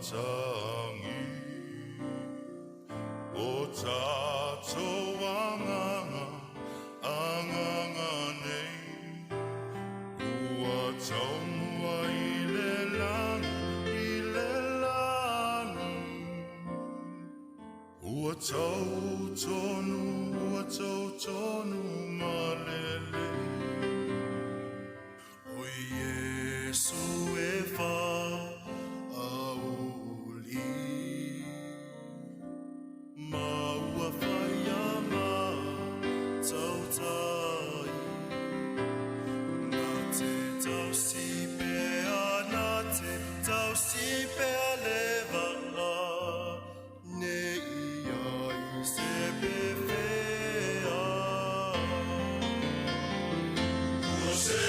Matagi O tātou agaga, agaga nei Ua taumua i le lagi, i le lagi Ua tau tonu, ua tau tonu malele O Iesu e whaauli Ma ua whaia ma tautai Nā te tausi pea, nā te tausi pea le vaa Ne i ai se pefea Ua se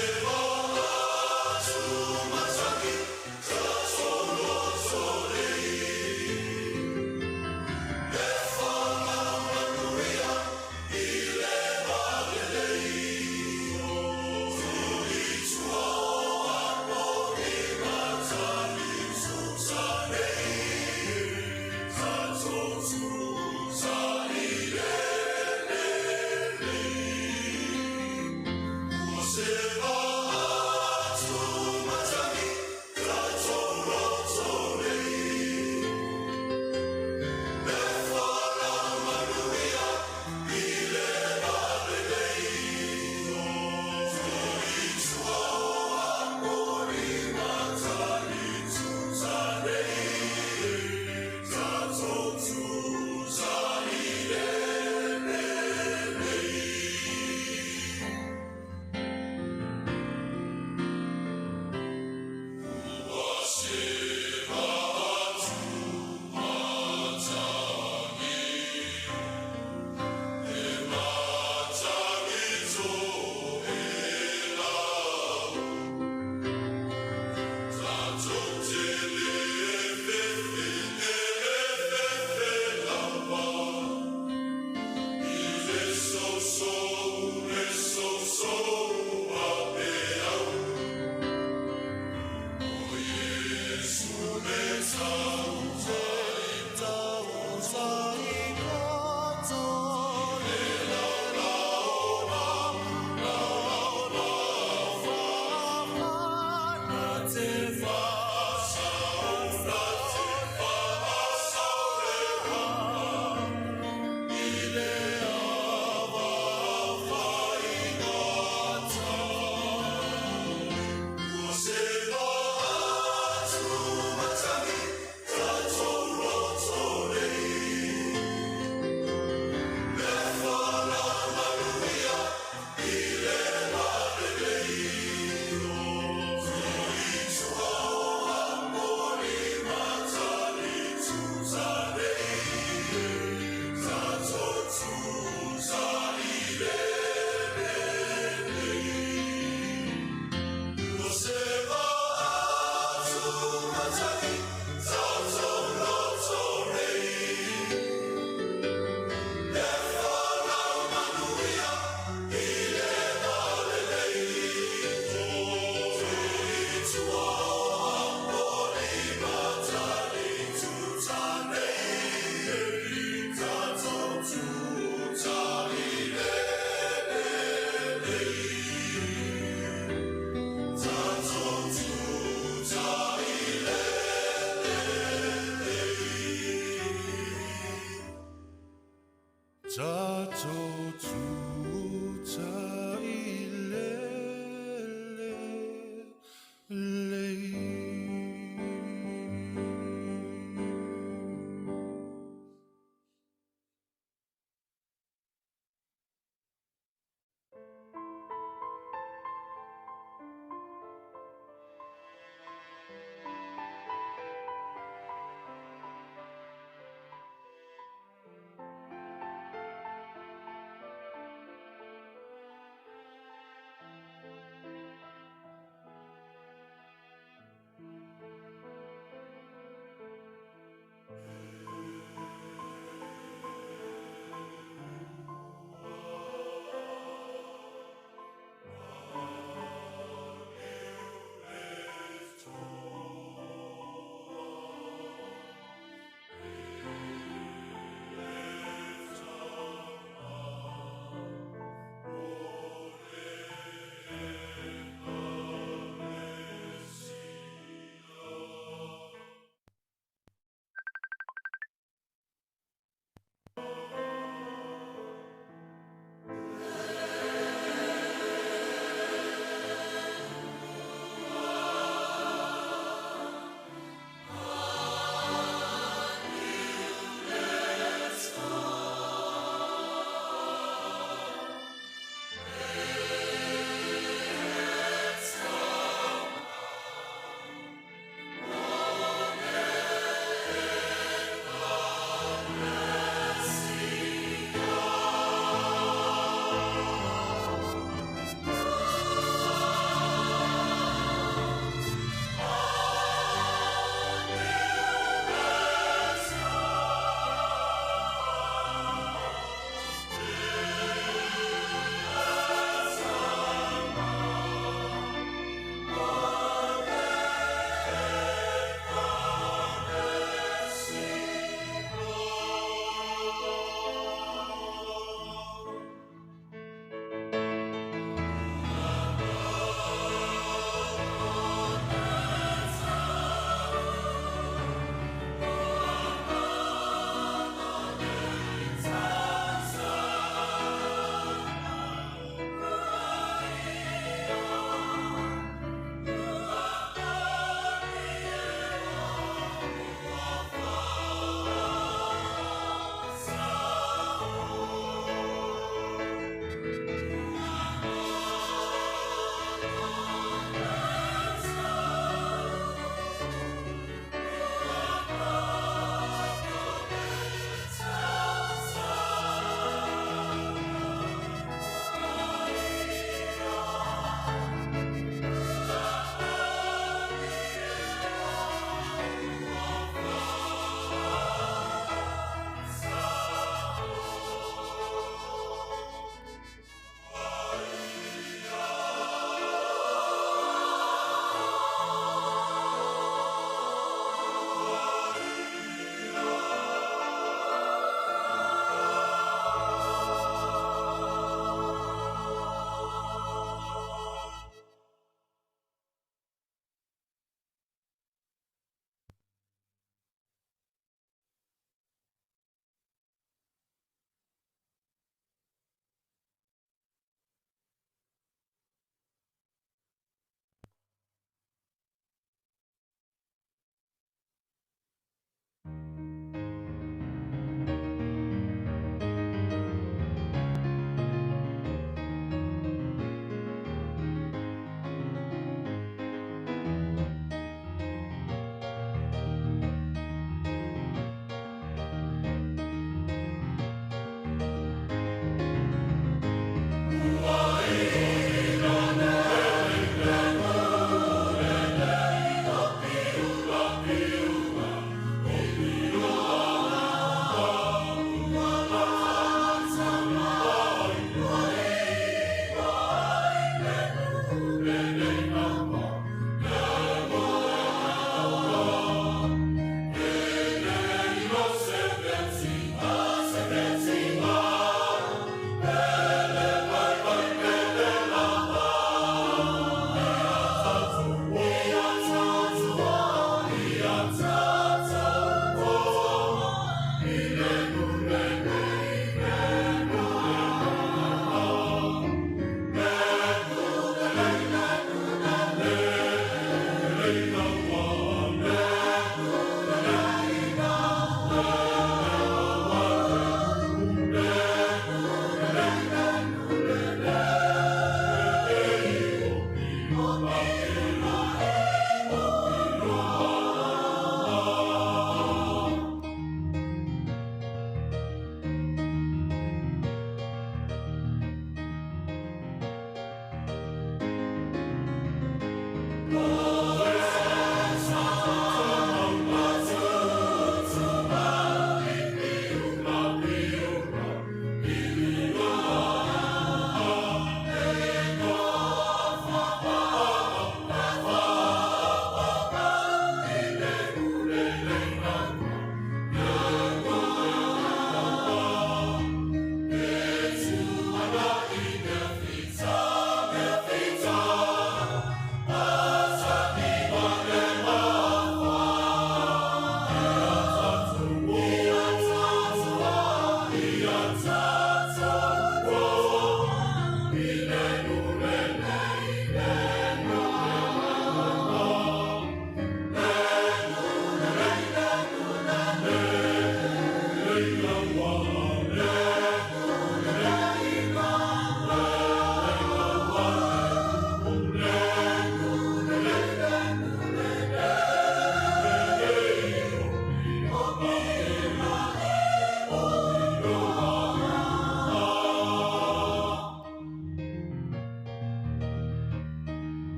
Matagi.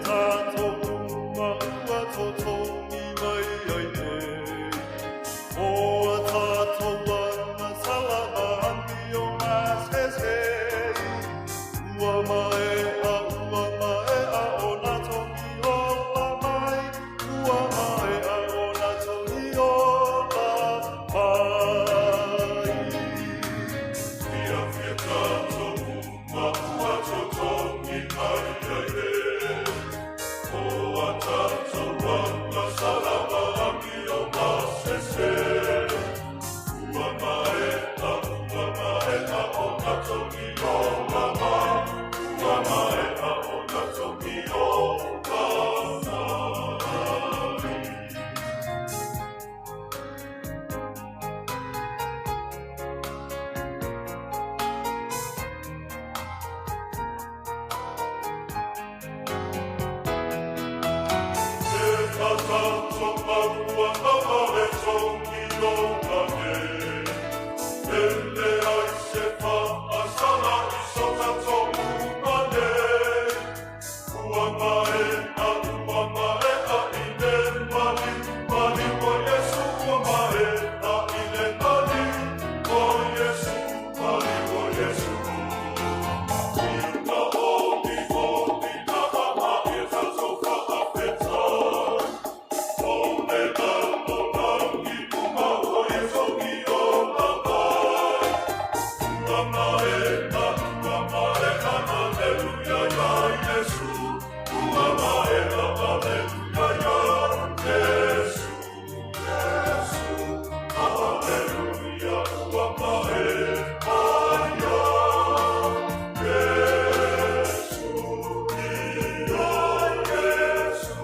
tātou uma ua totogi mai ai nei. O a tātou ana salama amio masese. Ua maea, ua maea o na togi ola mai. Ua maea o na togi ola mai. Fia fia tātou uma ua totogi mai ai nei. O a tātou ana salama amio masese. Ua maea, ua maea o na togi ola mai. Ua maea o na togi ola mai. E tātou maua maua e togi ola nei. Ele ai se whaasala i so tātou uma nei. Ua maea, ua maea i le mali, mali o Yesu, ua maea i le mali o Yesu, mali o Yesu. Ina odi odi na ama e tātou whaapeta. O le lalo langi uma o e togi ola mai. Ua maea, ua maea, aleluia ia Yesu. Ua maea, aleluia ia Yesu, Yesu. Aleluia, ua maea ia Yesu, ia Yesu.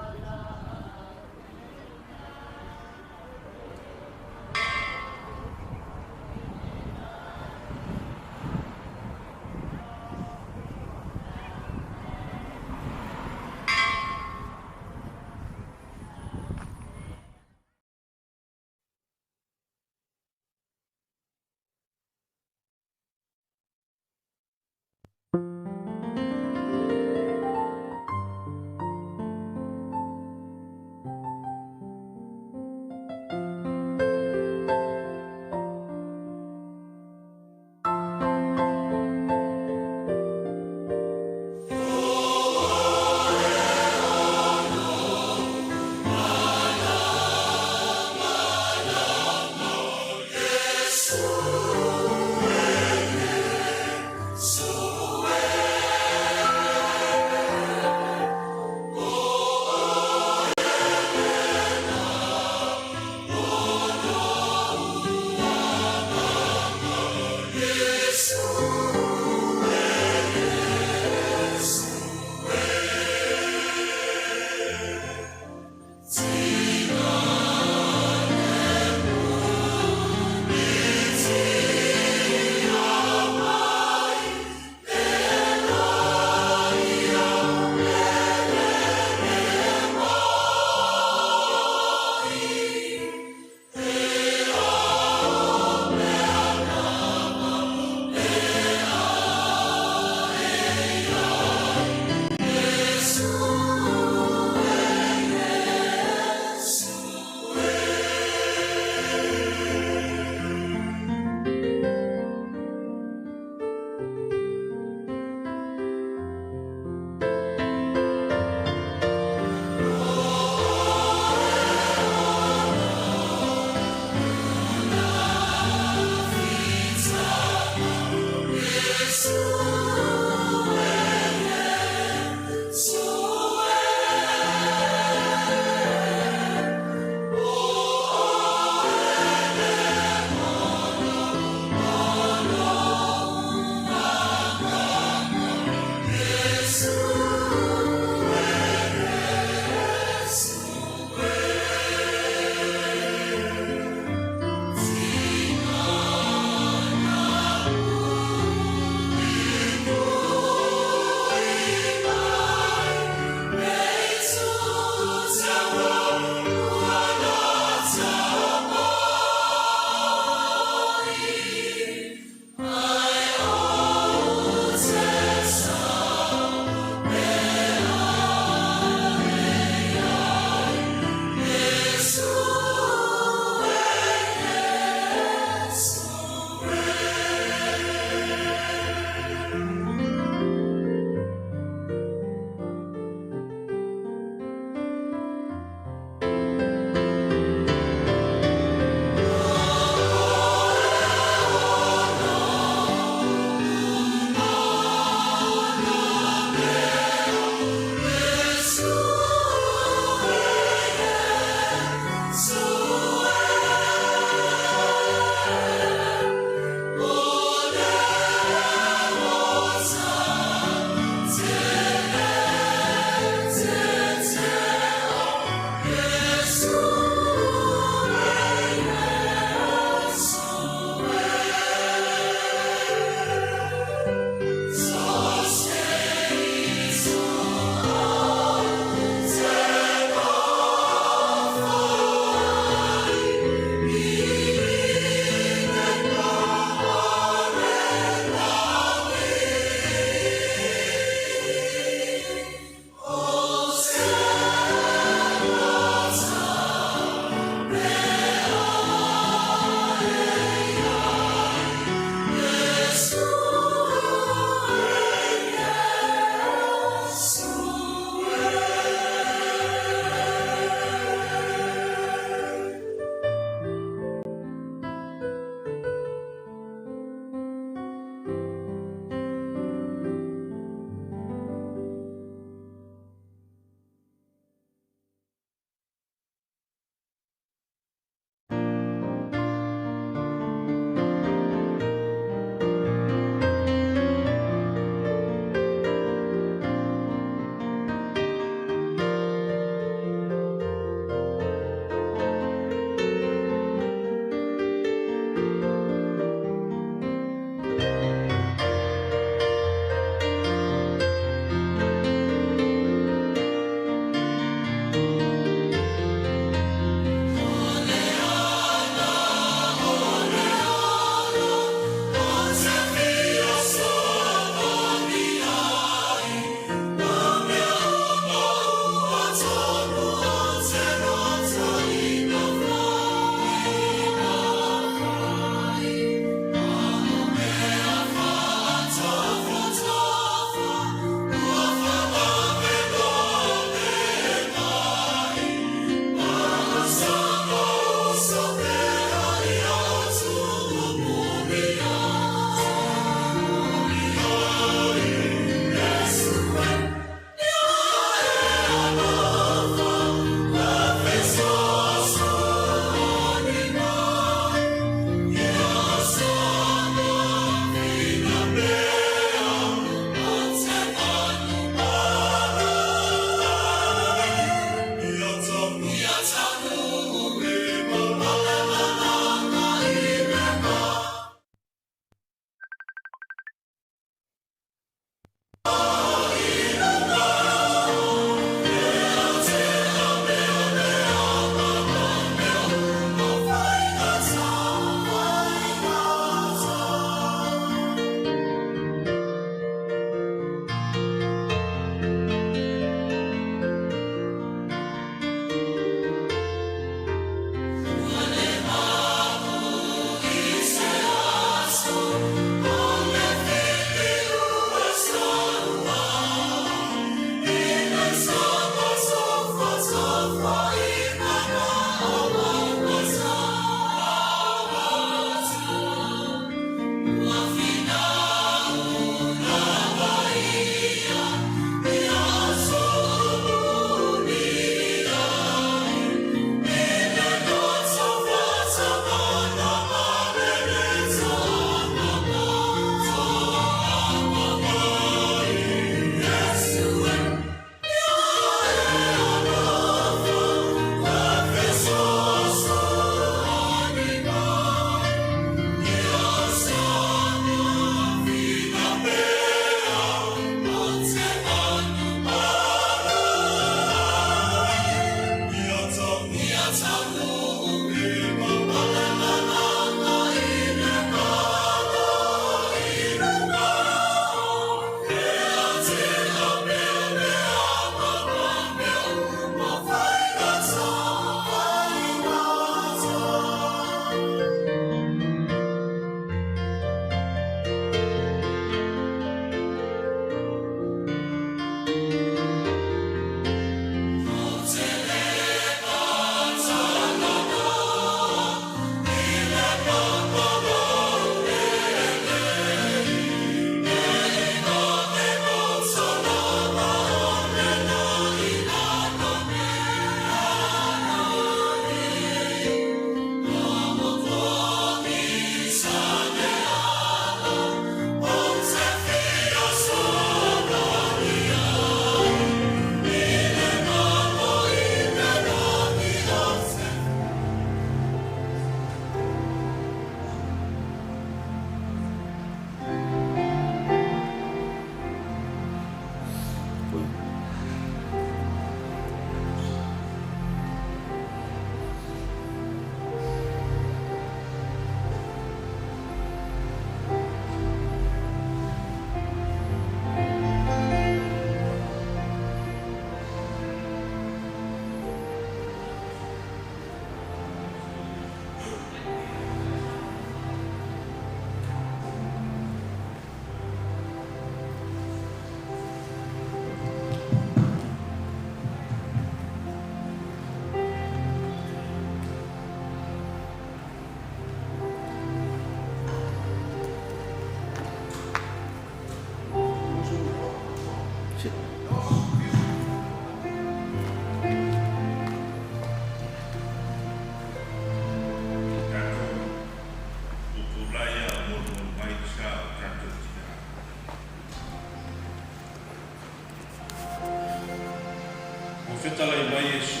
Fetalai mai Iesu,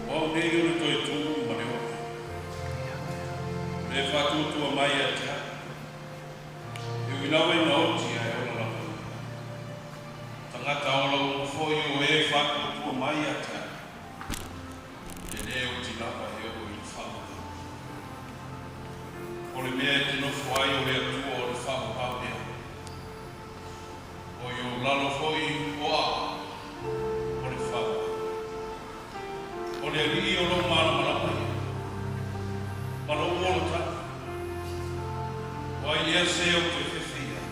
O au nei o le toe tu ma le ola, o le faatuatua mai ia te au, e ui lava ina oti ae ola lava ia. Tagata ola uma foi o e faatuatua mai ia te au, e lē oti lava e oo i le faavavau. O le mea e te nofo ai o le Atua o le faavavau lea. O i ou lalo foi o aao o le faavavau. O le Alii o lou malamalama ia, ma lou olotagi. O ai ea se ou te fefe i ai?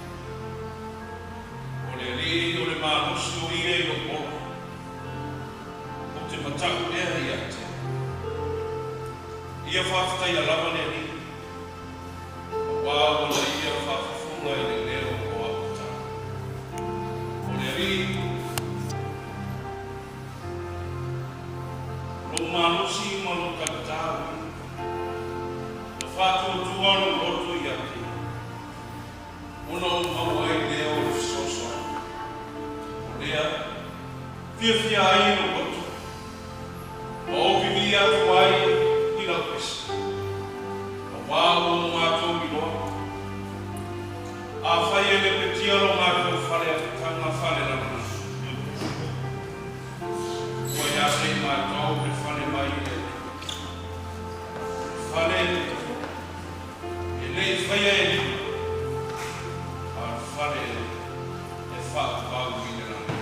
O le Alii o le malosi o ia i lou ola. Ou te mata'u ea ia te au. Ia faafetaia lava le Alii, auā ua na ia faafofoga i le leo o au tatalo. O le Alii lou malosi ma lou tagatā o ia. Na faatuatua lou loto ia te ia, ona ou maua ai lea o le fesoasoani. O lea, fiafia ai lou loto, ma ou vivii atu ai i lau pese, auā ua o matou iloa, afai e lepetia lo matou fale apitaga faalelalolagi, ua ia te i matou le fale mai le Atua, o le fale e le i faia e lima, a o le fale e faavavau i le lagi.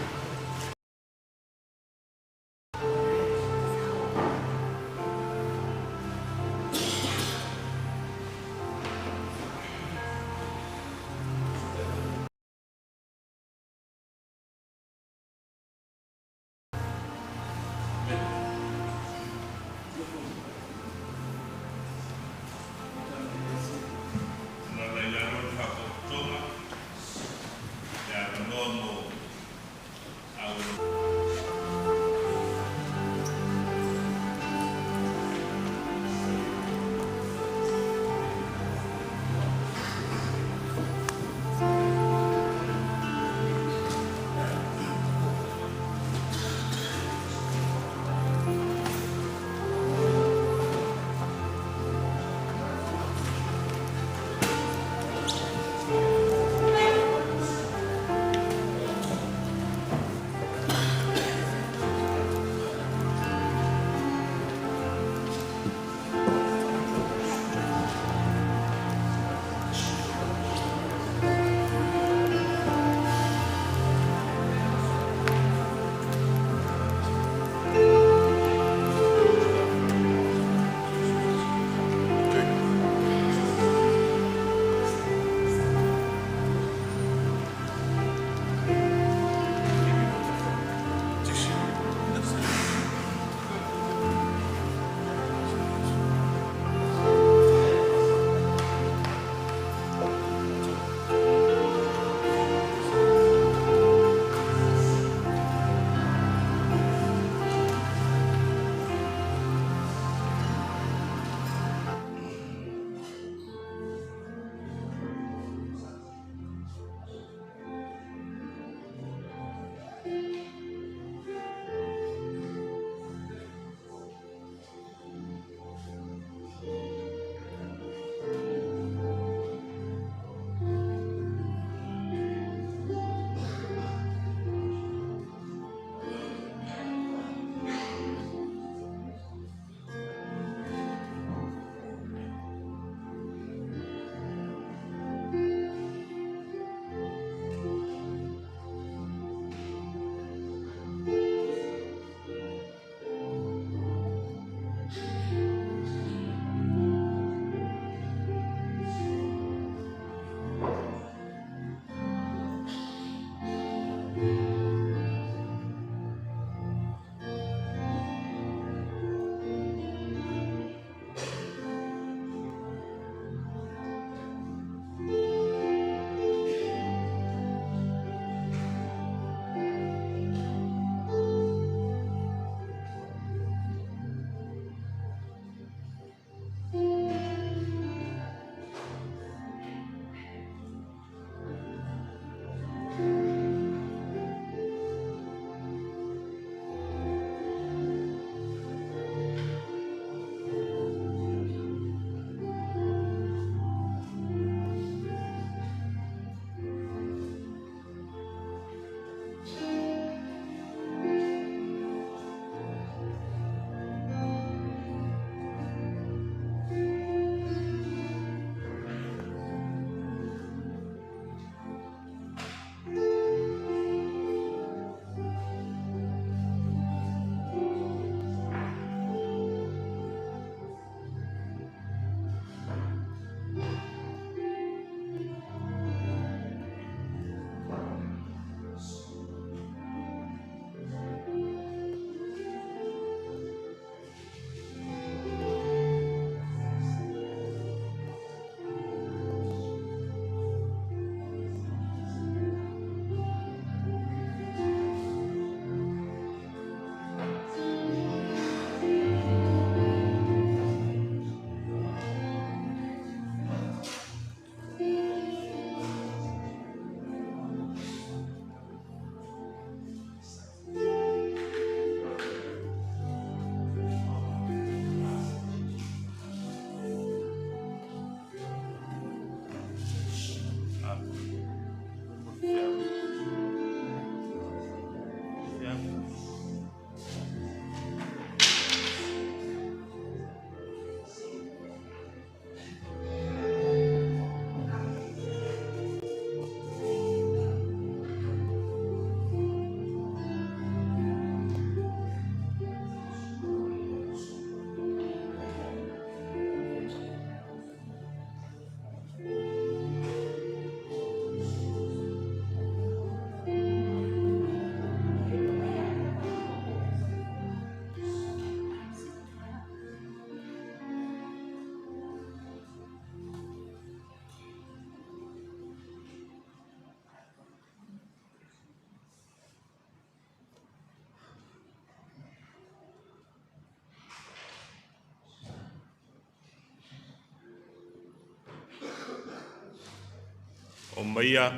Maia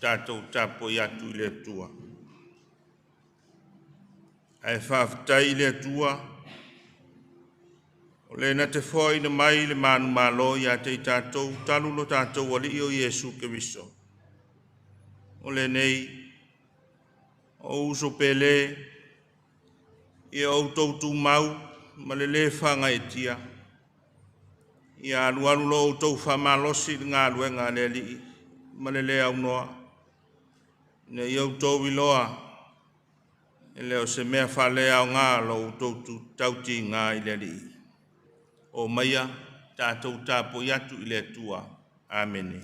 tatou tapuai atu i le Atua. Ae faafetai i le Atua, o le na te foaina mai le manumalo ia te i tatou talu lo tatou Alii o Iesu Keriso. O lenei, o uso pele, ia outou tumau ma le lē faagaeetia, ia alualu lo outou faamalosi i le galuega a le Alii ma le lē aunoa, ina ia outou iloa e le o se mea faaleaoga lo outou tautiga i le Alii. O maia tatou tapuai atu i le Atua. Amene.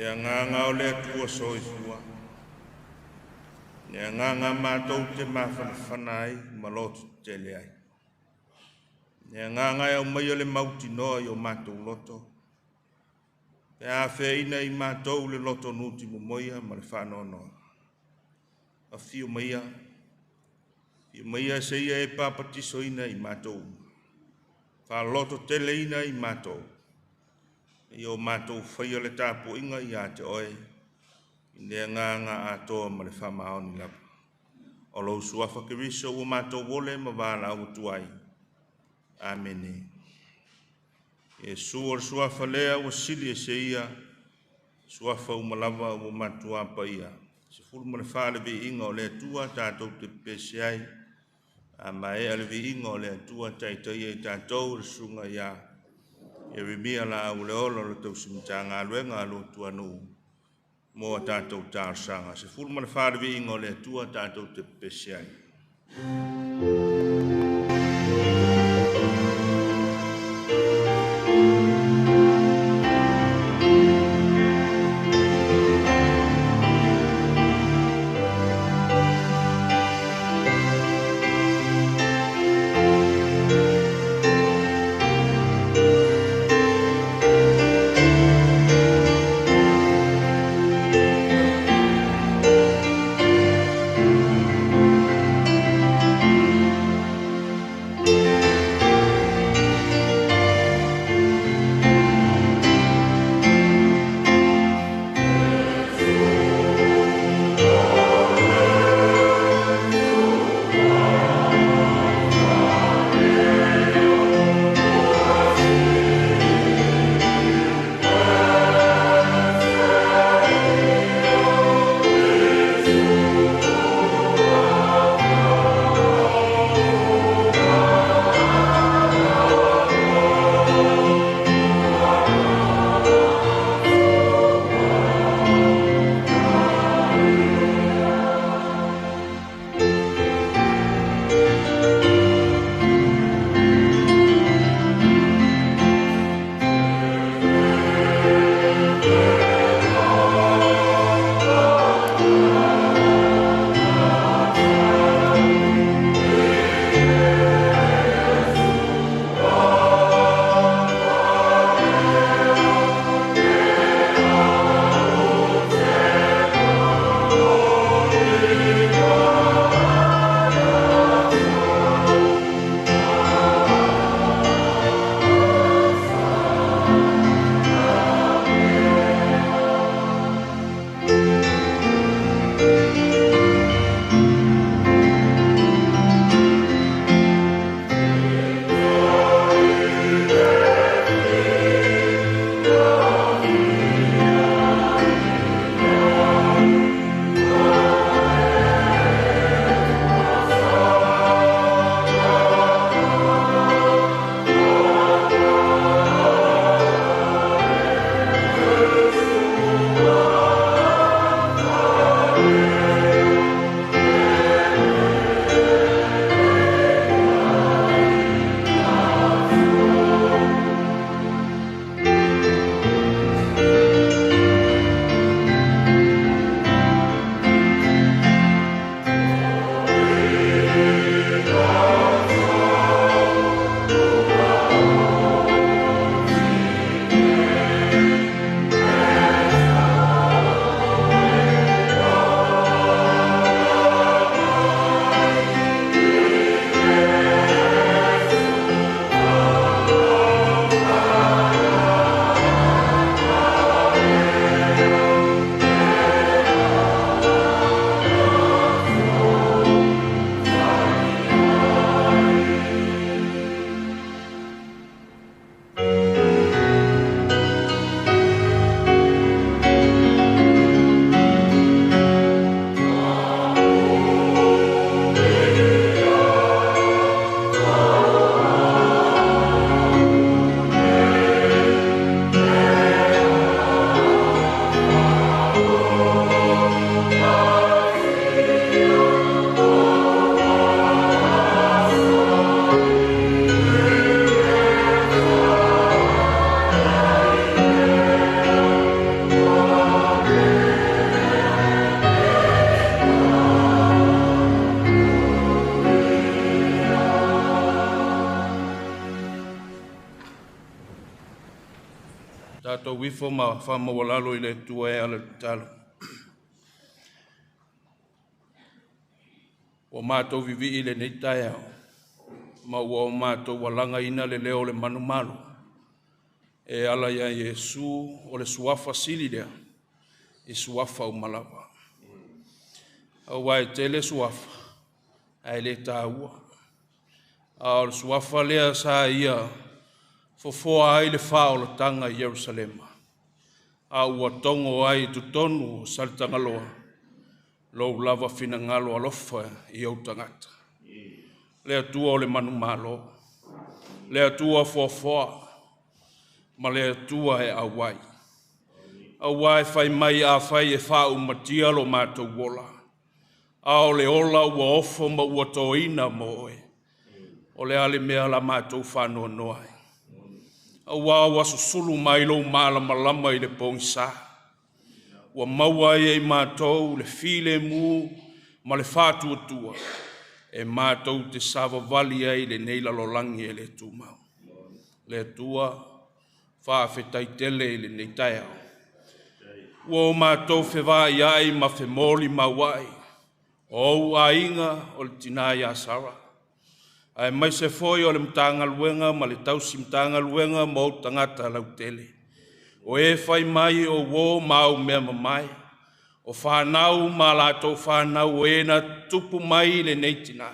Le agaga o le Atua soifua, le agaga matou te mafanafana ai ma loto tetele ai. Le agaga e aumaia le mautinoa i o matou loto, pe afeaina i matou le loto nuti momoia ma le faanoanoa. Afio maia, afio maia seia e papatisoina i matou, faaloto teleina i matou, i o matou faia le tapuaiga ia te oe, i le agaga atoa ma le faamaoni lava. O lou suafa Keriso ua matou ole ma valaau atu ai. Amene. Iesu o le suafa lea ua sili ese ia, suafa uma lava ua matua paia. 14 le viiga o le Atua tatou te pepese ai. A maea le viiga o le Atua taitaia i tatou le susuga ia Ieremia Laau le Ola o le tausi Matagaluega a lo Atua nuu mo a tatou talosaga. 14 le viiga o le Atua tatou te pepese ai. Tatou ifo ma faamaualalo i le Atua e ala i le tatalo. Ua matou vivii i lenei taeao, ma ua o matou alagaina le leo o le manumalo, e ala ia Iesu o le suafa sili lea i suafa uma lava. Aua e tele suafa, ae le taua. A o le suafa lea sa ia fofoa ai le faaolataga i Ierusalema, a ua togo ai i totonu o Saletagaloa lou lava finagalo alofa i ou tagata. Le Atua o le manumalo, le Atua foafoa, ma le Atua e auai. Aua e fai mai afai e faaumatia lo matou ola, a o le ola ua ofo ma ua toina mo oe, o le a le mea la matou faanoanoa ai? Aua ua susulu mai lou malamalama i le pogisa, ua maua ai e i matou le filemu ma le faatuatua, e matou te savavali ai i lenei lalolagi e le tumau. Le Atua, faafetai tele i lenei taeao. Ua o matou fevaaiai ma femolimauai, o ou aiga o le tina ia Sara, aemaise foi o le Matagaluega ma le tausi Matagaluega ma ou tagata lautele. O e fai mai o uō ma au mea mamae, o fanau ma latou fanau o e na tutupu mai i lenei tina.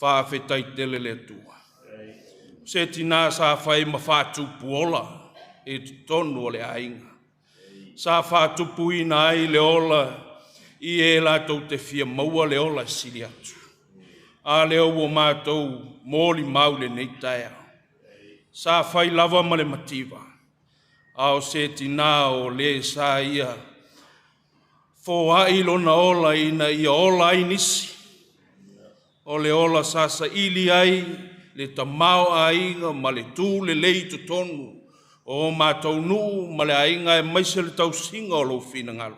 Faafetai tele le Atua. O se tina sa fai ma faatupuola i totonu o le aiga. Sa faatupuina ai le ola i e latou te fia maua le ola e sili atu. A lea ua matou molimau lenei taeao. Sa fai lava ma le mativa, a o se tina o le sa ia foai lona ola ina ia ola ai nisi. O le ola sa saili ai le tamaoaiga ma le tu lelei i totonu o matou nuu ma le aiga aemaise le tausiga o lou finagalo.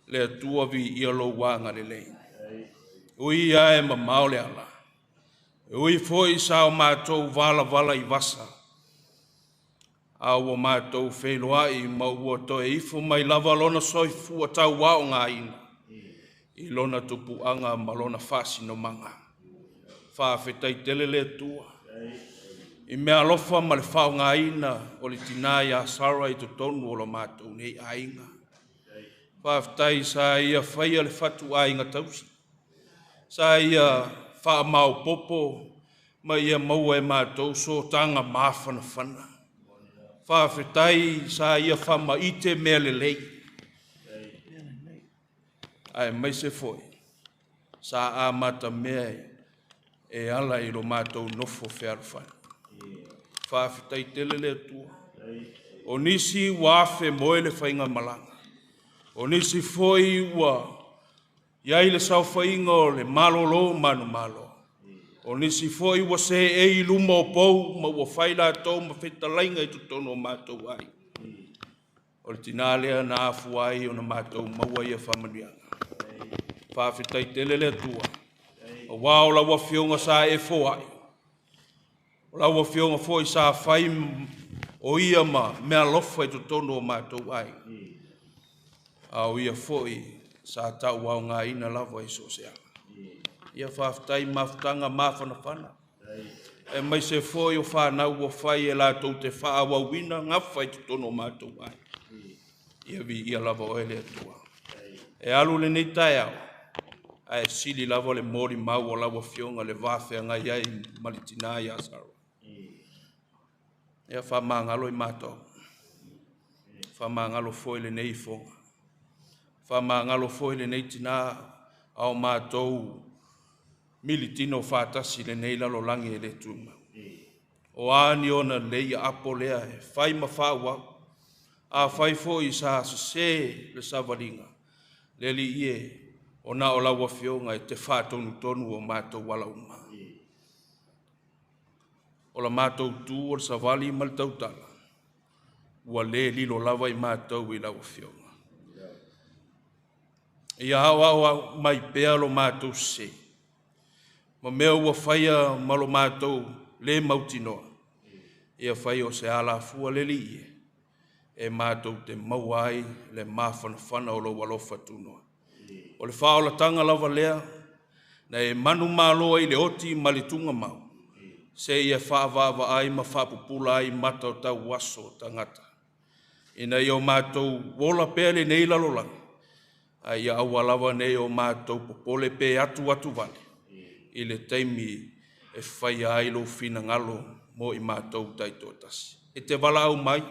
Le Atua viia lou agalelei. Ui ia e mamao le ala, e ui foi sa o matou valavala i vasa, a ua matou feiloai ma ua toe ifo mai lava lona soifua tauaogaina i lona tupuaga ma lona faasinomaga. Faafetai tele le Atua i mea alofa ma le faaaogaina o le tina ia Sara i totonu o lo matou nei aiga. Faafetai sa ia faia le fatuaiga tausi, sa ia faamaopopo ma ia maua e matou sotaga mafanafana. Faafetai sa ia faamaite mea lelei, aemaise foi sa amata mea e ala i lo matou nofo fealofani. Faafetai tele le Atua. O nisi ua afe moe le faigamalaga, o nisi foi ua i ai le saofaiga o le malolo manumalo, o nisi foi ua seei i luma o pou ma ua fai latou ma fetalaiga i totonu o matou aiga. O le tina lea na afua ai ona matou maua ia faamanuiaga. Faafetai tele le Atua, aua o lau afioga sa e foai, o lau afioga foi sa fai o ia ma meaalofa i totonu o matou aiga, a o ia foi sa tauaogaina lava i so o se ala. Ia faafetai mafutaga mafanafana, aemaise foi o fanau ua fai e latou te faaauauina gafa i totonu o matou aiga. Ia viia lava oe le Atua. E alu lenei taeao, ae sili lava le molimau o lau afioga le va feagai ai ma le tina ia Sara. Ia faamagalo i matou, faamagalo foi lenei ifoga, faamagalo foi lenei tina a o matou militino faatasi i lenei lalolagi e le tumau. O a ni ona lelei apo lea e fai ma faaauau, a fai foi sa sese le savaliga, le Alii e, ona o lau afioga e te faatonutonu o matou ala uma. O la matou tu o le savali ma le tautala, ua le lilo lava i matou i lau afioga. Ia aoao mai pea lo matou sese, ma mea ua faia ma lo matou le mautinoa, ia fai o se alafua le Alii e, e matou te maua ai le mafanafana o lou alofa tunoa. O le faaolataga lava lea na e manumalo ai i le oti ma le tugamau, seia faavaavaai ma faapupula ai mata o tauaso o tagata, ina ia o matou ola pea lenei lalolagi, a ia aua lava nei o matou popole pe atuatuvale i le taimi e faia ai lou finagalo mo i matou taitoatasi. E te valaau mai,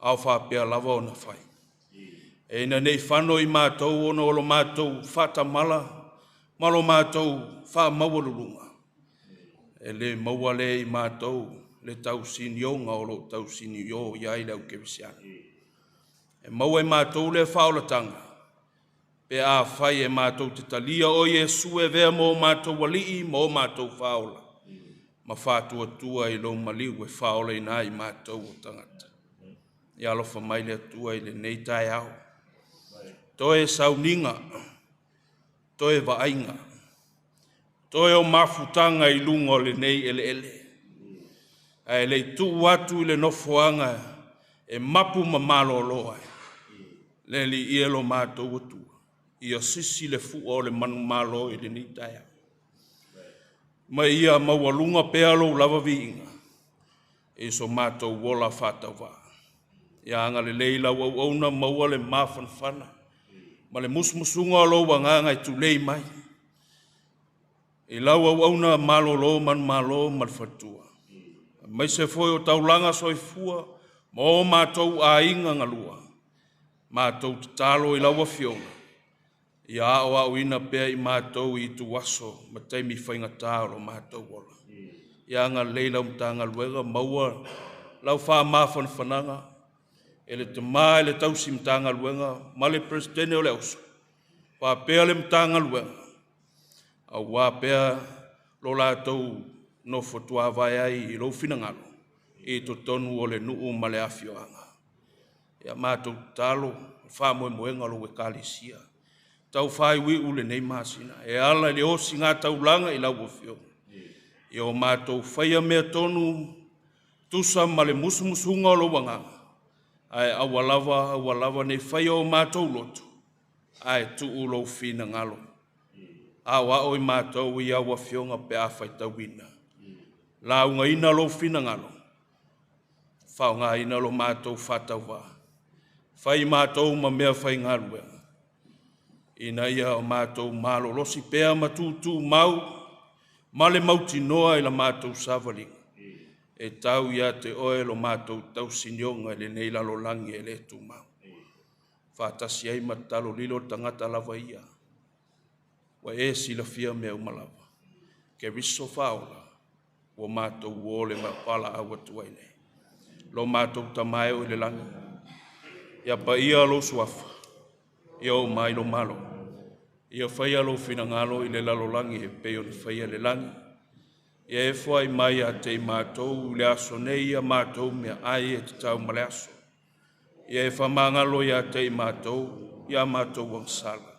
ao faapea lava ona fai. E ina nei fano i matou ona o lo matou faatamala ma lo matou faamaualuluga, e le maua lea i matou le tausinioga o loo tausinio i ai le au kerisiano. E maua e matou le faaolataga pe afai e matou te talia o Iesu e avea mo matou alii ma o matou faaola, ma faatuatua i lou maliu e faaolaina ai matou o tagata. Ia alofa mai le Atua i lenei taeao. Toe sauniga, toe vaaiga, toe o mafutaga i luga o lenei eleele. Ae le i tuu atu i le nofoaga e mapu ma malolo ai, le alii e lo matou Atua, ia sisi le fua o le manumalo i lenei taeao. Ma ia maualuga pea lou lava viiga i so matou ola faatauvaa. Ia agalelei lau auauna maua le mafanafana ma le musumusuga o lou agaga e tulei mai i lau auauna malolo manumalo ma le faletua. Aemaise foi o taulaga soifua ma o matou aiga galua, matou tatalo i lau afioga, ia aoaoina pea i matou i ituaso ma taimi faigata o lo matou ola. Ia agalelei lau Matagaluega, maua lau faamafanafanaga e le tama i le tausi Matagaluega ma le Peresetene o le Auso, faapea le Matagaluega, aua pea lo latou nofo tuavae ai i lou finagalo i totonu o le nuu ma le afioaga. Ia matou tatalo, faamoemoega o lou ekalesia, tau faaiuiu lenei masina, e ala i le osiga taulaga i lau afioga. Ia o matou faia mea tonu tusa ma le musumusuga o lou agaga, ae aua lava, aua lava nei faia o matou loto, ae tuu lou finagalo. Aoao i matou i au afioga pe a faitauina. Laugaina lou finagalo, faaaogaina lo matou faatauvaa. Fai matou ma mea faigaluega, ina ia o matou malolosi pea ma tutumau ma le mautinoa i la matou savaliga. E tau ia te oe lo matou tausinioga i lenei lalolagi e le tumau. Faatasi ai ma tatalo lilo le tagata lava ia. Ua e silafia mea uma lava. Keriso faaola, ua matou o le palaau atu ai nei. Lo matou Tama e oo i le lagi, ia paia lou suafa, ia oo mai lou Malo. Ia faia lou finagalo i le lalolagi e pei ona faia i le lagi. Ia e foai mai ia te i matou i le aso nei ia matou meaai e tatau ma le aso. Ia e faamagalo ia te i matou ia matou agasala.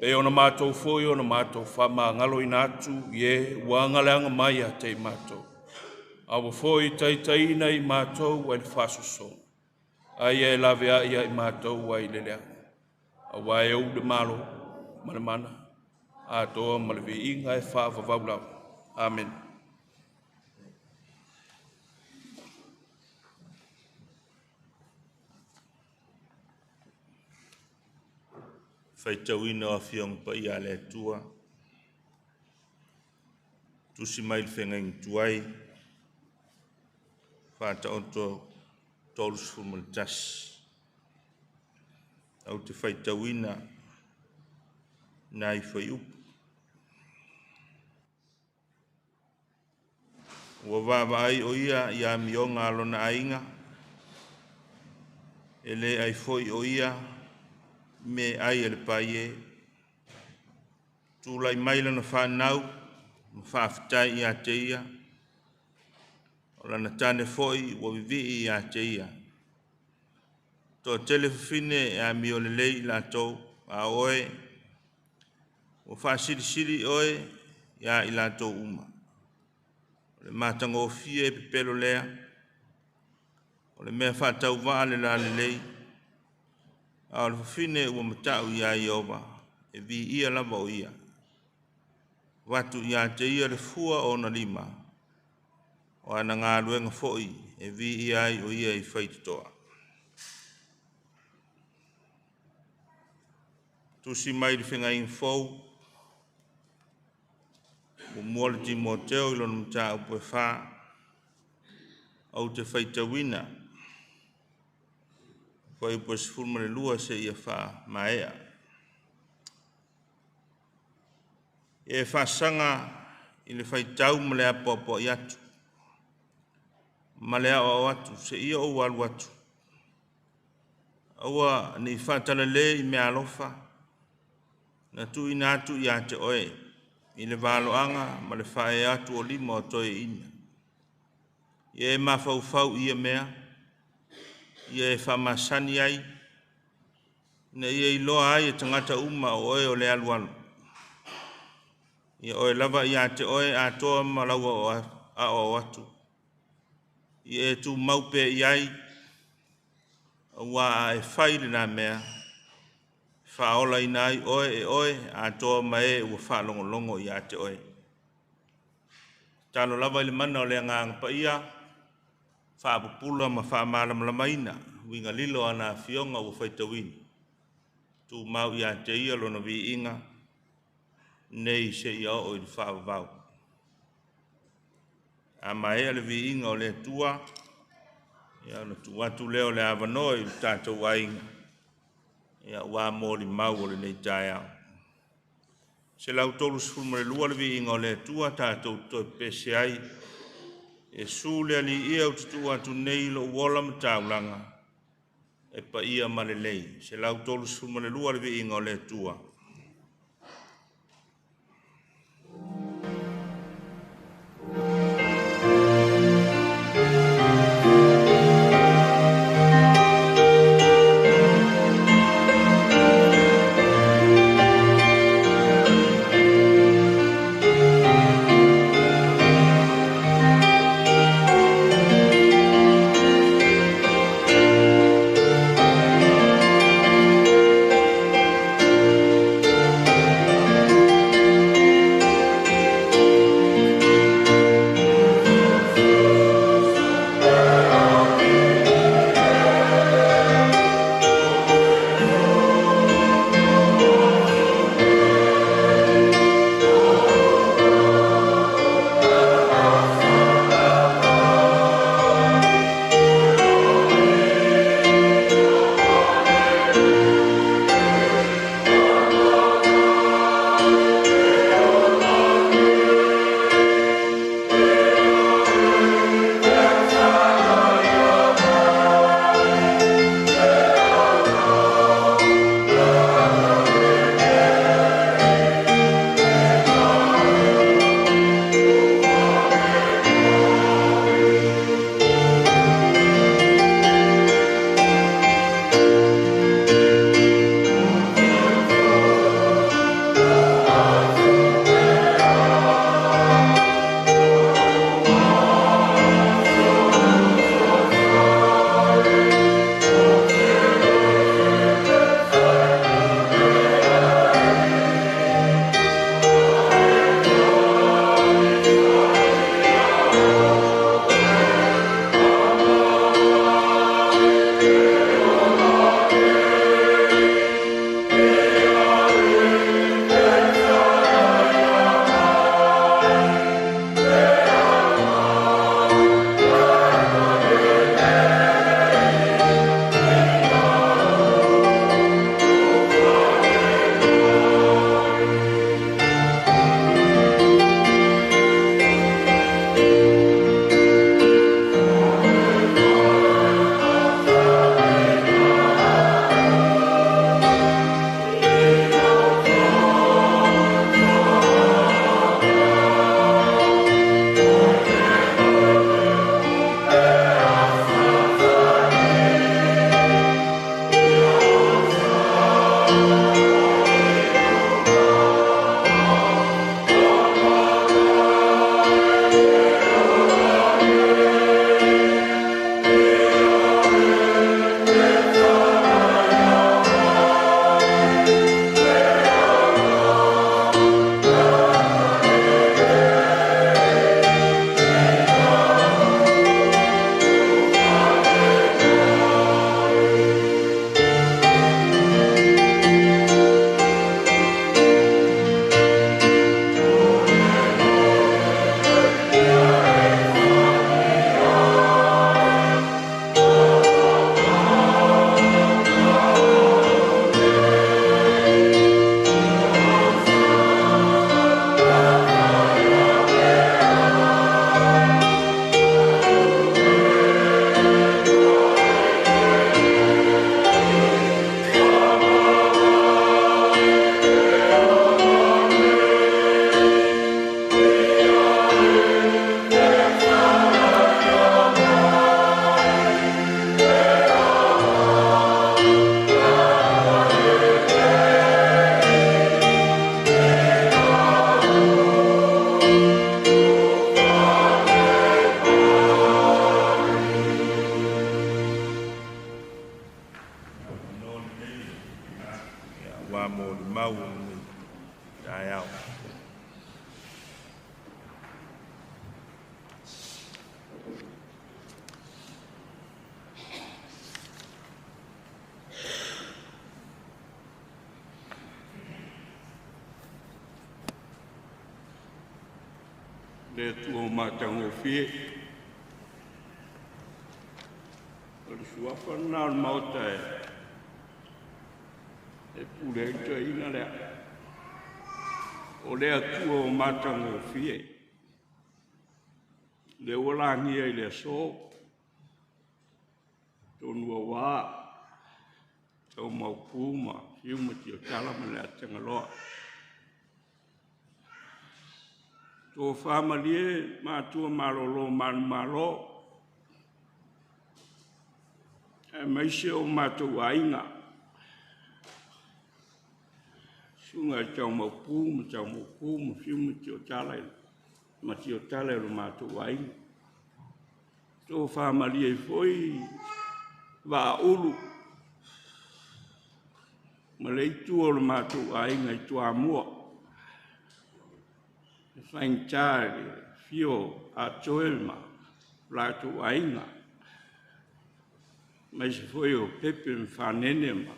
Pei ona matou foi ona matou faamagaloina atu i e ua agaleaga mai ia te i matou. Aua foi taitaiina i matou ai le faasosoga, a ia e laveai ia i matou ai le leaga. Aua e ou le Malo ma le mana, atoa ma le viiga e faavavau lava. Amen. Faitauina o Afioga Paia a le Atua, tusi mai le feagaiga tuai, Faataoto 31. Ou te faitauina nai fuaiupu. Ua vaavaai o ia i amioga a lona aiga, e le ai foi o ia meaai a le paie. Tulai mai lana fanau ma faafetai ia te ia, o lana tane foi ua vivii ia te ia. Toatele fafine e amio lelei i latou, a o oe, ua faasilisili oe ia i latou uma. O le matagofie pepelo lea, o O le mea faatauvaa le lalelei, a o le fafine ua mata'u iā Ieova, e viia lava o ia. Avatu ia te ia le fua o ona lima, o ana galuega foi e viia ai o ia i faitotoa. Tusi mai le Feagaiga Fou, muamua le Timoteo i lona mataupu e 4, ou te faitauina fuaiupu e 12 seia faamaea. E faasaga i le faitau ma le apoapoai atu ma le aoao atu seia ou alu atu. Aua ne i faatalale i meaalofa na tuuina atu ia te oe i le valoaga ma le faaee atu o lima o toeaiina. Ia e mafaufau i ia mea, ia e faamasani ai, ina ia iloa ai e tagata uma o oe o le alualu. Ia oe lava ia te oe atoa ma lau aoao atu. Ia e tumau pea i ai, auā a e fai lena mea, e faaolaina ai oe e oe atoa ma e ua faalogologo ia te oe. Tatalo lava i le mana o le Agaga Paia, faapupula ma faamalamalamaina uiga lilo o ana afioga ua faitauina. Tumau ia te ia lona viiga, nei seia oo i le faavavau. A maea le viiga o le Atua, ia ona tuu atu lea o le avanoa i le tatou aiga, ia aua molimau o lenei taeao. 132 le viiga o le Atua tatou toe pepese ai. Iesu le Alii e ou te tuu atu nei lou ola ma taulaga e paia ma lelei. 132 le viiga o le Atua. Le Atua o matagofie. O le suafa lena o le Maota e e pule ai le toeaina lea. O le Atua o matagofie. Lea ua lagia i le aso, tonu aua tau maupu ma fiu ma tiotala ma le atagaloa. Tofa malie matua malolo manumalo, aemaise o matou aiga, susuga i Taumaupu ma Taumaupu ma Fiu ma Tiotala ma Tiotala i lo matou aiga. Tofa malie foi Vaaulu ma le itu o le matou aiga i Toamua. E faigata i le afio o Atoe ma latou aiga, aemaise foi o Pepe ma Fanene ma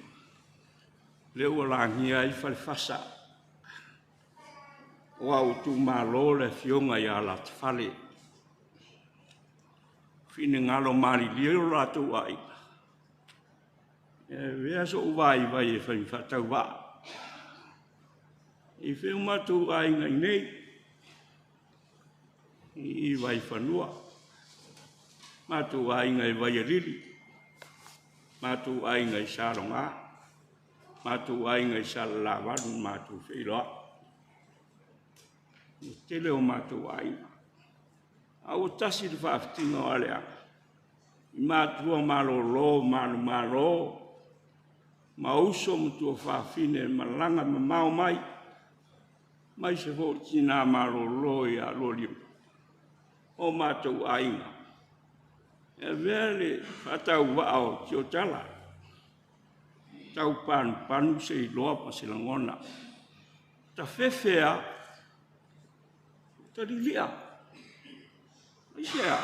lea ua lagia ai Falefasa. Aua ua tuumalo le afioga ia Latafale. Finagalo malilie lo latou aiga, e avea sou vaivai e fai ma faatauvaa. I fea o matou aiga i nei, i Vaifanua, matou aiga i Vaialili, matou aiga i Saloga, matou aiga i Salalavalu, matou Feiloai. Le tele o matou aiga. A ua tasi le faafitiga o Aleaga, i matua malolo manumalo, ma uso ma tuafafine e malaga mamao mai, aemaise foi o tina malolo ia Lualima, o matou aiga. E avea le faatauvaa o Tiotala, tau panupanu se iloa ma se lagona. Tafefe a, talilia, aisea?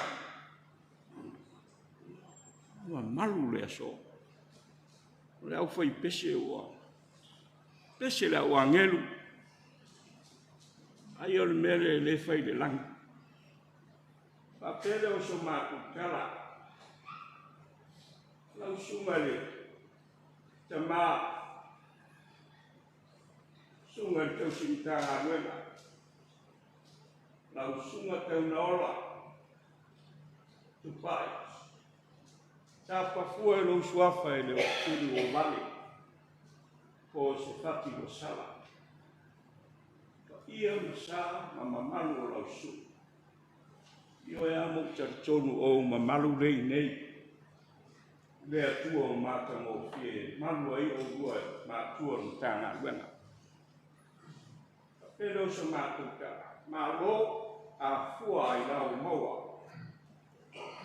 Ua malu le aso. O le aufaipese ua pese le au agelu. Ai o le mea lea e le fai i le lagi. Faapea lea o so matou tala. Lau susuga i le tama, susuga i le tausi Matagaluega, lau susuga Taunaola Tupai, tapafua i lou suafa e le o tuli ua vale, po o se fati ua sala. Paia ma sa ma mamalu o lau susuga. Ioe lava ma ou talitonu o ou mamalu lea i nei, le Atua o matagofie e malu ai oulua e matua o le Matagaluega. Faapea lea o se matou tala, malo afua ailao ua maua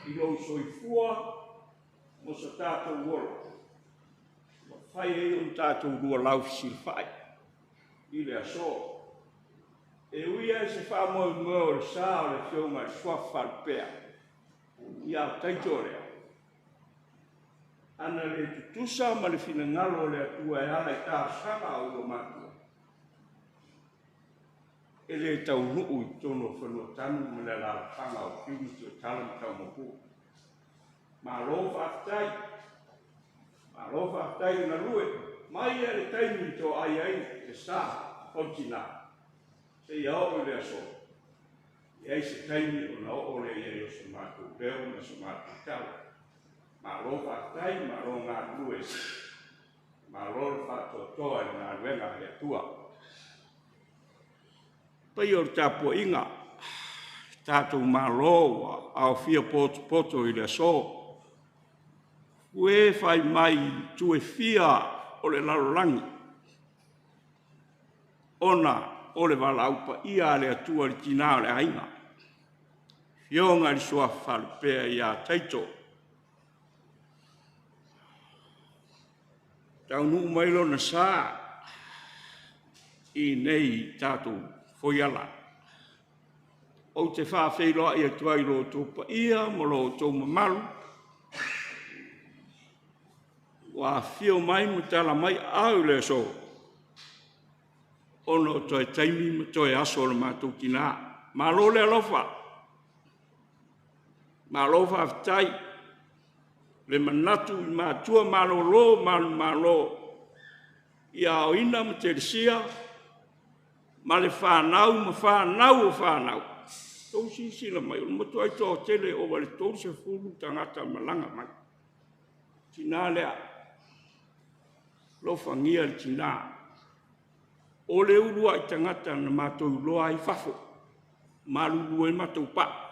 i lou soifua mo so tatou ola, ua fai ai ona tatou lualau fesilafai i le aso. E ui lava i se faamoemoe o le sa o le Afioga i le Suafa Faalupea ia Taito lea, ana le tutusa ma le finagalo o le Atua e ala i talosaga a ua matua, e le taunuu i totonu o Fanuatanu ma le alaalafaga o Fiu ma Tuitala ma Taumapua. Malo faafetai, malo faafetai le galue, mai lava i le taimi i toai ai le sa o le tina, seia oo i le aso, e leai se taimi ona oo lea i ai o se matou leo ma se matou tala. Malo faafetai, malo galulue, malo le faatoatoa i le galuega a le Atua. Paia o le tapuaiga, tatou Malo ua aofia potopoto i le aso. Ue fai mai itu e fia o le lalolagi, ona o le valaau paia a le Atua i le tina o le aiga, Afioga i le Suafa Faalupea ia Taito. Taunuu mai lona sa i nei tatou foiala. Ou te faafeiloai atu ai i lo outou paia ma lo outou mamalu ua afifio mai ma tala mai aao i le aso, ona o toe taimi ma toe aso o le matou tina. Malo le alofa, malo faafetai le manatu i matua malolo manumalo ia aoina ma Telesia ma le fanau ma fanau o fanau. Tou silasila mai, o le matuai toatele ova i le 30 tagata malaga mai. Tina lea, alofagia le tina. O le uluai tagata na matou iloa ai fafo, malulu ai matou paa.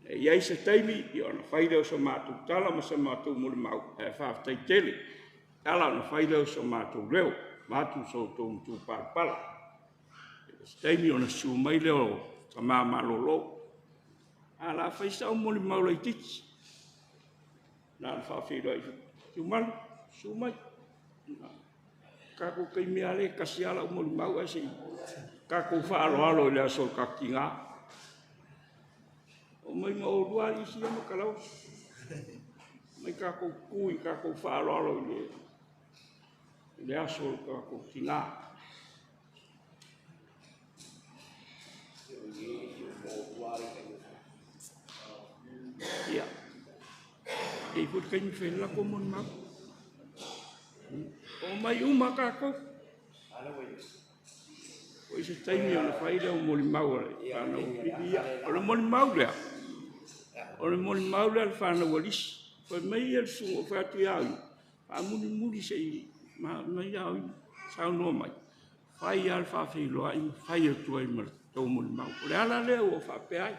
E i ai se taimi ona fai lea o se matou tala ma se matou molimau, ae faafetai tele. Ala ona fai lea o se matou leo, vaeatu so outou matupalapala. Se taimi ona susu mai lea o tama malolo. Ae o le a fai sau molimau laitiiti. Na ona faafeiloai, Tiumalu, susu mai. Tatou taimi lava lea e tasi lava lau molimau ae se i tatou faaaloalo i le aso o le tatou tina. Oo mai ma oulua alii ia ma Kalaoa. Mai tatou tu i tatou faaaloalo i le aso o le tatou tina. Ia, e i foi le taimi fai le latou molimau. Oo mai uma tatou. O i se taimi ona fai lea o molimau a le fanau Pili ia. O le molimau lea, o le molimau lea a le fanau a Lisi. Fai mai ia le susuga, fai atu ia au, faamulimuli se i mai au saunoa mai. Fai lava le faafeiloai ma fai atu ai ma le tou molimau. O le ala lea ua faapea ai.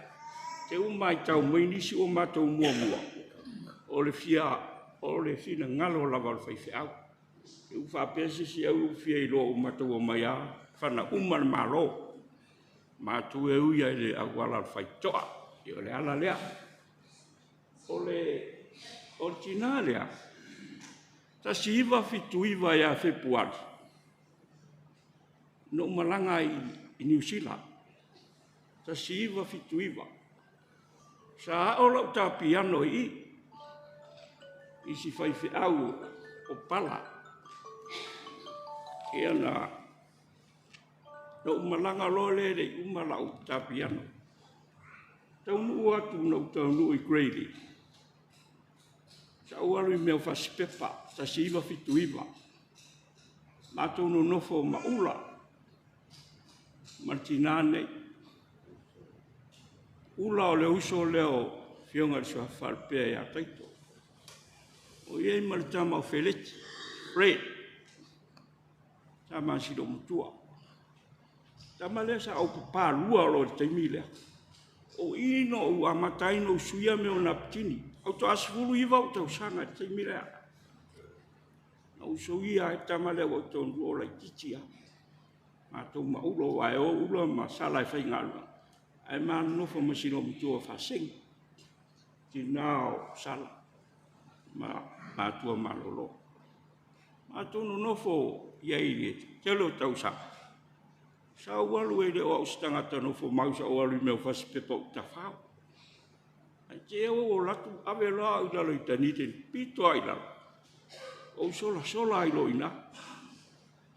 Te ua matau mai nisi ua matou muamua, o le fia, o le finagalo lava o le faifeau. E ua faapea se isi au ua fia iloa ua matou omai lava fana uma le Malo. Matou e ui i le auala o le faitoa. O le ala lea. O le tina lea, 1979 ia Fepuari, na ou malaga ai i Niu Sila, 1979. Sa ao lau tapiano i i, i si faifeau o Pala. Ia na ou malaga loa lea le i uma lau tapiano. Taunuu atu na ou taunuu i Grey. Sa ou alu i mea o fasipepa, 1979. Matou nonofo ma ula ma le tina nei. Ula o le uso lea o Afioga i le Suafa Faalupea ia Taito. O i ai ma le tama o Feleti, Fred, tama a si loomatua. Tama lea sa ou papalua loa i le taimi lea. O i na ou amata ai na ou suia mea o naputini. Faatoa 19 ou tausaga i le taimi lea. Na ou suia ai le tama lea ua ou taunuu o laitiiti lava. Matou maua aua e o ula ma sala e faigaluega. Ae ma nonofo ma si loomatua faasegi. Tina o sala ma matua malolo. Matou nonofo i ai i le tele o tausaga. Sa ou alu e le o au se tagata nofo mau, sa ou alu i mea o fasipepa ou tafao. Ae te au o latu ave loa au i lalo i Dunedin, pito ai lalo. Ou sola sola ai lo ina.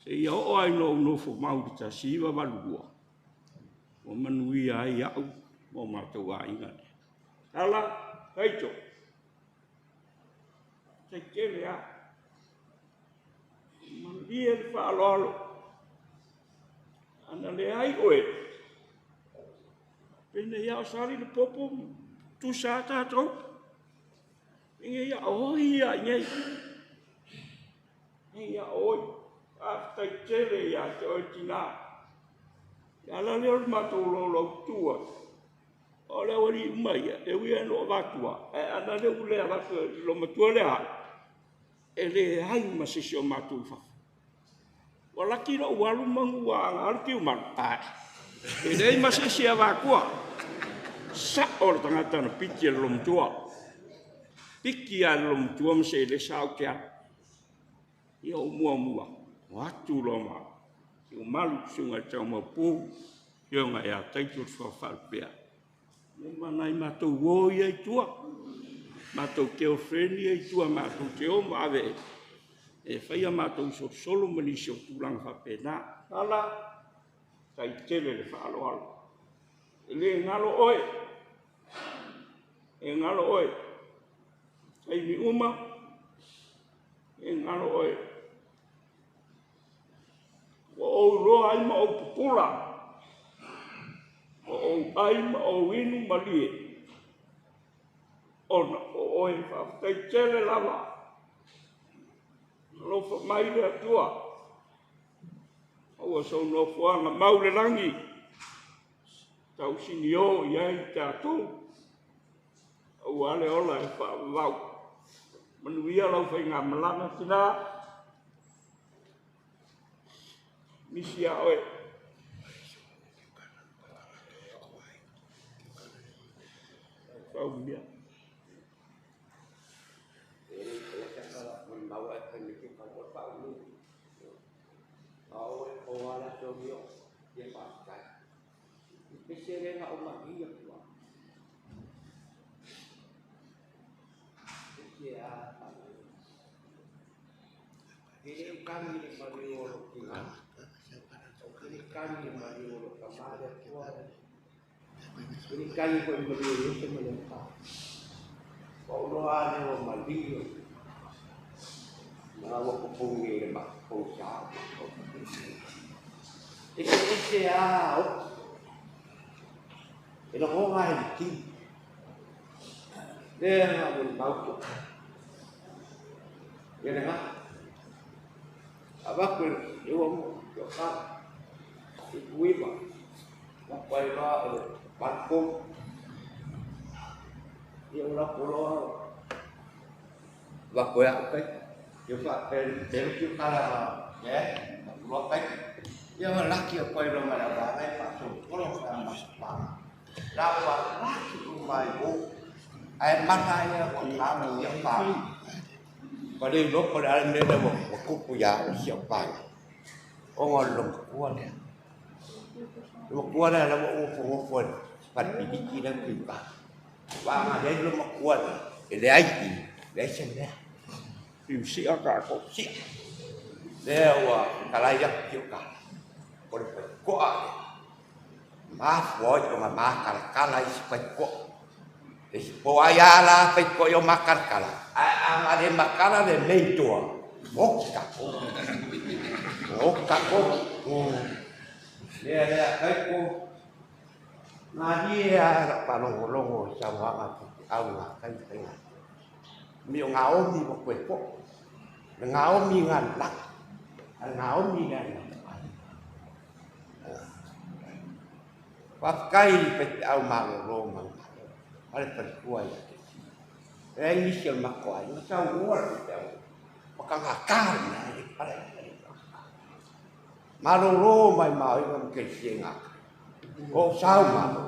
Se ia oo ai no ou nofo mau i le 1982. Ua manuia ai au ma o matou aiga lea. Ala, taito. Tai tele a. Malie le faaaloalo. Ana leai oe, pene ia o sali le popo, tusa a tatou. Inge ia oi ia nei. Ia oi, faafetai tele ia te oe tina. Le ala lea o le matou lolautua. O le aualii uma ia, e ui lava ina ou avatua, ae ana le ua le avatu i lo matua lea, e leai ma se isi o matou i fafo. Ua laki lou alu manu ua aga alu Tiumalu, ae e leai ma se isi e avatua. Sa'o le tagata na piki e le lomatua. Piki lava le lomatua ma se le sa ou te alu. Ia o muamua, o atu loa ma Tiumalu, susuga i le Taumaupu, Afioga ia Taito le Suafa Faalupea. Ia ma nai matou uo ia i tua. Matou girlfriend ia i tua, matou te o ma ave e faia matou solosolo ma nisi o tulaga faapena. Ala, tai tele le faaaloalo. E le galo oe, e galo oe. Taimi uma, e galo oe. Ua ou iloa ai ma ou pupula, ua ou ai ma ou inu malie, ona o oe. Faafetai tele lava. Alofa mai le Atua. Maua sou nofoaga mau le lagi. Tausinio i ai tatou. Aua le ola e faavavau. Manuia lau faigamalaga tina. Misi a oe. Faumia. Sia ka ko sia. Le ua kalai ya ki ka. Ko le ko a. Ma fo o ma ma kala kala i pa ko. E po ai ala pa ko yo ma kala kala. A a le ma kala le mei toa. O ka ko. O ka ko. Le le kai ko. Ngā ni a pa longo longo sa wa nga au nga kai kai. Mi o ngā omi mo koe po. Ngā omi ngā lak. Ngā omi ngā lak. Whawhkai pe te au malo rō mau. Hare pari kua ia te si. E ai nisi o mako ai. Ngā sau ua te te au. Waka ngā kāri nā e pare. Malo rō mai mau i ngā mke si e ngā. O sau malo.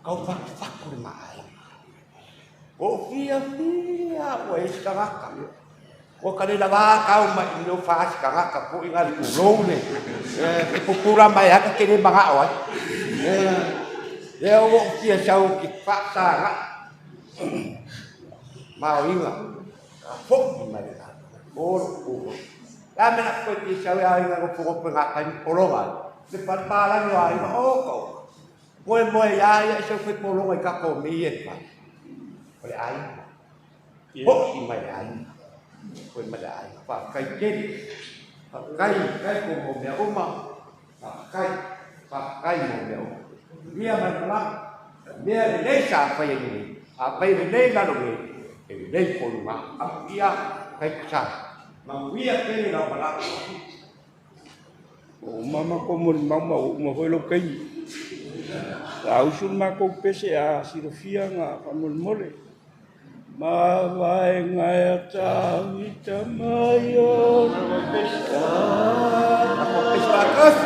Kau whaku le maa. O fia fia o e sangaka. O ka le lava kau mai i no fa sangaka po i ngā pulou le. E pupura mai aka ke le manga o ai. E o fia sau ki fa sanga. Ma o inga. Fo mai la. O o. La mena ko ti sau ia inga ko po ngā kai polonga. Le pa pa la no ai o ko. Moe moe ia ia sau foi polonga i ka ko mi e pa. O le ai. Ho i mai le ai. Ko mai le ai. Pa kai tele. Pa kai kai ko mo mea uma. Pa kai mo mea uma. Mea mai pala. Mea le lei sa pai e nei. A pai le lei lalo nei. E le lei polu ma. A ia kai sa. Ma uia tele lau pala. O mama ko mo mama o ma hoi lo kai. Sa usul ma ko pese a silafia ngā whamolmole. Ma vai ngai tawita mai o pesa. Ako pesa kas.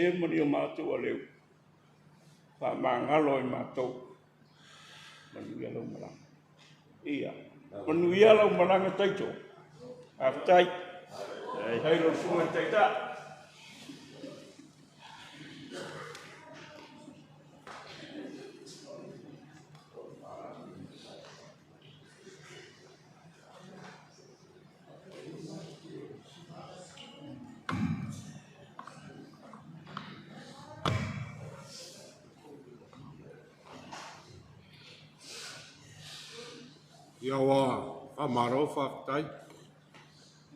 sese ma ni o matou aleu, faamagalo ai matou. Manuia lau malaga. Ia, manuia lau malaga Taito. Faafetai. Faafetai lau susuga i le Taitai. Ia ua faamalo faafetai.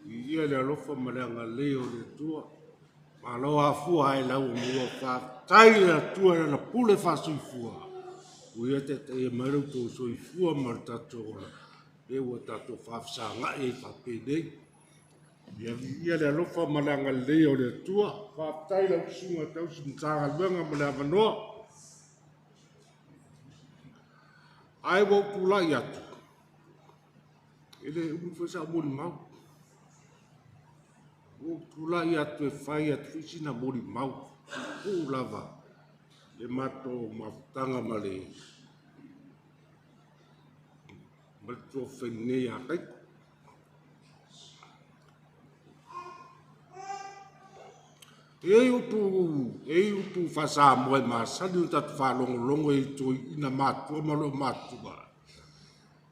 Viia le alofa ma le agalelei o le Atua. Malo afua ae lau maua faafetai i le Atua i lana pule faasoifua. Ua ia taitaia mai lo outou soifua ma le tatou ola, lea ua tatou faafesagai ai faapenei. Ia viia le alofa ma le agalelei o le Atua. Faafetai lau Susuga Tausi Matagaluega mo le avanoa. Ae ua ou tulai atu, e le umi foi sau molimau. Ua ou tulai atu e fai atu foi sina molimau, puupuu lava le matou mafutaga ma le tuafafine nei ia Taito. E i ai upu, e i ai upu faa-Samoa e masani ona tatou faalogologo i toeaiina matutua ma olomatutua.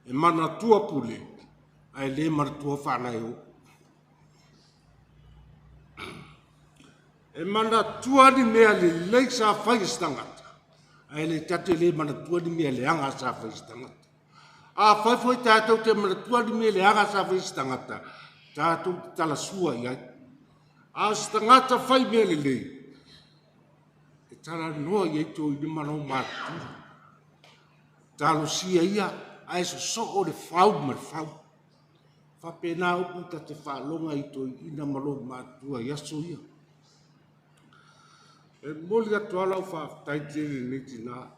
E manatua pule, ae le manatua faalaeo. E manatua ni mea lelei sa fai e se tagata, ae le tatou te le manatua ni mea leaga sa fai e se tagata. Afai foi tatou te manatua ni mea leaga sa fai e se tagata, tatou te talasua i ai. A o se tagata fai mea lelei, e talanoa i ai toeaiina ma lomatutua. Talosia ia, ae sosoo le fau ma le fau. Faapena upu ta te faaloga i toeaiina ma lomatutua i aso ia. E momoli atu lava lau faafetai tele i lenei tina,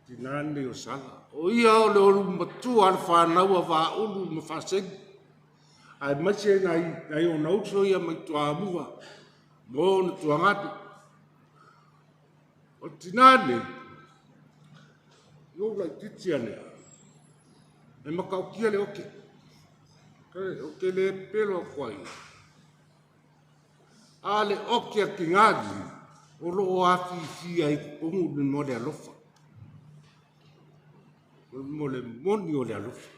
tina lenei o Sala. O ia o le ulumatua a le fanau a Vaaulu ma Faasegi, aemaise nai ona uso ia mai Toamua ma ona tuagane. O le tina lenei, i ou laitiiti ane, e matautia le ote. Ou te le pepelo atu ai. A le ote a le tina lenei, o lo o afifi ai i totonu le mea o le alofa. O le moni o le alofa.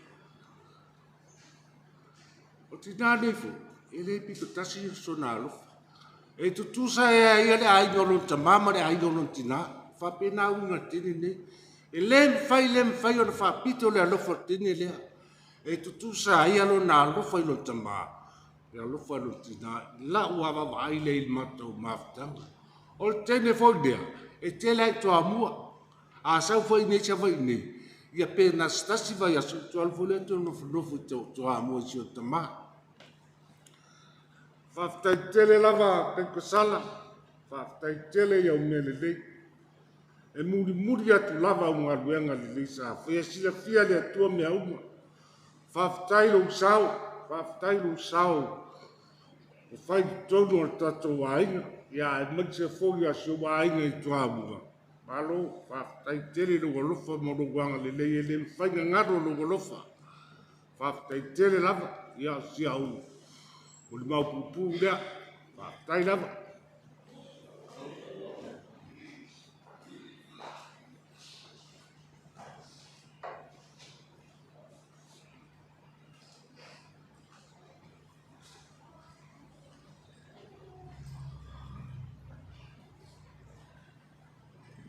O tina nei foi, e le pito tasi sona alofa. E tutusa e a ia le aiga o lona tamā ma le aiga o lona tinā. Faapena uiga o le teine lenei. E le mafai, le mafai ona faapito le alofa o le teine lea. E tutusa ai ia lona alofa i lona tamā, le alofa i lona tinā. I lau lava vaavaai lea i le matou mafutaga. O le teine foi lea, e tele lava i Toamua. A sau foi i Savaii nei, ia pe na o se tasi vaiaso, ona toe alu foi lea toe nofonofo i Toamua i si ona tamā. Faafetai tele lava Taito Sala, faafetai tele i au mea lelei. E mulimuli atu lava au galuega lelei sa faia, silafia le Atua mea uma. Faafetai lou sao, faafetai lou sao ua fai i totonu o le tatou aiga, ia aemaise foi o si ou aiga i Toamua. Malo, faafetai tele lou alofa ma lou agalelei, e le mafai ona galo lou alofa. Faafetai tele lava, ia o si au molimau puupuu lea. Faafetai lava.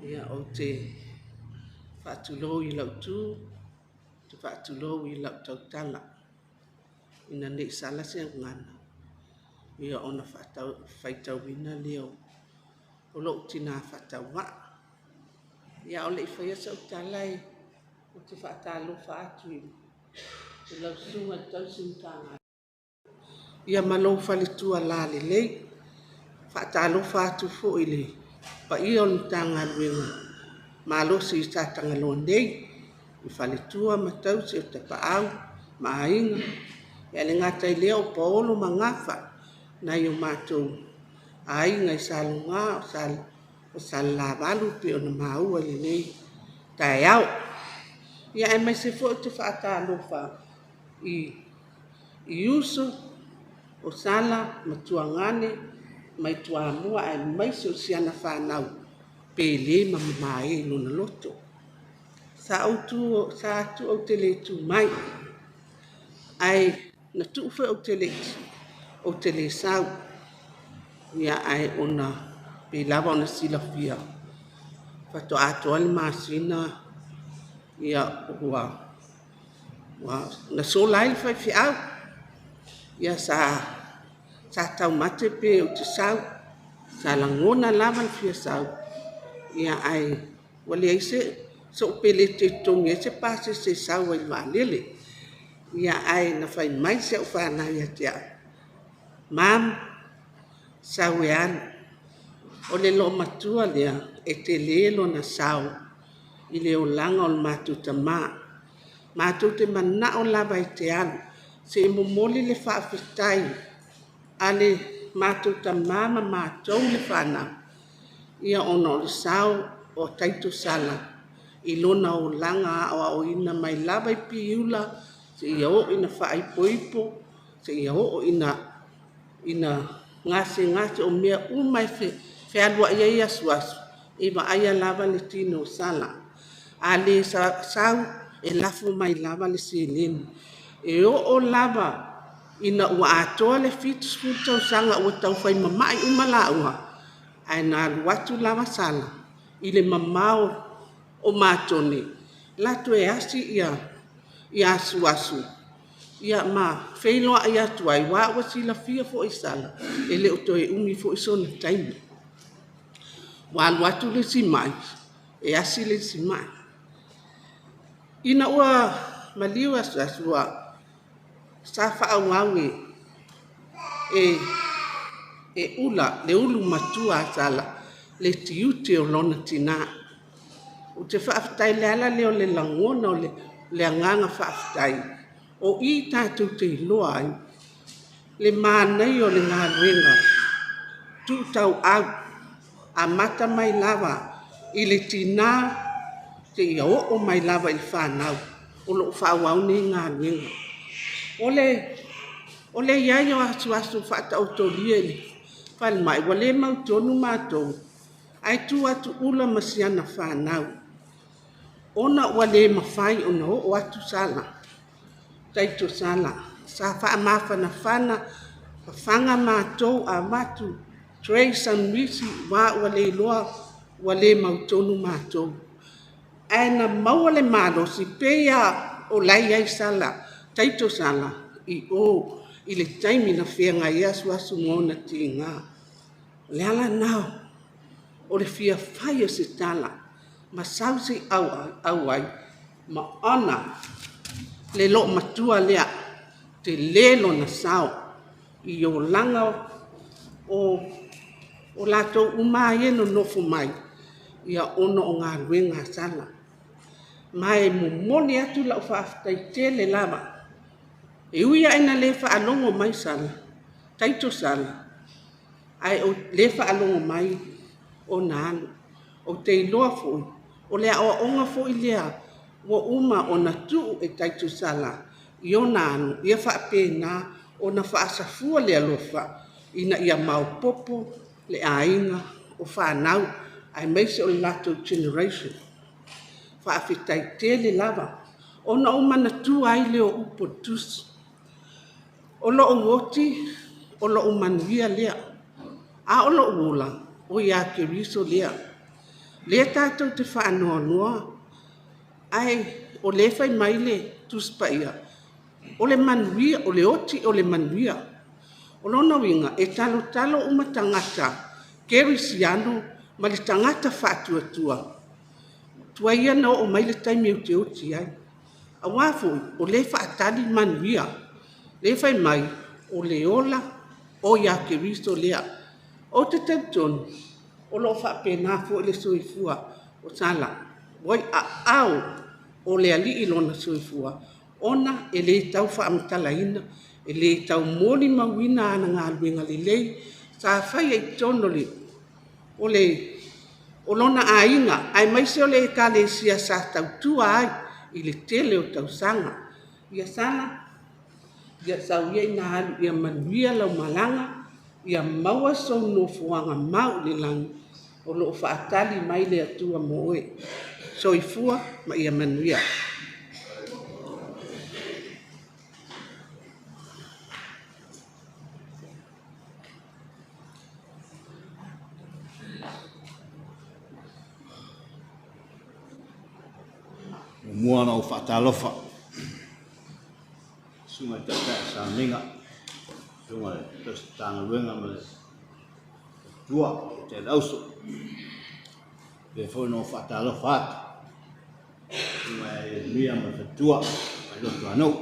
Ia, ou te faatulou i lau tu, ou te faatulou i lau tautala, ina ne i sala se gagana, ia ona faitauina lea o lou tina faatauvaa. Ia, a o le i faia sau tala, ou te faatalofa atu i lau Susuga i le Tausi Matagaluega, ia ma lou faletua lalelei. Faatalofa atu foi i le paia o le Matagaluega malosi i Satagaloa nei, i faletua ma tausi o tapaau ma aiga. Ae le gata i lea o paolo ma gafa nai o matou Aiga i Saluga o Sal o Salelavalu pei ona maua i lenei taeao. Ia aemaise foi ou te faatalofa i uso o Sala ma Tuagane mai Toamua aemaise o si ana fanau pele ma mamae i lona loto. Sa ou tu, sa atu ou te le tu mai, ae na tuu foi ou te le sau. Ia ae ona pei lava ona silafia, faatoa atoa le masina ia ua na sola ai le faifeau. Ia sa taumate pe ou te sau, sa lagona lava le fia sau, ia ae ua leai sou pelete e totogi ai se pasese e sau ai i le vaalele. Ia ae na fai mai si au fanau ia te au, "Mum, sau e alu, o le loomatua lea e tele lona sao i le olaga o le matou tama. Matou te manao lava e te alu, se i momoli le faafetai a le matou tama ma matou le fanau, ia ona o le sao o Taito Sala i lona olaga aoaoina mai lava i Piula seia oo ina faaipoipo, seia oo ina gasegase, o mea uma e fealuai ai asuasu, e vaaia lava le tino o Sala. A le sau, e lafo mai lava le seleni. E oo lava ina ua atoa le 70 tausaga ua taufai mamai uma laua, ae na alu atu lava Sala i le mamao o Matone, latou e asi ia asuasu, ia ma feiloai atu ai, aua ua silafia foi e Sala, e le o toe umi foi sona taimi. Ua alu atu le isi mai, e asi le isi mai. Ina ua maliu asuasu, ua sa faaauau e Ula, le ulu matua a Sala, le tiute o lona tina. Ou te faafetai, le ala lea o le lagona o le agaga faafetai, o i tatou te iloa ai le manaia o le galuega tuutauau, amata mai lava i le tina seia oo mai lava i le fanau o lo o faaauau nei galuega. O le i ai o asuasu faataotolia i le falemai, ua le mautonu matou, ae tu atu Ula ma si ana fanau, ona ua le mafai ona oo atu Sala, Taito Sala. Sa faamafanafana, fafaga matou avatu trays samimisi, aua ua le iloa, ua le mautonu matou. Ae na maua le malosi, pei lava o la e i ai Sala, Taito Sala i o i le taimi na feagai ai asuasu ma ona tiga. O le ala lena o le fia fai o se tala ma sau se auai ma ona le loomatua lea, tele lona sao i olaga o latou uma ia e nonofo mai, ia ona o galuega a Sala. Ma e momoli atu lau faafetai tele lava. E ui lava ina le faalogo mai Sala, Taito Sala, ae o lea e faalogo mai ona alo. Ou te iloa foi, o le aoaoga foi lea ua uma ona tuu e Taito Sala i ona alo, ia faapena ona faasafua le alofa ina ia maopoopo le aiga o fanau, aemaise o le latou generation. Faafetai tele lava. Ona ou manatua ai lea o upu o le Tusi, o lou oti, o lou manuia lea, a o lou ola, o ia Keriso lea. Lea tatou te faanoanoa, ae o lea e fai mai le Tusi Paia, o le manuia, o le oti o le manuia. O lona uiga, e talotalo uma tagata kerisiano ma le tagata faatuatua, tuai ia ona oo mai le taimi ou te oti ai. Aua foi, o lea e faatali manuia. Lea e fai mai, o le ola o ia Keriso lea. Ou te talitonu, o lo o faapena foi le soifua o Sala, ua i aao o le Alii lona soifua, ona e le tau faamatalaina, e le tau molimauina ana galuega lelei Sa faia i totonu o le o lona aiga, aemaise o le ekalesia sa tautua ai i le tele o tausaga. Ia Sala, ia sau ia ina alu ia manuia lau malaga, ia maua sou nofoaga mau i le lagi, o lo o faatali mai le Atua mo oe. Soifua ma ia manuia. Muamua ona ou faatalofa susuga i le Taitai o Sauniga, susuga i le Tausi-Matagaluega ma le Tua, le Taitai Auso. Faapea foi ona ou faatalofa atu susuga ia Ieremia ma le Faletua mai Lotoanou.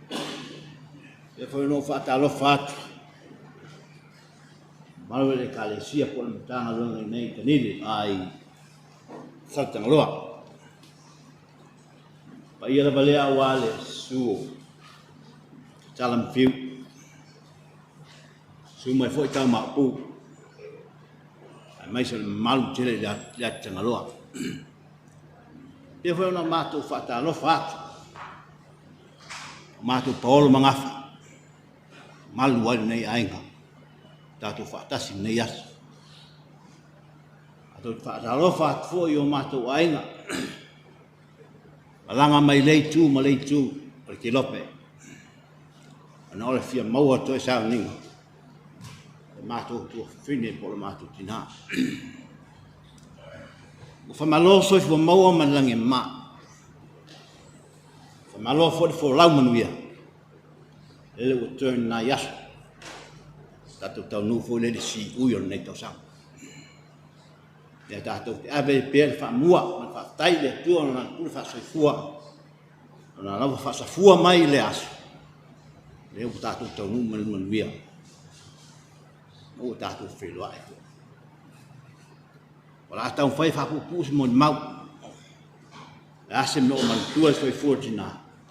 Faapea foi ona ou faatalofa atu mamalu o le Ekalesia po o le Matagaluega i nei i Tanili, i Saletagaloa. Paia lava lea aua le susu o Tatala ma Fiu. Susu mai foi tau Maopu. Aemaise o le mamalu tele i le ati Tagaloa. Pea foi ona matou faatalofa atu. O matou paolo magafa. Malu ai lenei aiga. Tatou faatasi lenei aso. Matou te faatalofa atu foi i o matou aiga. Malaga mai lea itu ma lea itu o le kelope. Ona o le fia maua toe sauniga le matou tuafafine po o le matou tinā. Ua faamalo soifua maua ma le lagi e mama. Faamalo foi le folau manuia. Lele ua turn nai aso. Tatou taunuu foi lele siui o lenei tausaga. Ia tatou te ave pea le faamua ma le faafetai i le Atua ona lana pule faasoifua, ona lava faasafua mai i le aso, lea ua tatou taunuu ma le manuia, ma ua tatou feiloai foi. O le a taumafai e faapuupuu se molimau. Le a se mea o manatua le soifua o le tina,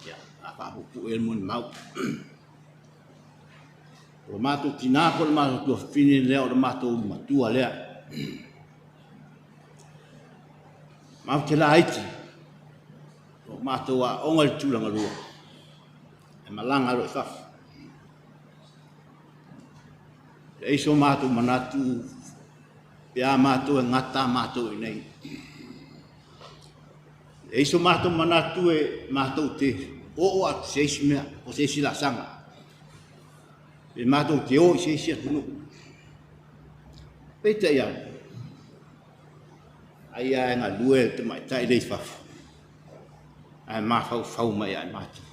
ia, a faapuupuu i ai le molimau. O lo matou tina po o le matou tuafafine lea, o le matou matua lea. Matou te laiti, o matou aoga i le tulaga lua, e malaga loa i fafo. E leai so matou manatu pe a matou e gata matou i inei. E leai so matou manatu e matou te oo atu se isi mea o se isi laasaga. Pe matou te o i se isi atunuu. Peitai ane, ai lava e galue le tamaitai lea i fafo, ae mafaufau mai ia i matou.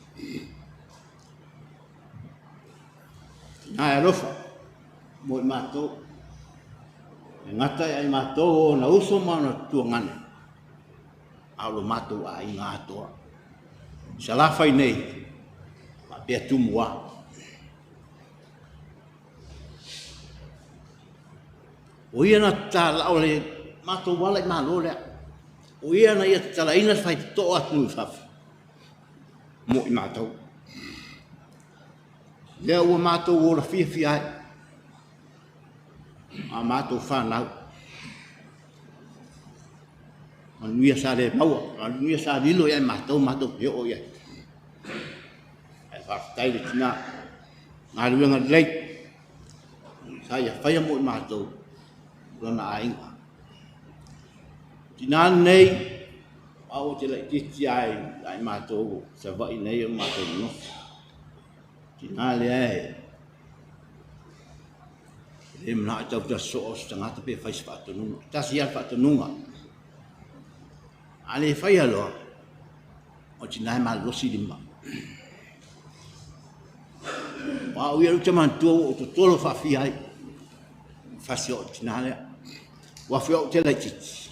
Tina e alofa mo i matou. E gata ia i matou o ona uso ma ona tutuagane, a o lo matou aiga atoa. I Salafai nei, faapea Tumua. O ia na tatala, o le matou ala i Malo lea. O ia na ia tatalaina le faitotoa atunuu i fafo mo i matou. Lea ua matou ola fiafia ai a matou fanau. Manuia sa le maua, manuia sa lilo ia i matou, matou te oo i ai. Ae faafetai le tina, galuega lelei, sa ia faia mo i matou lona aiga. Tina nei, a ua te laitiiti ai i matou Savaii nei o matou nonofo. Tina lea e le manao e tau soo se tagata pe fai se faatonuga. Tasi lava le faatonuga. A le faia loa, o tina e malolosi lima. O au ia le manatua ua ou totolo faafia ai. Fasi o tina lea. Ua fia ou te laitiiti.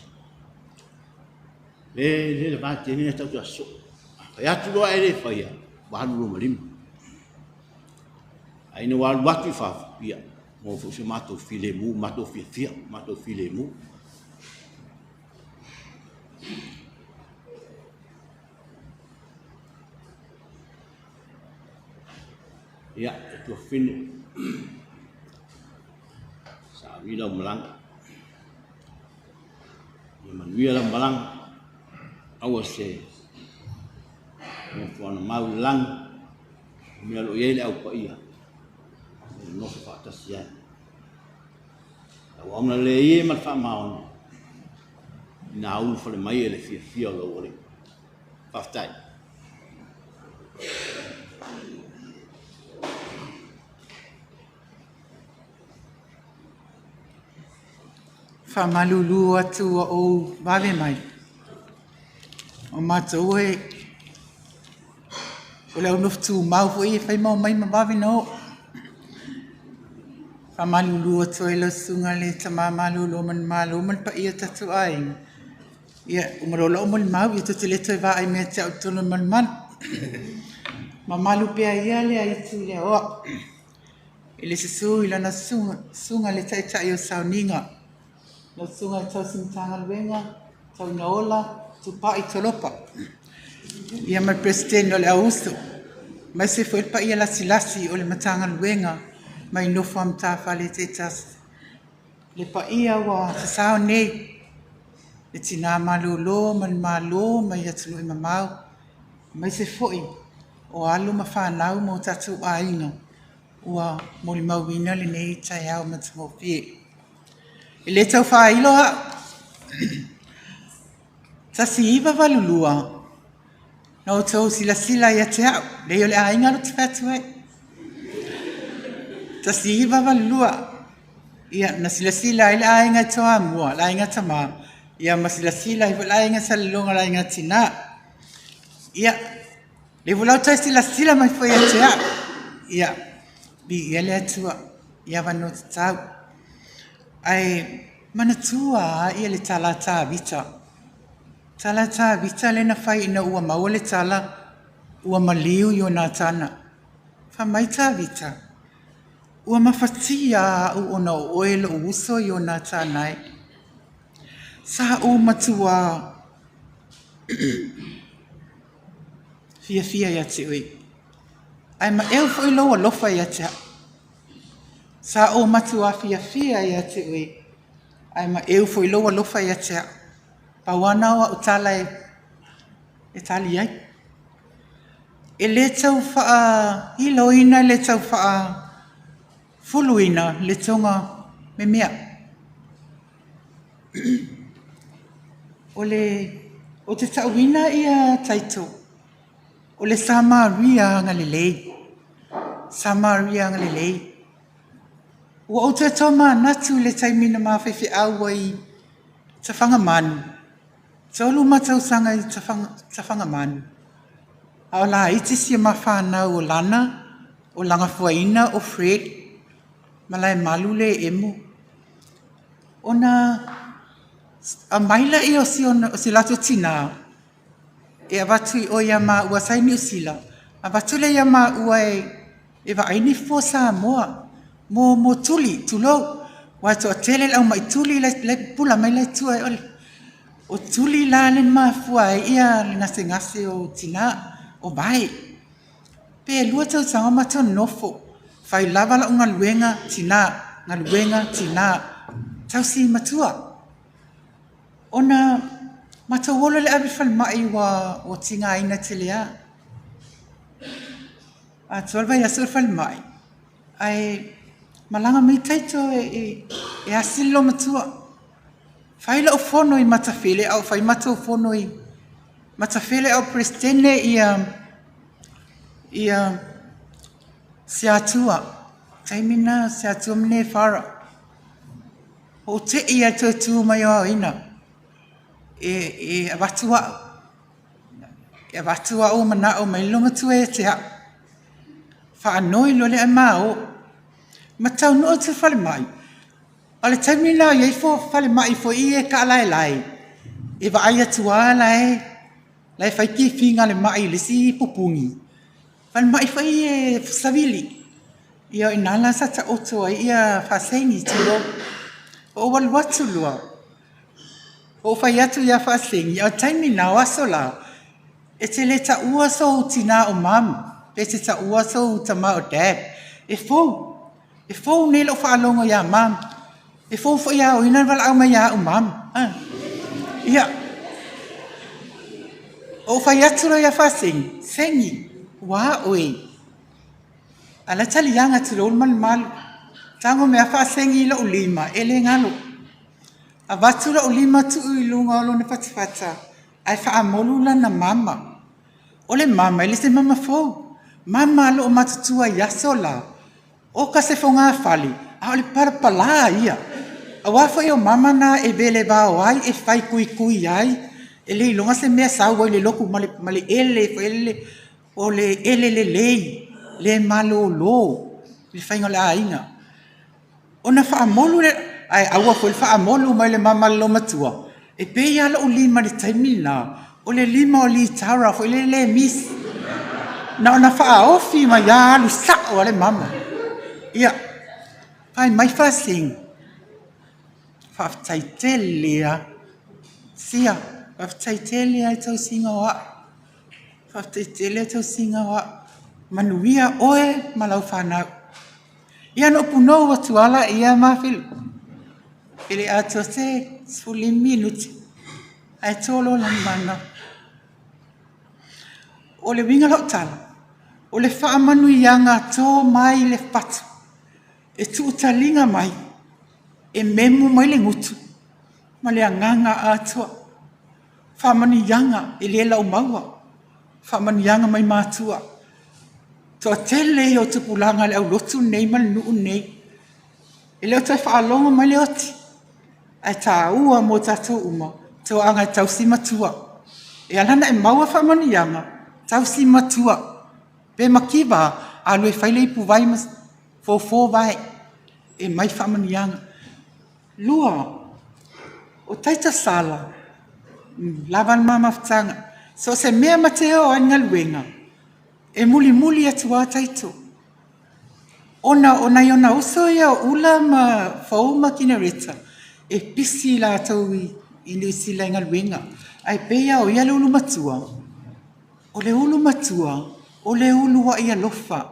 Le le le va tene tau te soo. Fai atu loa e le faia, ua alu loa ma lima. Ai ina ua alu atu i fafo, ia, mo foi se matou filemu, matou fiafia, matou filemu. Ia, e tuafafine. Manuia lau malaga. Ia manuia lau malaga. Aua se nofoana mau i le lagi, o mea o lo o i ai le au paia, e nonofo faatasi ai. Lau auauna lelei e ma le faamaoni, ina ulufale mai e le fiafia o lou Alii. Faafetai. Faamalulu atu ua ou vave mai. O matou e o le au nofo tumau foi e fai ma omai ma vave ona oo. Faamalulu atu ai lau susuga i le Tama Malolo Manumalo ma le paia o tatou aiga. Ia, uma loa lau molimau, ia tou te le toe vaai mai ia te au i totonu o le malumalu. Mamalu pea ia le aitu i le aoa. I le susu i lana susuga i le Taitai o Sauniga, lau Susuga i le Tausi Matagaluega, Tauinaola Tupai Tolopa, ia ma le Peresetene o le Auuso, aemaise foi le paia lasilasi o le Matagaluega mai nofo a matafale taitasi. Le paia ua sasao nei, le tina malolo ma le malo mai atunuu e mamao, aemaise foi o alo ma fanau ma o tatou aiga ua molimauina lenei taeao matagofie. E le tau faailo au, 1982, na outou silasila ia te au, leai o le aiga lea ou te fai atu ai. 1982, ia, na silasila ai le aiga i Toamua, le aiga Tama, ia ma silasila ai foi le aiga Salelologa, le aiga Tina. Ia, lea foi la ua toe silasila mai foi ia te au. Ia, viia le Atua i avanoa tatau. Ae manatua lava ia le tala a Tavita. Tala a Tavita lea na fai ina ua maua le tala ua maliu Ionatana. Fai mai Tavita, Ua mafatia lava au ona o oe lou uso Ionatana e. Sa ou matua fiafia ia te oe, ae maeu foi lou alofa ia te au. Sa ou matua fiafia ia te oe, ae maeu foi lou alofa ia te au. Pau lava na o au tala e tali ai. E le tau faailoina, e le tau faafuluina le toga memea. O le, ou te tauina ia Taito, o le Samaria agalelei. Samaria agalelei. Ua ou toe tomanatu i le taimi na ma faifeau ai i Tafagamanu, 3 ma tausaga i Tafagamanu, a o laiti si a ma fanau o Lana, o Lagafuaina, o Fred, ma Laemalu le emo. Ona aumai lea o si latou tinā e avatu i o ia maua sa i Niu Sila, avatu lea ia maua e vaai ni fua Samoa mo tuli, tulou. Aua e toatele le au mai tuli la e pupula mai la i tua e ole. O tuli la le mafua ai ia le gasegase o tina, o vae. Pe 2 tausaga o matou nonofo, fai lava lau galuega, tina, galuega, tina, tausi matua. Ona matou o loa lea ave i le falemai ua tigaina tele lava. Atoa le vaiaso i le falemai, ae malaga mai Taito e asi le loomatua. Fai lau fono i Matafele a o fai matou fono i Matafele a o Peresetene ia Siatua. Taimi na Siatua ma Nefara. Ou te i ai toe tu mai o aoina e avatu au. E avatu au manao mai le loomatua ia te au. Faanoi loa lea ae ma o. Ma taunuu atu i le falemai. O le taimi lena o i ai falemai foi ia e taalaelae, e vaai atu lava la e fai tifiga a le mai i le isi pupuni. Falemai foi ia savili. Ia o i ina la sa taoto ai Faasegi tulou. Ou alu atu loa, ou fai atu ia Faasegi, a o le taimi lena, o aso la, e te le taua sou tina o mum, pe te taua sou tama o dad. E fou. E fou nei lau faalogo ia mum. E fou foi aoina le valaau mai ia au mama. Ia, o fai atu loa ia Faasegi, Segi, ua oe. Ala taliaga tulou le malumalu. Tago mea Faasegi i lou lima, e le galo. Avatu lou lima tuu i luga o lona fatafata, ae faamolu lana mama. O le mama, e le se mama fou. Mama a loo matutua i aso la. O ka se fogafale, a o le palapalā ia. Auā foi o mama na e velevao ai, e fai kuikui ai, e le iloga se mea sau ai i le lotu ma le ele foi lele, o le ele lelei, le malōlō i le faiga o le aiga. Ona faamolu le, ae aua foi le faamolu mai le mama a le loomatua, e pei lava lou lima i le taimi lena, o le lima o litara foi lele le misi. Na ona faaofi mai lava alu sao lava le mama. Ia, fai mai Faasegi, faafetai tele lava. Sia, faafetai tele lava i tausiga o au. Faafetai tele i tausiga o au. Manuia oe ma lau fanau. Ia na ou punou atu lava laia ma Filipo. E le atoa se 15 minute ae tolo lana mana. O le uiga o lau tala, o le faamanuiaga to mai le fatu, e tuutaliga mai, e memu mai le gutu ma le agaga atoa. Faamanuiaga e le laumaua, faamanuiaga mai matua. Toatele ia o tupulaga le aulotu nei ma le nuu nei. E le o toe faalogo mai le oti, ae tāua mo tatou uma, toaga e tausi matua. E ala ona e maua faamanuiaga, tausi matua. Pe mativa, alu e fai le ipuvai ma fofo vae, e mai faamanuiaga. Lua, o taita sala, lava le ma mafutaga. So se mea ma te o ai le galuega, e mulimuli atu lava taito. Ona o nai ona uso ia o Ula ma Fou ma Kinereta, e pisi latou i Niu Sila i galuega. Ae pei lava o ia le ulu matua. O le ulu matua, o le uluai alofa.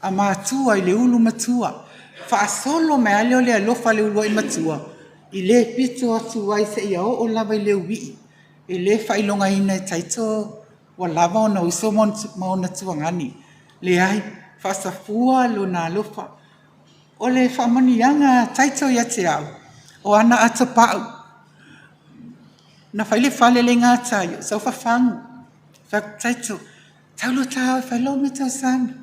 A matua i le ulu matua. Faasolo mai lava lea o le alofa a le uluai matua, i le pito atu ai seia oo lava i le uii. E le faailogaina e taito ua lava ona uso ma ona tuagani. Leai, faasafua lona alofa. O le faamanuiaga a taito ia te au, o ana atopau. Na fai le fale le gatai, o saufafagu. Fai atu taito, tau loa ta o e fai lau mea tausami.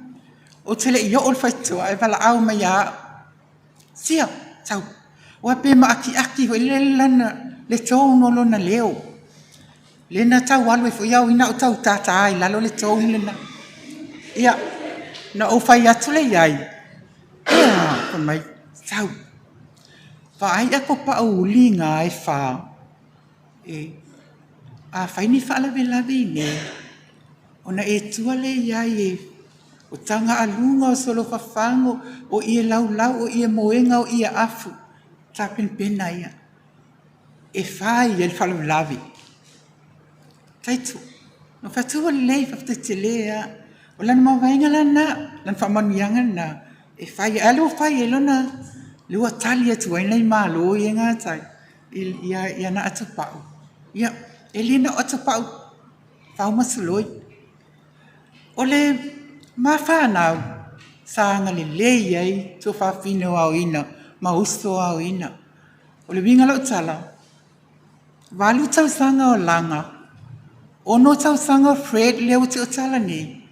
Ou te le i oo i le faitotoa ae valaau mai ia au. Sia, tau. Ua pe maakiaki foi lele lana, le tone o lona leo. Lea na tau alu ai foi au ina o tau tātā i lalo le tone lena. Ia, na ou fai atu le iai, ea, fai mai, tau. Vaai a ko pau uli ngā e whā. E, a whai ni whaalavelave i nei, ona e tua le iai e o tanga alunga o solofafago, o ie laulau, o ie moega, o ie afu, tapenapena ia. E fai ai le faalavelave. Taito, na fai atu ua lelei, faafetai tele lava. O lana mavaega la lena, lana faamanuiaga lena, e fai ai. A lea ua fai ai lona, lea ua tali atu ai nai malo ia e gatai i ana atopau. Ia, e le na o atopau fao ma soloi. O le ma fanau, sa agalelei ai tuafafine o aoina ma uso o aoina. O le uiga o lau tala, 8 tausaga o Laga, 6 tausaga o Fred lea ua tiotala nei,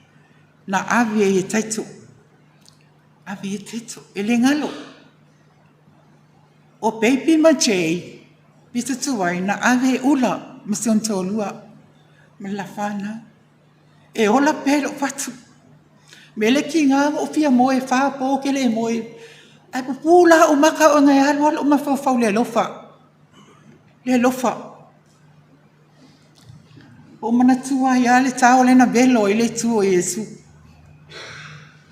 na ave ai e Taito. Ave ai e Taito, e le galo. O Baby ma Jay, pito tuai, na ave e Ula ma si ona toalua ma le la fanau. E ola pea i lou fatu. Me le kiga ua ou fia moe e whā pō ke le moe. Ae pupū la o maka o ngai alu alu o mafaufau le alofa. Le alofa. O manatua ai lava le tao lea na velo ai le itu o Iesu.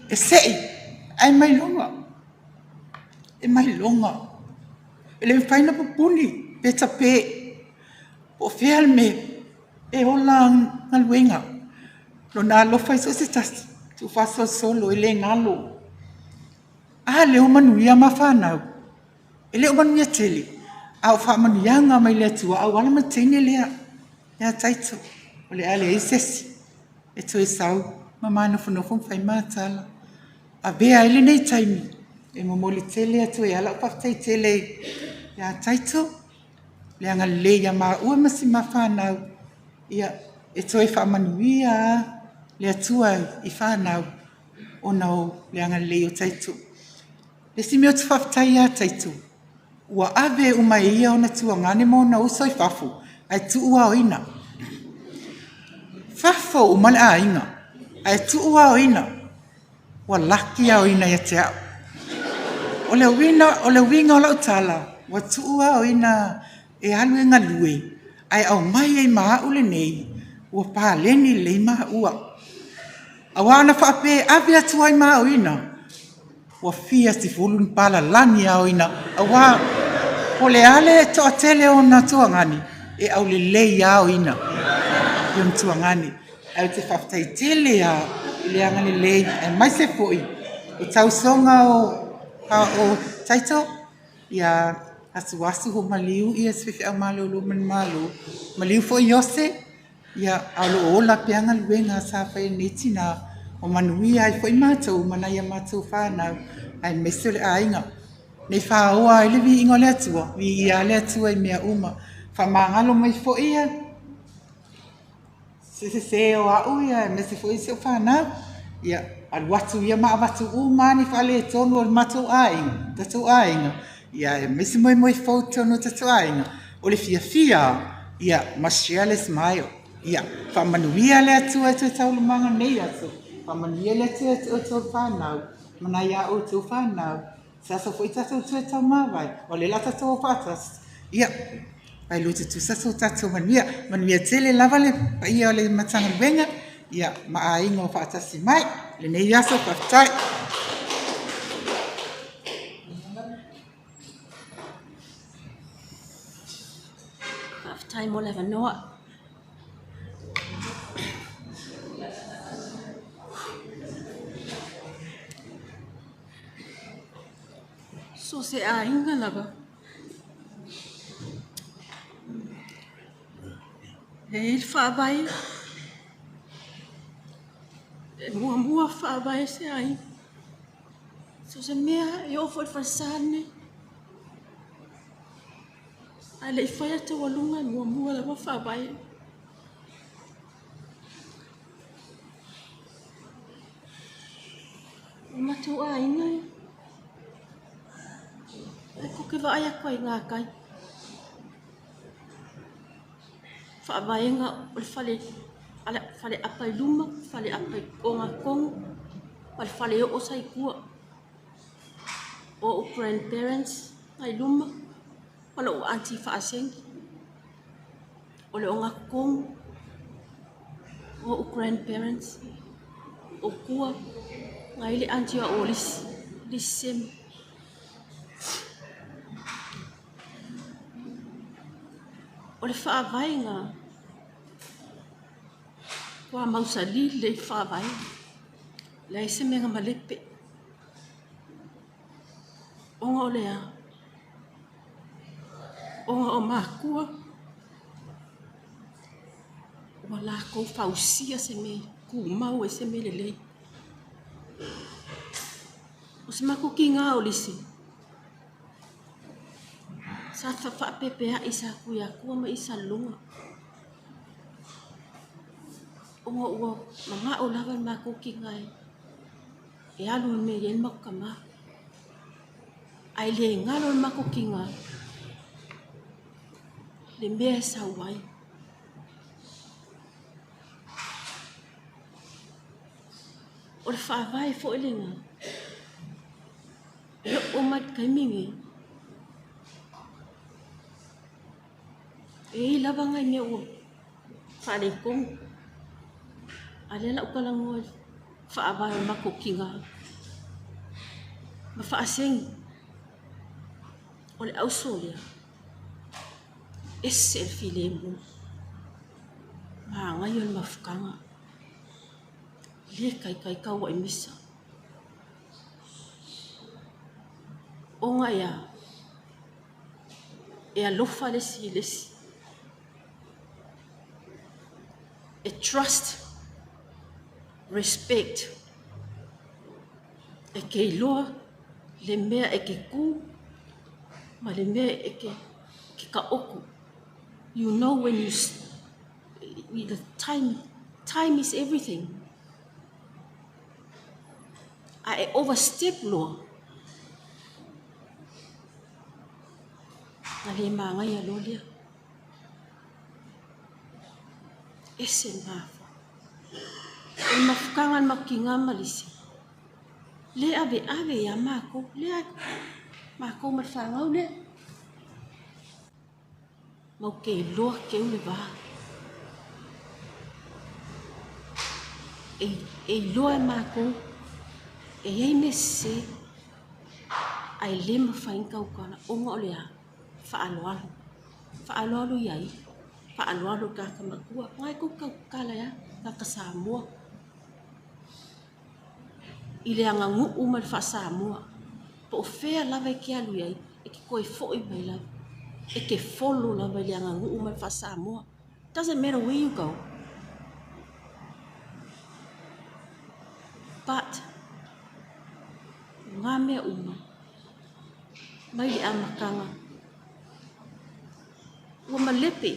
E sei, ae mai luga. E mai luga. E le mafai ona pupuni pe tape. Po o fea le mea e ola galuega. Lona alofa i so o se tasi, tuufaasolosolo e le galo. A lea ua manuia ma fanau. E le o manuia tele, a o faamanuiaga mai le Atua auala mai le teine lea ia Taito. O le a leai se isi e toe sau ma manofonofo ma fai matala. Avea ai lenei taimi e momoli tele atu ai lau faafetai tele ia Taito, le agalelei ia maua ma si ma fanau, ia e toe faamanuia le Atua i fanau ona o le agalelei o Taito. Le isi mea ou te faafetai ia Taito, ua ave uma e ia ona tuagane ma ona uso i fafo, ae tuu aoina. Fafo uma le aiga, ae tuu aoina. Ua laki aoina ia te au. O le uiga o lau tala, ua tuu aoina e alu e galue, ae aumai ai ma au lenei, ua paleni lelei maua. Aua ana faapea e ave atu ai ma aoina, ua fia sefulu ni palalagi aoina, aua po o le a le toatele o ona tuagane, e aulelei aoina i ona tuagane. Ae ou te faafetai tele lava i le agalelei aemaise foi o tausoga o Taito, ia asuasu maliu se faifeau malolo mai le Malo, maliu foi Iose, ia a o lo o ola pea galuega sa fai e lenei tina, ua manuia ai foi matou ma nai a matou fanau, aemaise o le aiga. Nei faoa ai le viiga o le Atua, viia le Atua i mea uma. Faamagalo mai foi ia se sese o au ia aemaise foi si ou fanau. Ia alu atu ia ma avatu uma ni faaletonu o le matou aiga, tatou aiga, ia aemaise moemoe fou i totonu o tatou aiga. O le fiafia ia must share le smile. Ia faamanuia le Atua i toe taualumaga o lenei aso. Faamanuia le Atua i outou fanau, ma nai a outou fanau. Se aso foi tatou toe taumāvae, o lea o le a tatou o faatasi. Ia, vaelua tutusa so tatou manuia. Manuia tele lava le paia o le Matagaluega, ia, ma aiga o faatasi mai. Lenei aso, faafetai. Faafetai mo le avanoa. So o se aiga lava, e i ai le faavae, e muamua faavae se aiga. So o se mea e oo foi i le falesa lenei, ae le i faia taualuga e muamua lava faavae. O matou aiga e kou te vaai atu ai i gatai. Faavaega o le fale, fale apa i luma, fale apa i ogatotonu, ma le fale oo sa i tua. O ou grandparents nai luma, ma lou aunty faasegi. O le ogatotonu o ou grandparents, o tua, nai le aunty o au o Lisi, Lisi Semi. O le faavaega ua mausali le faavae, leai se mea na malepe. Ona o le a? Ona o matua ua latou fausia se mea e tumau ai se mea lelei. O si matou tiga o Lisi, sa faapepeai sa Tuiatua ma Isalelologa ona ua manao lava le matou tiga e alu i le mea e i ai le matou tama. Ae le galo le matou tiga le mea e sau ai. O le faavae foi lena e oo mai i le taimi lenei, e i ai lava nai mea ua faaletonu. A o lea o le a ou talanoa i le faavae o le matou tiga ma faasegi. O le auso lea, e ese le filemu, manaia le mafutaga, le taitai tau ai misa. Ona e a? E alofa le isi i le isi. E trust, respect. E ke iloa le mea e ke kū ma le mea e ke, ke kaoku. You know when you, the time, time is everything. A e overstep loa. Na le māngaia loa lea. Ese mafa. O le mafukaga le makiga ma lisi. Le ave ave ia mākou. Le mākou ma le whangau lea. Mau ke iloa ke ule vā. E, e iloa e mākou. E iai me se. Ai le mawhai kaukala. Onga o le a. Whaaloalo. Whaaloalo iai. Whaaloalo ka kamakua. Ngai ko kaukala ya. Ka Samoa. I le anga nguu ma le wha-Samoa. Po o fea lava e ke alu iai. E ke koe foi mai lava. E ke follow lava i le anga nguu ma le wha-Samoa. Doesn't matter where you go. But, ngā mea uma, mai le amakanga, ua malepe,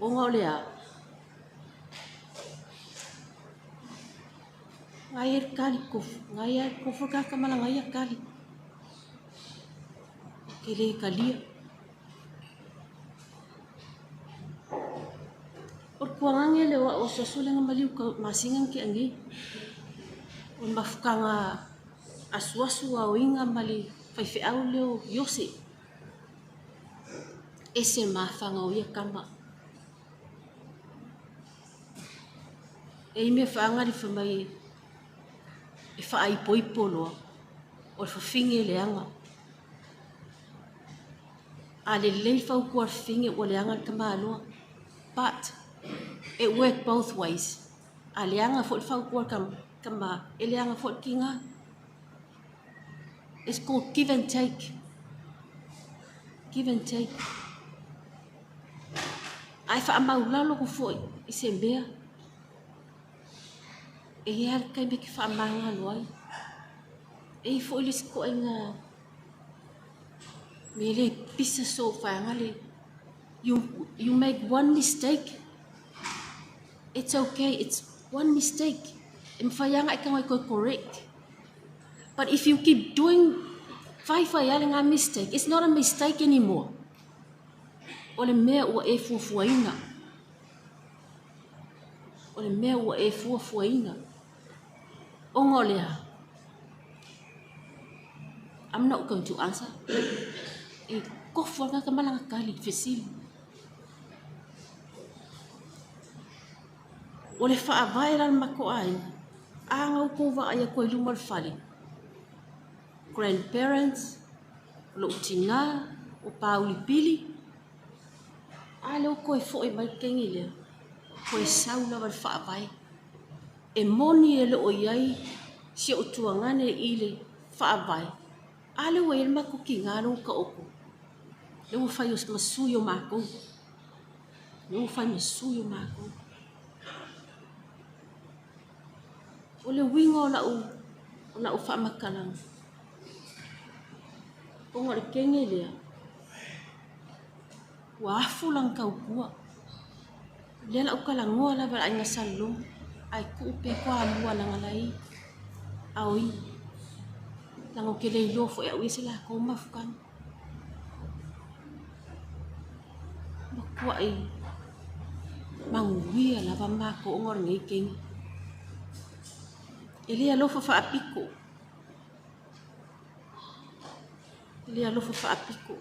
o ngā o le a, ngai e kali kofu, ngai e kofu ka kamala ngai a kali. Ke le kalia. O kuangange le wa o sosole nga maliu ka masingan ke angi. O mafukanga asuasu a oinga mali faifeau leo Iose. Ese mafanga o ia kama. E ime whaanga li whamai e whaaipoipo loa o le whawhinge le anga. A le lei whaukua le whinge o le anga le kamaloa. But it worked both ways. A le anga fo le whaukua le kama, e le anga fo le kinga. It's called give and take. Give and take. Ai wha maulalo ko fo i se mea. E ia kai me ki wha manga loai. E i fo i le siko ai ngā me le pisa so whaanga le. You make one mistake. It's okay. It's one mistake. E mwhaianga e kangoi koe correct. But if you keep doing whai whai ale ngā mistake, it's not a mistake anymore. O le mea ua e fuafuaina. O le mea ua e fuafuaina. O ngā lea. I'm not going to answer. E kofu anga ka malanga kali fesili. O le whaavae la mako ai. A ngau ko wa ai ko luma le fale. Grandparents, lo tinga, o pauli pili. A le o koe foi mai kengi lea. Koe sau lava le whaavae. E moni e lo o iai, si o tuangane i le whaavae. A le ua e mako ki ngā lo ka oko. Le ua whai o masui o mākou. Le ua whai masui o mākou. O le winga o lau whaamakalanga. O ngā le kenge lea. Ua afu lang kaukua. Lea lau kalangoa lava la inga salong. Ai kuupe kwa amua langa lai. Aoi. Lango ke le ilo fo e au ese la ko mafukanga. Makua e manguia lava mako o ngor ngei kengi. E le alofa whaapiko. E le alofa whaapiko.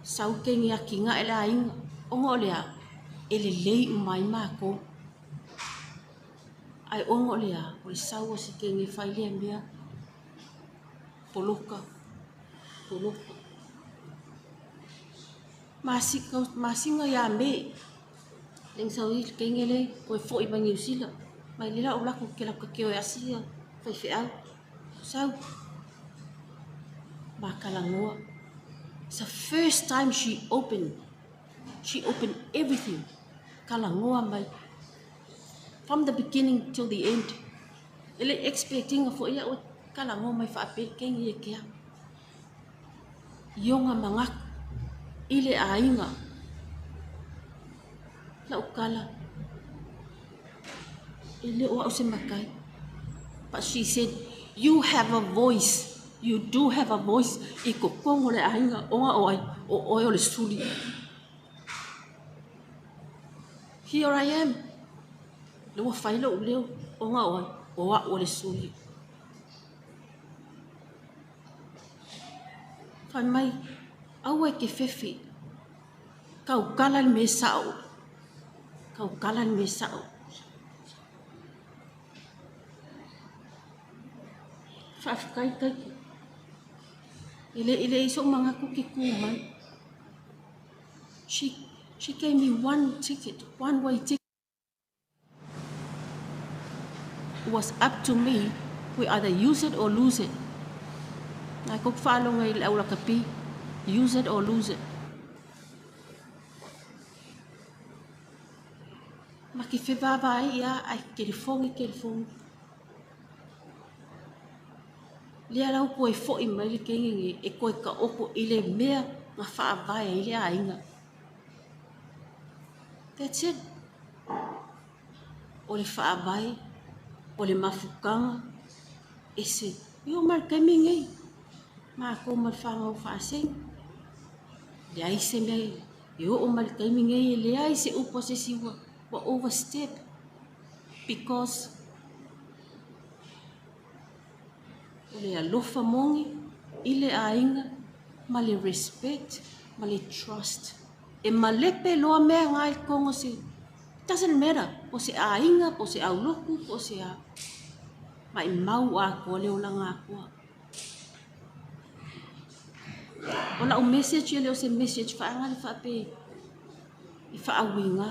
Sau kengi a ki ngā e la inga. O ngō lea, e le lei umai mākou. Ai o ngō lea, o le sau o se kengi whai lea mea. Poloka. Poloka. Masinga ia me. Leng sau i kengi le, koe foi mai New Zealand. Mai le lau lako ke lau kakeo e asia, whai wheau. Sau. Makalangoa. It's the first time she opened. She opened everything. Kalagoa mai. From the beginning till the end. E le expecting fo'i a'u e kalagoa mai fa'apea le keigi e ke au. Ioga magaku i le aiga. La'u kala e le o a'u se matai. But she said, you have a voice. You do have a voice. I totonu o le aiga ona o ai o oe o le suli. Here I am. Le ua fai lo'u leo ona o ai o a'u o le suli. Fai mai, aua e te fefe, tautala le mea sa'o, tautala le mea sa'o. Faafetai Taito. E le i leai so'u manatu ke tu mai. She gave me one ticket, one way ticket. It was up to me, we either use it or lose it. Ae kou faalogo i le au lakapi, use it or lose it. Ma ke fevaavaai ia ae telefoni telefoni. Lea la ua toe fo'i mai le keigi nei e toe taoto i le mea na faavae ai le aiga. That's it. O le faavae, o le mafutaga, e se e oo mai i le taimi lenei, matou ma le fanau faasegi. Leai se mea e oo mai i le taimi lenei e leai se upu a se isi ua overstep because o le alofa moni i le aiga ma le respect ma le trust. E malepe loa mea na i totonu o se, doesn't matter po o se aiga, po o se aulotu, po o se a, maimau atoa le olaga atoa. O la'u message e le o se message faaga le faape e faauiga.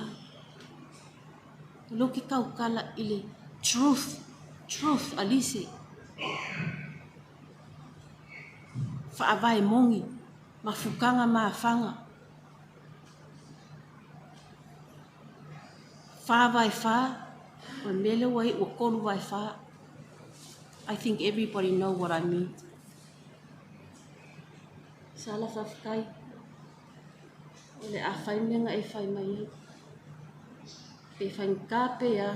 O lea ou te tautala i le truth, truth Alise. Faavae moni, mafutaga ma afaga. Fa vae fa, o le mea lea ua iu ua tolu vae fa. I think everybody know what I mean. Sala faafetai, o le a fai mea na e fai mai ai. Pe faigata pe a,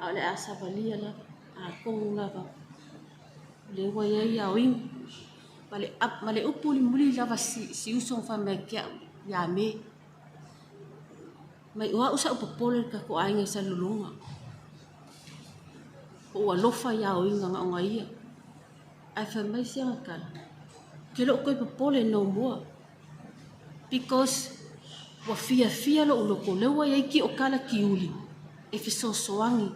a o le a savalia lava, atonu lava. O lea ua i ai aoina. Ma le, ma le upu mulimuli lava si, si uso na fai mai ke au ia me. Mai o a'u sa'u popole i le tatou aiga i Salelologa. Po o alofa i aoina na ona ia. Ae fai mai si ana tala, ke lo'u toe popole no more. Because ua fiafia lo'u loto, lea ua i ai ki o kala kiuli e fesoasoani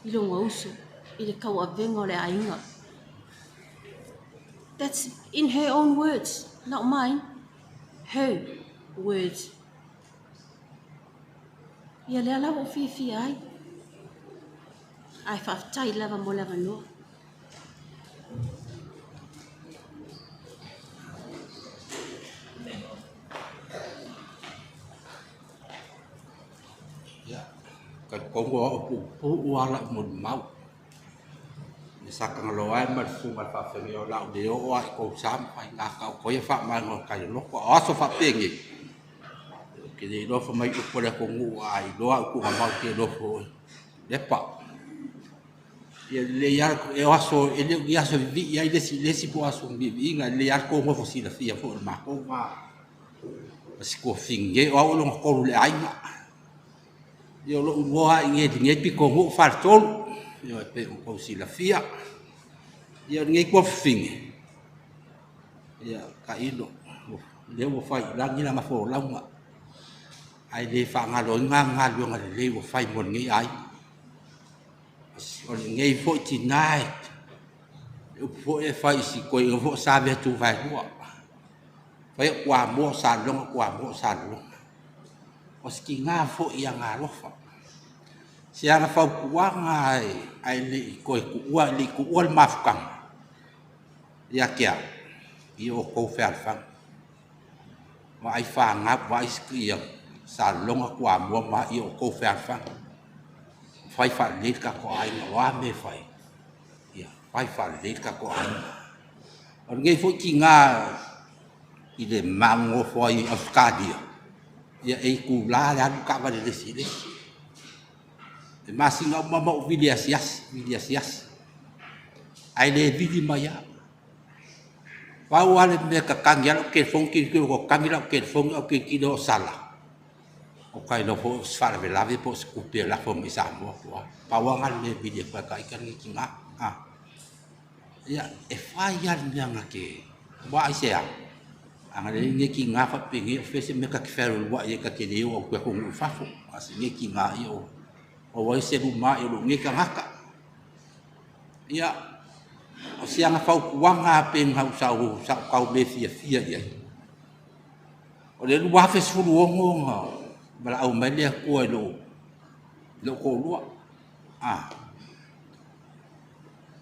i lona uso i le tauavega o le aiga. That's in her own words, not mine. Her words. Ia lea la ua ou fiafia ai. Ae faafetai lava mo le avanoa. Ia, talitonu o au puupuu lava lau molimau. Le sakagaloa ai ma le susuga i le faafeagaiga o le a ou le oo lava i tou sa ma faiga taoto ia faamaonia o tai loloto. A o aso faapenei, ou te le iloa fai mai upu a le atunuu a iloa au tuugamau ou te iloa foi Lepa. Ia lelei lava e o aso e le o ni aso e vivii ai le isi i le isi po o aso viiviiga, e lelei lava le tou nofo silafia foi o le matou va ma si tuafafine o au o lona tolu i le aiga. Ia o lou igoa lava i lenei pitonuu o Faletolu, ia e pei ona tou silafia. Ia o lenei tuafafine, ia tailo, lea ua fai i lagi lana folauga, ae le faagaloina galuega lelei ua fai mo lenei aiga. O lenei foi tina e upu foi e fai i si toeaina foi o Savea Tuvaelua. Fai o Toamua o Salelologa, Toamua o Salelologa. O si tina foi ia galofa. Se ana fautuaga ae le i toe tuua, le i tuua le mafutaga ia te au, ia outou fealofani. Vaai fagau, vaai ia salologa kuamua ma ia o kou fealofani. Fai faalelei le tatou aiga, o a mea e fai, ia fai faalelei le tatou aiga. O lenei foi tiga i le manonofo ai i Ausetalia, ia e itula le alu taavale i le isi i le isi. E masina uma ma ou vili asiasi, vili asiasi. Ae le vili mai lava. Pau lava le mea e tatagi lava lau telefoni, tilotilo ua tagi lau telefoni ae ou tilotilo o Sala. O ka iloa foi o se faalavelave po o se tupe e lafo mai i Samoa po o a. Pau lava lena o le mea e vili atu ai ta ita lenei tina. Ia, e fai lava le mea na te... Aua aisea? A na leai lenei tina faapenei o fea se mea ta te fealualuai ai ta te le o atu i atunuu i fafo. A o si nei tina ia o ai se luma o lou nei tagata. Ia, o se aga fautuaga pe na sau tau le fiafia i ai. O le 2016 na valaau mai le Atua i lou toalua. A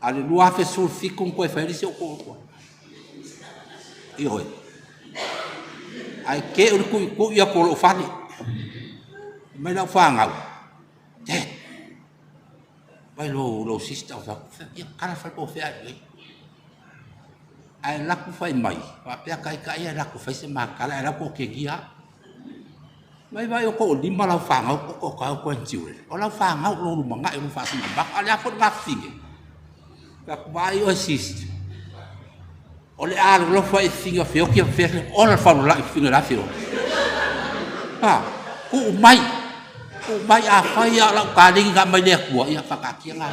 o le 2017 na toe fai ai le isi ou toalua. Ioe. Ae te i le tuitui atu o lou fale. Mai lau fanau, Dad, vai lou sister, ia tatala le fale po o fea a i ai. Ae alu atu fai mai, faapea ta ita ia alu atu e fai se ma tala, ae alu atu otegia au. Mai vai o toalima lau fanau po o toatau grandchildren. O lau fanau o lou lumanai o lou faasinomaga. A o le a foi le gafifine? Fai atu, vaai oe sister. O le alolofa i fafine feoti a fefe, ola le faulolai i fafine la feoti. Ha, tuu mai. Tuu mai a fai a lau kalegi na mai le Atua, ia whakaatia ngā.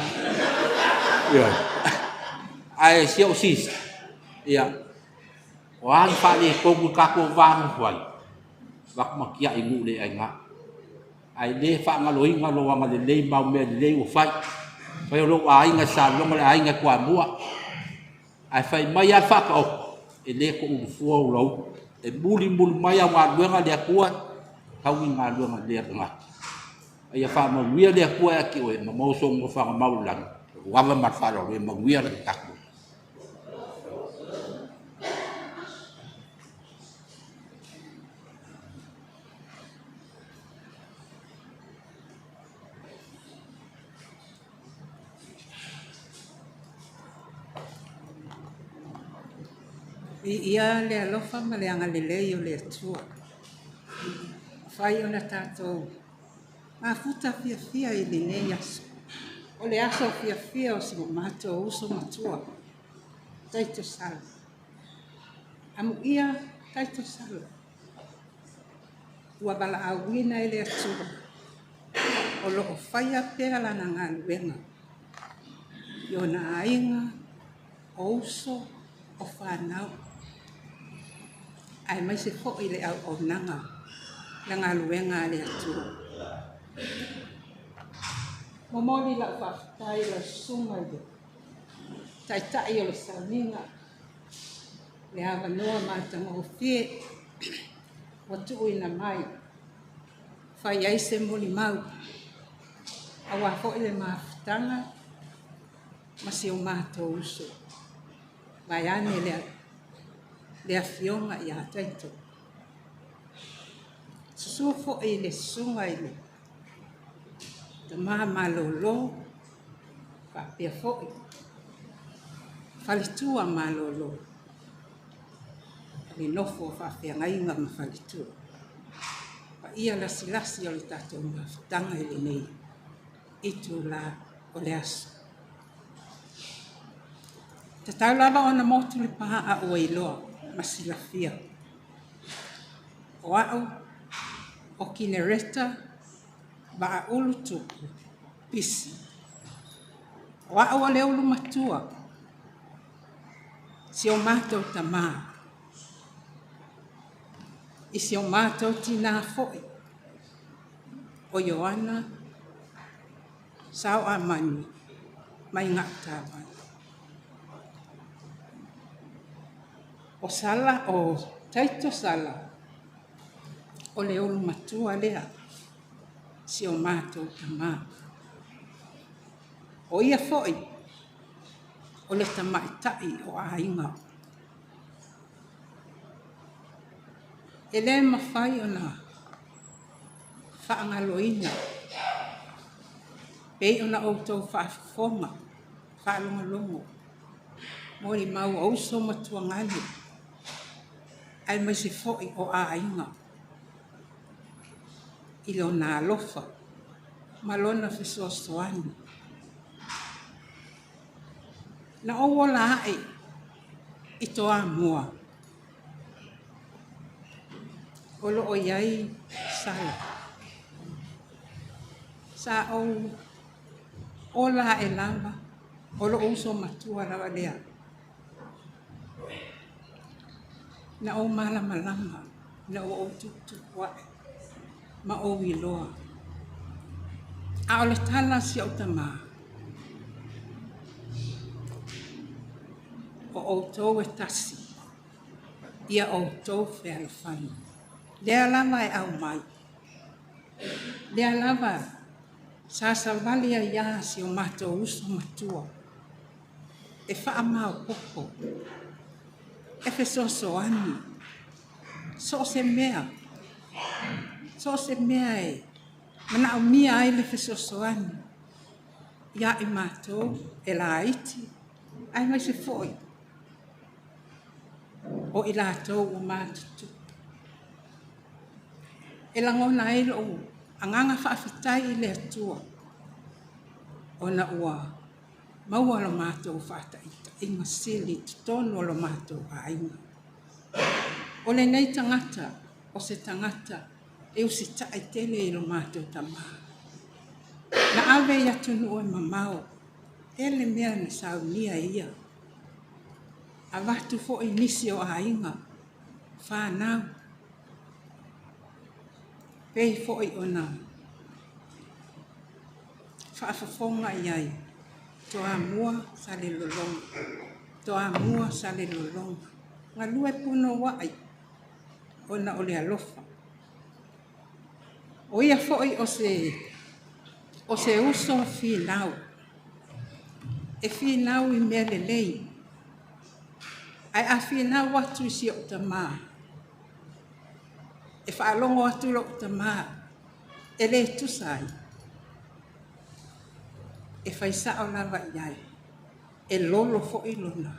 Ia. Ae si au sister, ia, o a ni faaletonu i tatou va nofo ai, avatu ma tiai i nuu le aiga. Ae le faagaloina lou agalelei ma au mea lelei ua fai. Fai o lou aiga i Salelologa le aiga i Toamua. Ae fai mai lava le faataoto, e le toulufua ou lau. E mulimuli mai au galuega le Atua, tau i galuega lelei a le tagata. A ia faamanuia le Atua ia te oe, ma maua sou nofoaga mau i le lagi. Ua ava ma le faaaloalo, ia manuia le tatou. Viia le alofa ma le agalelei o le Atua. Fai ona tatou mafuta fiafia i lenei aso. O le aso fiafia o si o matou uso matua, Taito Sala. Amuia Taito Sala. Ua valaauina e le Atua o lo o faia pea lana galuega i ona aiga, o uso, o fanau, aemaise foi le auaunaga le galuega a le Atua. Momoli lau faafetai i lau susuga i le Taitai o le sauniga, le avanoa matagofie ua tuuina mai, fai ai se molimau, aua foi le mafutaga ma si o matou uso, vaeane le afioga ia Taito. Susu foi le susuga i le tama malolo, faapea foi faletua malolo, le nofo a faafeagaiga ma faletua. Paia lasilasi o le tatou mafutaga i lenei itula o le aso. Tatau lava ona motu le pā a ua iloa ma silafia. O au, o Kinereta, Vaaulu Tupu, Pisi. O au o le ulu matua, si o matou tamā, i si o matou tinā foi, o Ioana Sao Amani mai Gautavai. O Sala, o Taito Sala, o le ulu matua lea, si o matou tamā. O ia foi, o le tamaitai o aiga. E le mafai ona faagaloina pei ona outou faafofoga faalogologo mo le mau a uso ma tuagane aemaise foi o aiga i lona alofa ma lona fesoasoani. Na ou ola ae i Toamua o loo iai sala. Sa ou ola ae lava o loo uso matua lava lea. Na ou malamalama na ua ou tuputupu ae ma ou iloa. A o le tala a si ou tamā, o outou e tasi, ia outou fealofani. Lea lava e aumai, lea lava sa savali ai lava si o matou uso matua e faamaopoopo, e fesoasoani, so o se mea, so o se mea e manaomia ai le fesoasoani ia i matou e laiti aemaise foi o i latou ua matutu. E lagona ai lou agaga faafetai i le Atua ona ua maua lo matou faataitaiga sili i totonu o lo matou aiga. O lenei tagata, o se tagata e usitai tele i lo matou tamā. Na ave i atunuu e mamao, tele mea na saunia e ia. Avatu foi nisi o aiga, whanau, pei foi ona faafofoga i ai, Toamua Salelologa, Toamua Salelologa, galue punouai ona o le alofa. O ia foi o se uso finau, e finau i mea lelei, ae a finau atu i si ou tamā, e faalogo atu lou tamā, e le tusa ai, e faisao lava i ai, e lolo foi lona,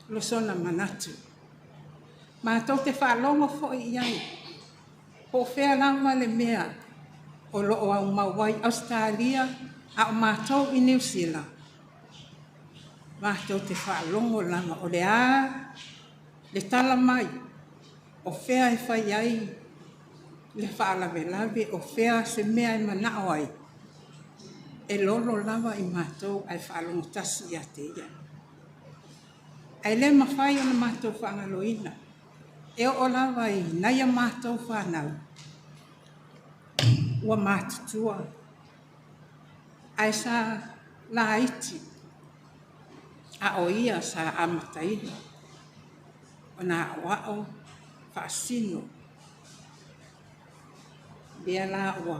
lo sona manatu. Matou te faalogo foi i ai, po o fea lava le mea o loo aumau ai Australia a o matou i Niu Sila, matou te faalogo lava o le a le tala mai o fea e fai ai le faalavelave, o fea se mea e manao ai, e lolo lava i matou ae faalogo tasi ia te ia. Ae le mafai ona matou faagaloina, e oo lava i nai a matou whanau, ua matutua, ae sa laiti, a o ia sa amataina, ona aoao faasino. Lea la ua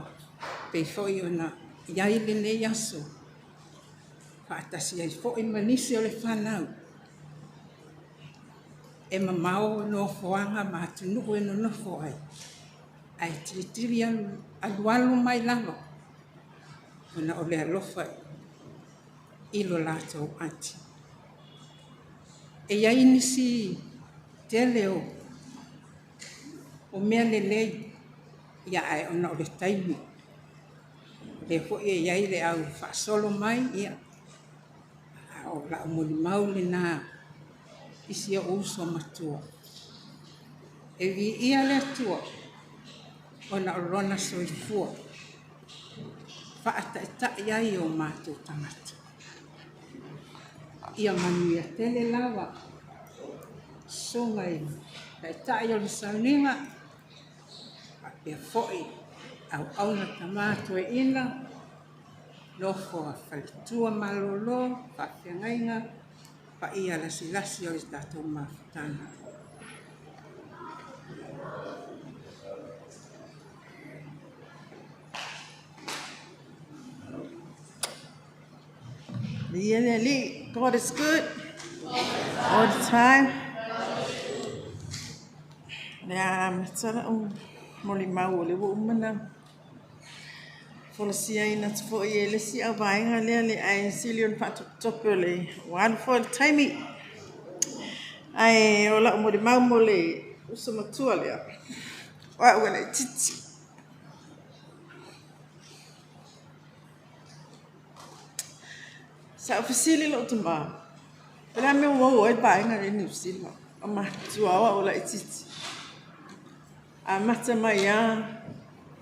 pei foi ona iai lenei aso, faatasi ai foi ma nisi o le whanau, e mamao nofoaga ma atunuu e nonofo ai, ae tilitili alualu mai lava, ona o le alofa i lo latou ati. E iai nisi tele o mea lelei, ia ae ona o le taimi. Le foi e iai le au faasolo mai, ia, a o lau molimau lena i si ou uso matua. E viia le Atua ona o lona soifua, faataitai ai o matou tagata. Ia manuia tele lava, susuga i taitai o le sauniga, faapea foi auauna tamā toeaina, nofo a faletua malolo, faafeagaiga, paia lasilasi o le tatou mafutaga. God is good all the time. Le a matala o molimau o le ua uma na folasiaina atu fo'i e le isi auvaega lea le ae sili o le faatopetope o le ua alu foi le taimi. Ae o lau molimau mo le uso matua lea, o au e laitiiti. Sa ou fesili i lou tamā, o le a le mea ua o ai le vaega lea i Niu Sila? O matutua o au laitiiti. Amata mai lava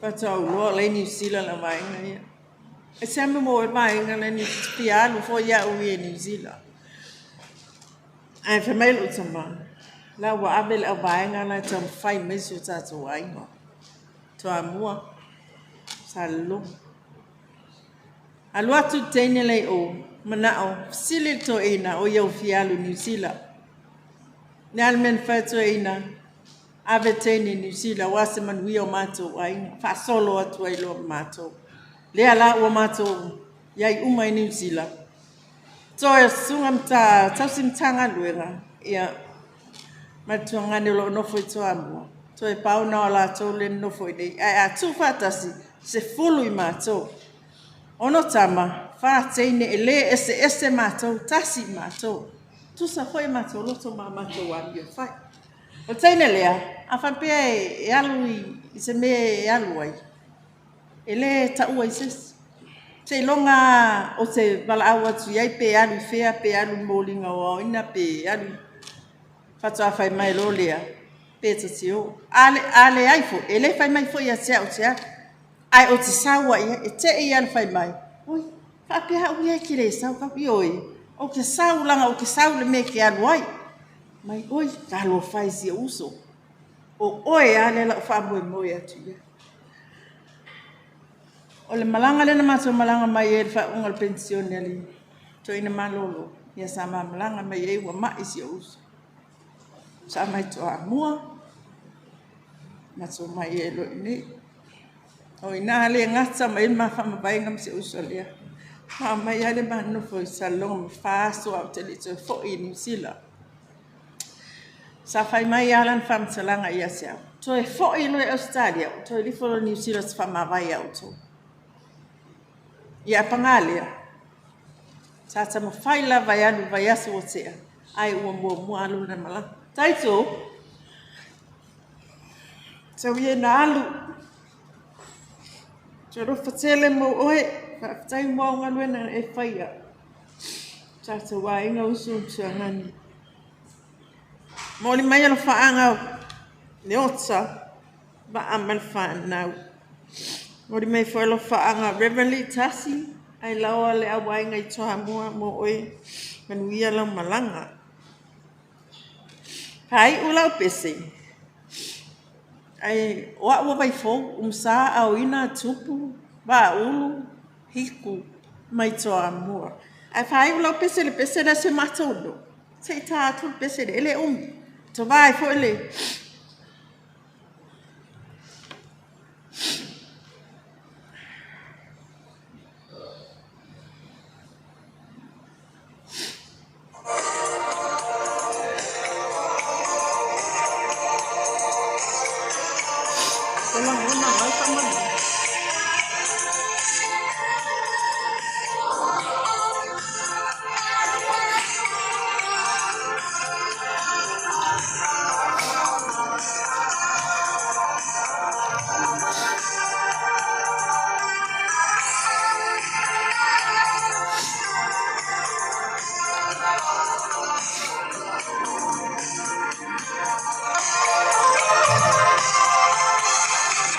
faatoa ou iloa o la e i Niu Sila le vaega ia. E se a mea ua o ai le vaega la i Niu Sila? Fia alu foi au ia i Niu Sila. Ae fai mai lou tamā, la ua ave le auvaega la e taumafai mai si o tatou aiga. Toamua, Salelologa. Alu atu le teine la i o, manao, fesili le toeaina o ia ua fia alu i Niu Sila. Le a le mea na fai e toeaina? Ave teine i Niu Sila aua se manuia o matou aiga. Faasolo atu ai loa ma matou. Lea la ua matou i ai uma i Niu Sila. Toe o susuga tausi Matagaluega, ia, ma le tuagane o lo o nofo i Toamua, toe pau na o latou le nofo i nei. Ae a tuu faatasi, 10 i matou. 6 tama, 4 teine, e le eseese matou, tasi matou. Tusa foi matou loto ma matou amio fai. O le teine lea, a faapea e alu i se mea e alu ai, e le taua i se isi. Seiloga o te valaau atu i ai pe alu i fea, pe alu i moliga o aoina, pe alu faatoa fai mai loa lea, pe ta te o. A leai foi, e le fai mai foi ia te au ou te alu. Ae ou te sau ai, e te i le fai mai, ui, faapea au ia e te le sau, ioe, ou te sau laga ou te sau le mea e te alu ai. Mai, oi, talofa e si ou uso. O oe lava lea la o faamoemoe atu ia. O le malaga lea na matou malaga mai ai i le faaiuga o le penisione a le toeaina malolo, ia sa ma malaga mai ai ua mai si ou uso. Sa mai Toamua, matou mai ai loa i inei. O i ina lea e gata mai ai le ma faamavaega ma si ou uso lea. Ma mai lava le ma nofo i Salelologa ma 4 aso ae ou te le i toe foi i Niu Sila. Sa fai mai lava lana faamatalaga ia te au, toe foi loa i Ausetalia, ou toe lifo loa i Niu Sila ou te faamavae ia outou. Ia paga lea, sa taumafai lava e alu i vaiaso ua tea, ae ua muamua alu lana malaga. Taito, tau ia ina alu. Te alofa tele mo oe, faafetai mo au galuega e faia. Tatou aiga uso ma tuagani. Momoli mai alofaaga le ota, vaa ma le fanau. Momoli mai foi alofaaga Reverend Lee Tasi, ai laoa le auaiga i Toamua mo oe, manuia lau malaga. Faaiu lau pese, ai o au o Vaifou, umsa aoina tupu, vaulu, hiku, mai Toamua. Ae faaiu lau pese le pese lea se matou no. Se i tā atu le pese le ele umi. To vai foi le. O lagona mai faamalie.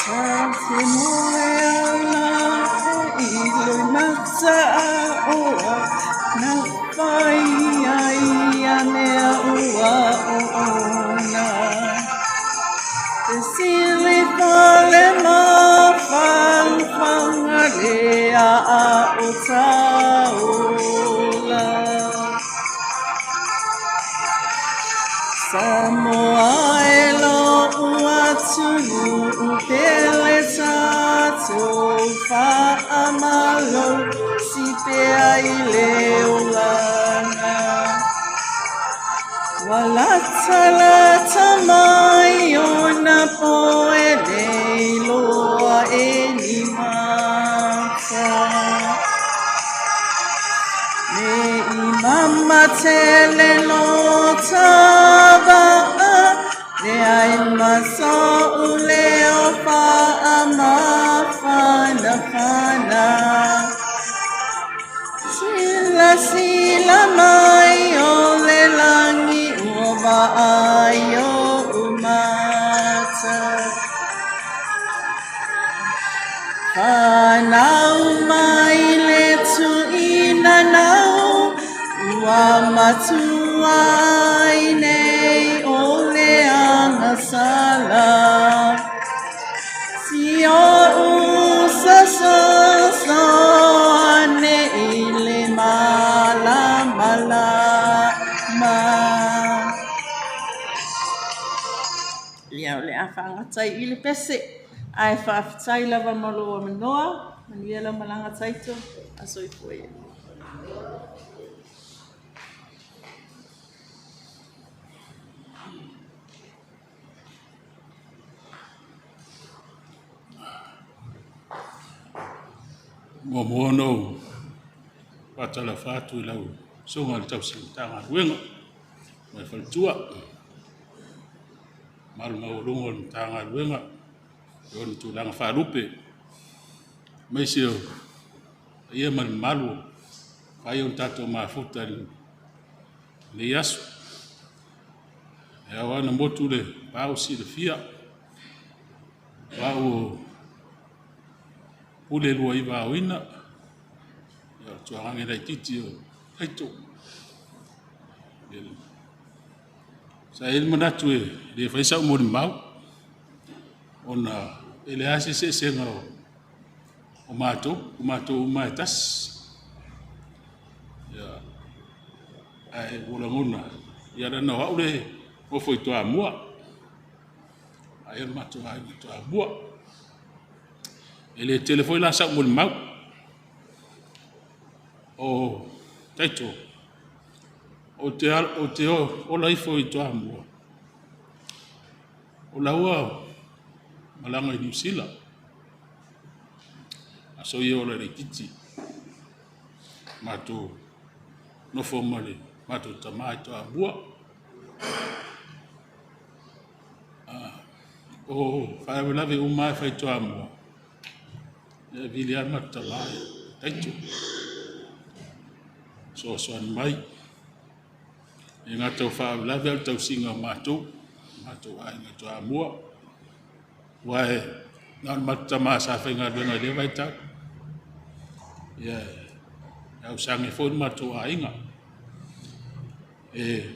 Ta te moe ala e i le mata oa na whai ai a mea ua o ona. Te sili fale ma whangwhanga le a o taola. Samoa e lo atu pele tātou whaamalo si pea i le olanga. Wa lata lata mai o tele lo tava le ai maso ule o fa ama fana fana. Sila sila mai o le langi ua vaai o umata. Whanau mai le tuina nau, ua matua ai nei o le agasala. Si o usa sa sa ane i le malamalama. Ia o le a whaangatai i le pese. Ae faafetai lava ma lou amanoa, manuia lau malaga taito, a soifua ia. Muamua ona ou faatalofa atu i lau susuga i le tausi Matagaluega ma le faletua, mamalu maualuga o le Matagaluega i ona tulaga faalupe, aemaise o paia ma le mamalu ua mafai ona tatou mafuta i lenei aso. E ao lava ona motu le pao silafia, o au o Pule Luaiva Aoina, ia o le tuagage laitiiti o Taito. Sa i ai le manatu e le fai sau molimau, ona e leai se eseesega o matou, o matou uma e tasi. Ia, ae ua lagona, ia leaga o au le nofo i Toamua, ae o le matou aiga i Toamua. E le tele foi la sau molimau. O Taito, ou te ola ifo i Toamua, o laua malaga i Niu Sila. Aso ia ola laitiiti. Matou nofo ma le matou tama i Toamua. O faalavelave uma e fai Toamua, e vili lava matou tama e Taito. Soasoani mai. E gata o faalavelave a o le tausiga o matou, matou aiga i Toamua. Aua e na o le matou tama sa faigaluega i lea vaitau. Ia, e ausage foi le matou aiga. E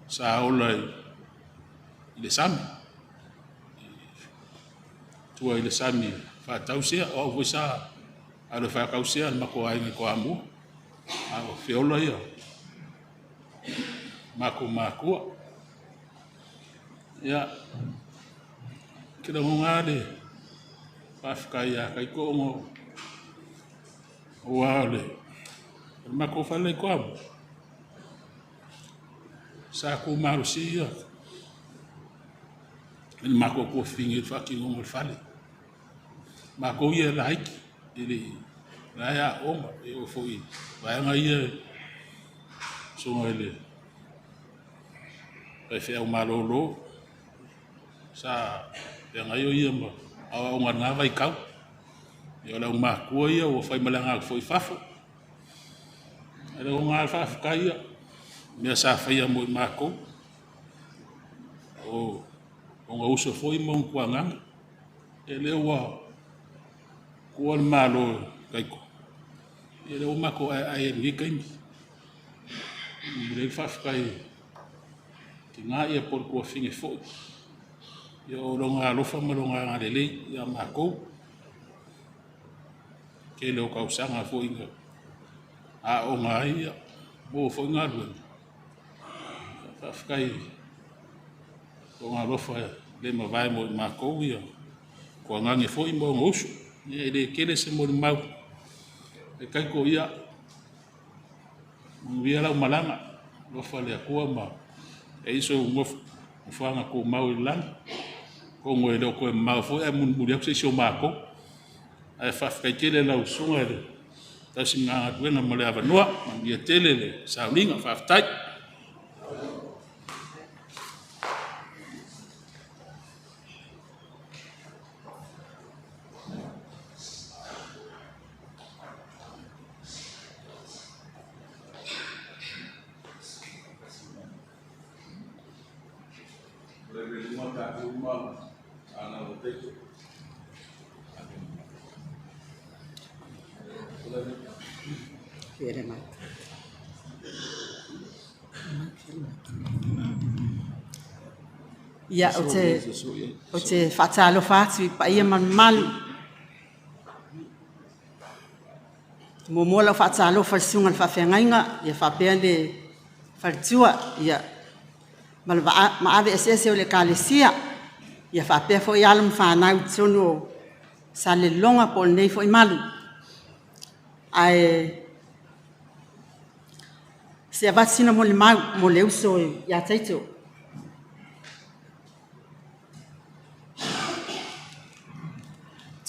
sa ola i le sami. Tua i le sami faatausea, o au foi sa alu e faatausea le matou aiga i Toamua. A o feola ia matou makua. Ia, ke lagona le faafetai ia Taito ona aua o le matou fale i Toamua, sa tu malosi ia i le matou tuafafine i le faatinoga o le fale. Matou ia laiti, e le la e aoga, e oo foi i vaega ia susuga i le faifeau malolo, sa feagai o ia ma aoaoga i lena vaitau. Ia o le aumakua ia ua faimalaga atu foi i fafo. Ae lagona lava le faafetai ia, mea sa faia mo i matou. O ona uso foi ma ona tuagaga. E le ua tua le Malo Taito, ia lea ua matou aeae ai i lenei taimi. E momoli ai le faafetai i tina ia po o le tuafafine foi. Ia o lona alofa ma lona agalelei ia matou. Tele o tausaga foi na aooga ai ia, maua foi galuega. Faafetai lona alofa le mavae mo i matou ia tuagage foi ma ona uso. Ia e le tele se molimau e Taito ia, manuia lau malaga, alofa le Atua ma e i sou nofoaga tumau i le lagi. Atonu e le o toe mamao foi ae mulimuli atu se isi o matou. Ae faafetai tele lau susuga i le Tausi Matagaluega mo le avanoa. Manuia tele le sauliga. Faafetai. Ia, ou te faatalofa atu i paia ma mamalu. Muamua lau faatalofa i le susuga i le faafeagaiga ia faapea le faletua ia ma le maave eseese o le Ekalesia, ia faapea foi alo ma fanau i totonu o Salelologa po o lenei foi malu. Ae se i avatu sina molimau mo le uso ia Taito.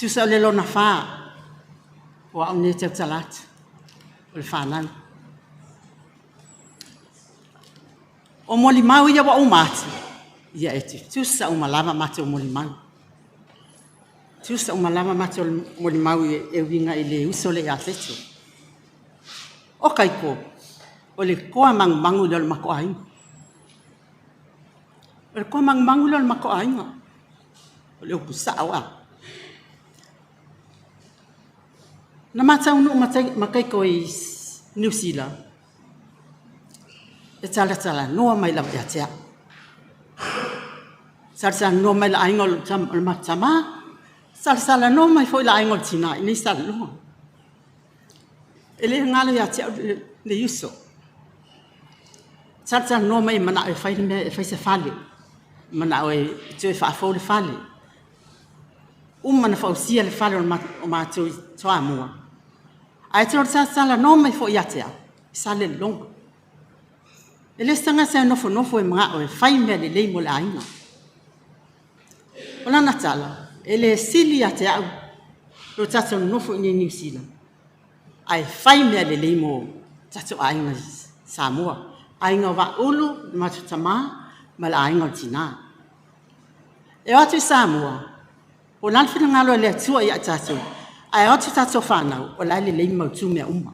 Tusa o le lona fa o au nei e tautala atu o le fanau. O molimau ia ua uma atu, ia e tutusa uma lava matou molimau. Tutusa uma lava matou molimau e uiga i le uso lea ia Taito. O Kaiko, o le toa magumagu lea o le matou aiga. O le toa magumagu lea o le matou aiga. O le upu sao lava. Na ma taunuu ma Taito i Niu Sila, e talatalanoa mai lava ia te au. Talatalanoa mai le aiga o le matou tama, talatalanoa mai foi le aiga o le tina i inei i Salelologa. E le galo ia te au le uso. Talatalanoa mai e manao e fai le mea, e fai se fale, manao e toe faafou le fale. Uma ona fausia le fale o matou i Toamua, ae toe talatalanoa mai foi ia te au, Salelologa. E le o se tagata e nofonofo e manao e fai mea lelei mo le aiga. O lana tala, e le sili ia te au lo tatou nonofo i inei i Niu Sila, ae fai mea lelei mo tatou aiga i Samoa. Aiga o Vaaulu, le matou tama, ma le aiga o le tina. E o atu i Samoa, po o le a le finagalo o le Atua ia i tatou, ae o atu tatou fanau, o la e lelei ma mautu mea uma.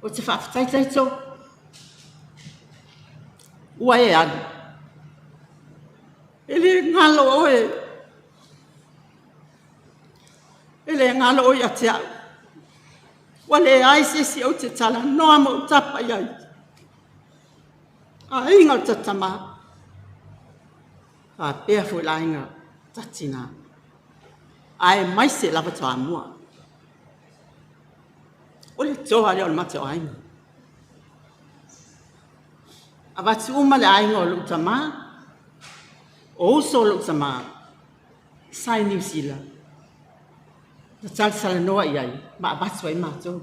Ou te faafetai Taito, ua e alu, e le galo oe, e le galo oe ia te au. Ua leai se isi ou te talanoa ma ou tapa i ai. Aiga o le ta tama, faapea foi le aiga ta tina, aemaise lava Toamua. O le toa lea o le matou aiga. Avatu uma le aiga o lou tama, o uso o lou tama, sa i Niu Sila, na talatalanoa i ai, ma avatu ai matou.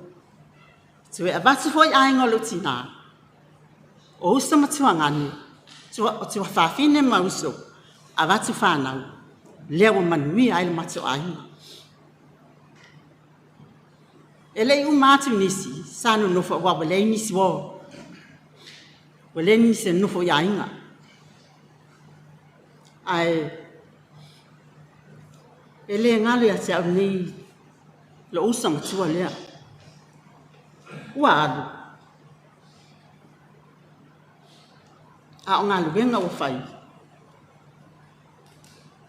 Toe avatu foi aiga o lou tina, o uso ma tuagane, o tuafafine ma uso, avatu fanau, lea ua manuia ai le matou aiga. E le i uma atu nisi, sa nonofo aua ua leai nisi o, ua leai nisi e nonofo i aiga. Ae e le galo ia te au nei lou uso matua lea. Ua alu, a o galuega ua fai,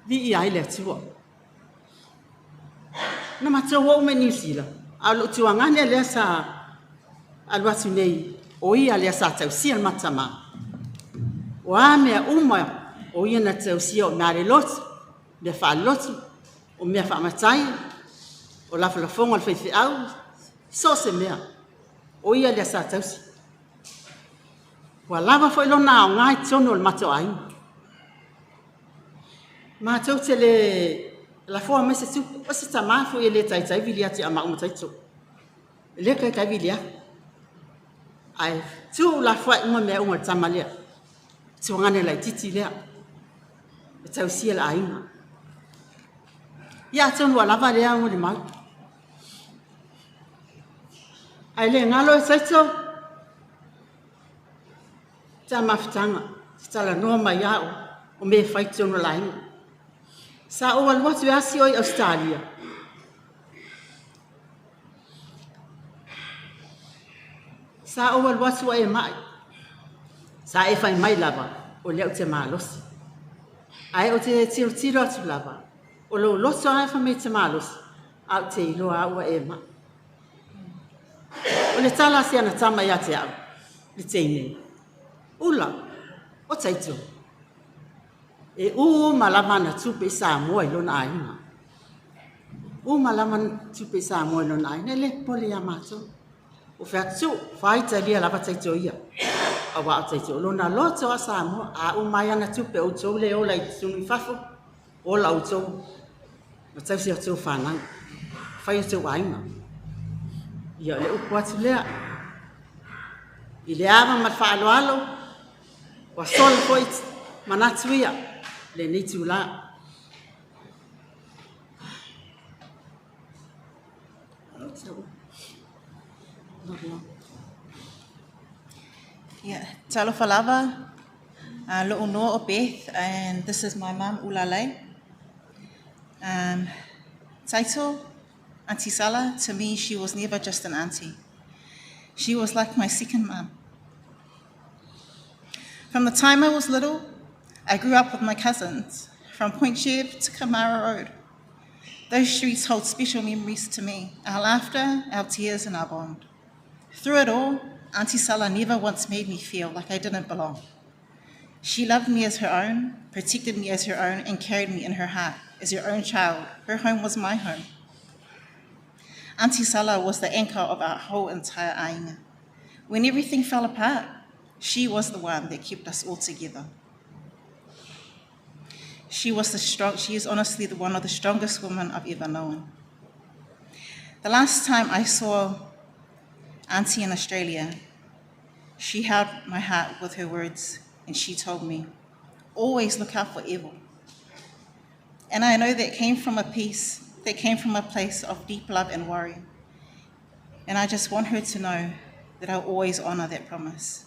viia ai le Atua. Na matou oo mai Niu Sila, a o lou tuagane lea sa alu atu nei, o ia lea sa tausia le matou tama. O a mea uma o ia na tausia o mea le lotu, mea faalotu, o mea faamatai, o lafolafoga o le faifeau, so o se mea, o ia lea sa tausi. Ua lava foi lona aoga i totonu o le matou aiga. Matou te le lafoa mai se tupe, o se tama foi e le taitai vili atu ia maua ma Taito. E le taitai vili atu. Ae tuu lafoai uma mea uma i le tama lea. Tuagane laitiiti lea. E tausia le aiga. Ia atonu ua lava lea molimau. Ae le galo e Taito, ta mafutaga, te talanoa mai ao, o me fai tonu lainga. Sa o alu atu e asi oi Australia. Sa o alu atu e mai. Sa e fai mai lava, o lea o te malosi. Ae o te tiro tiro atu lava, o lo loto ae fa me te malosi, a o te iloa au e mai. O le tala se ana tama ia te au, le teine. Ula, o Taito. E u ma lava na tupe i Samoa i lona aiga. U ma lava na tupe i Samoa i lona aiga, e le pole ia mātou. O whea tū, whaitalia lava Taito ia. A wā o Taito, lona loto a Samoa, a u mai ana tupe o tau le ola i tunu i fafo, ola o tau, ma tau si o tau whanau. Whai o tau aiga. Ia le upu atu lea. I le ava ma le faaaloalo, ua sola foi manatu ia, lenei tula. Yeah, talofa lava, lo'u noa o Beth, and this is my mum, Ulalei. Title, Auntie Sala, to me she was never just an auntie. She was like my second mum. From the time I was little, I grew up with my cousins, from Point Chev to Kamara Road. Those streets hold special memories to me, our laughter, our tears, and our bond. Through it all, Auntie Sala never once made me feel like I didn't belong. She loved me as her own, protected me as her own, and carried me in her heart as her own child. Her home was my home. Auntie Sala was the anchor of our whole entire aiga. When everything fell apart, she was the one that kept us all together. She was the strong, she is honestly the one of the strongest women I've ever known. The last time I saw Auntie in Australia, she held my heart with her words and she told me, always look out for evil. And I know that came from a peace, that came from a place of deep love and worry. And I just want her to know that I'll always honor that promise.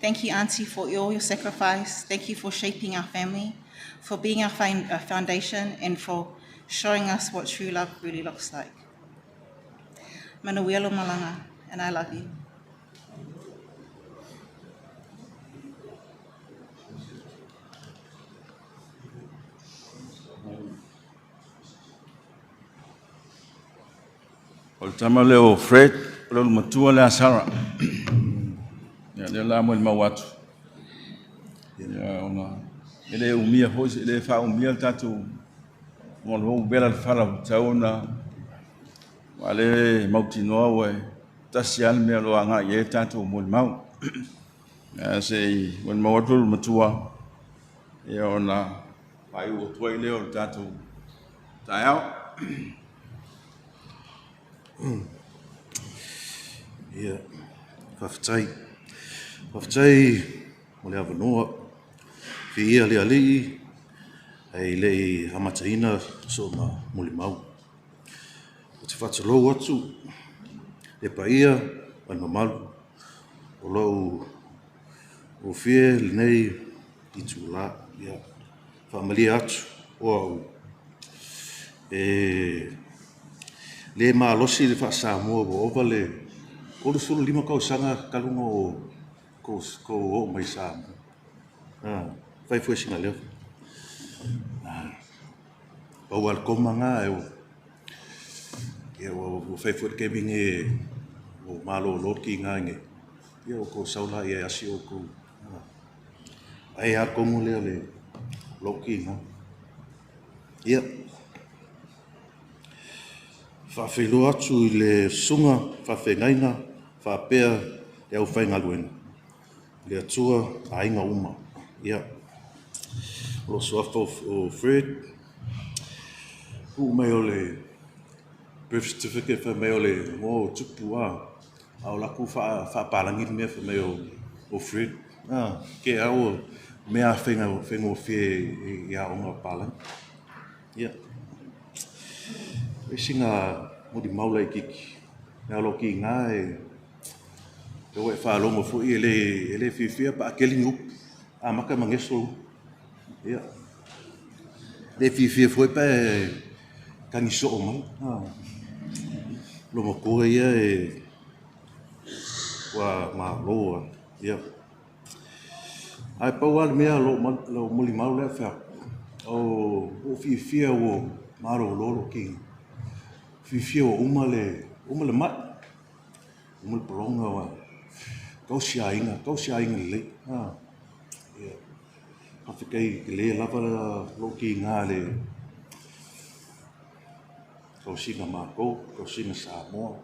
Thank you, Auntie, for all your sacrifice. Thank you for shaping our family, for being our foundation, and for showing us what true love really looks like. Manuelo Malanga, and I love you. O le tama lea o Fred, o le matua lea Sarah. Ia, lea la mo le mau atu. Ia, ona, e le umia foi, e le faaumia le tatou, ona o vela le fala o tau ona, wa le mautinoa ua e tasi lava le mea o lo o agai i ai le tatou molimau. Ia, se i molimau atu le matua, ia ona faaiu atu ai lea o le tatou taeao. Ia, faafetai. Faafetai mo le avanoa. Viia le Alii e le i amataina soona molimau. Ou te faatulou atu le paia ma le mamalu o lou ofie lenei itula. Ia, faamalie atu o au e le malosi le faa-Samoa ua ova le 35 tausaga talu ona kou oo mai Samoa. Fai foi sina leo. Pau lava le koma na e ia ua fai foi le taimi nei ua malolo le kiga nei. Ia ua tou sau la ia e asi outou. Ai lava le komo lea o le lou kiga. Ia, faafeiloa atu i le susuga faafeagaiga faapea le aufaigaluega. Le Atua aiga uma. Ia, o lou suafa o Fred, tuu mai o le birth certificate fai mai o le igoa o Tupu a, a o latou faapalagi le mea fai mai o Fred. Ke au mea faigofie i aoga palagi. Ia, isi ngā molimau laitiiti. Mea o lou kiga e e ua e faalogo foi e le e le fiafia pe a keli ni upu amata ma geso le upu. Ia le fiafia foi pe a tagi soo mai. Lou matua ia e ua malo lava. Ia ae pau lava le mea o lou molimau lea e fai atu, ua ou fiafia ua malolo lou kiga. Fiafia ua uma le uma le mai, uma le pologa ua tausi aiga, tausi aiga lelei. Ia faafetai tele lava lou tiga i le tausiga o matou, tausiga o Samoa,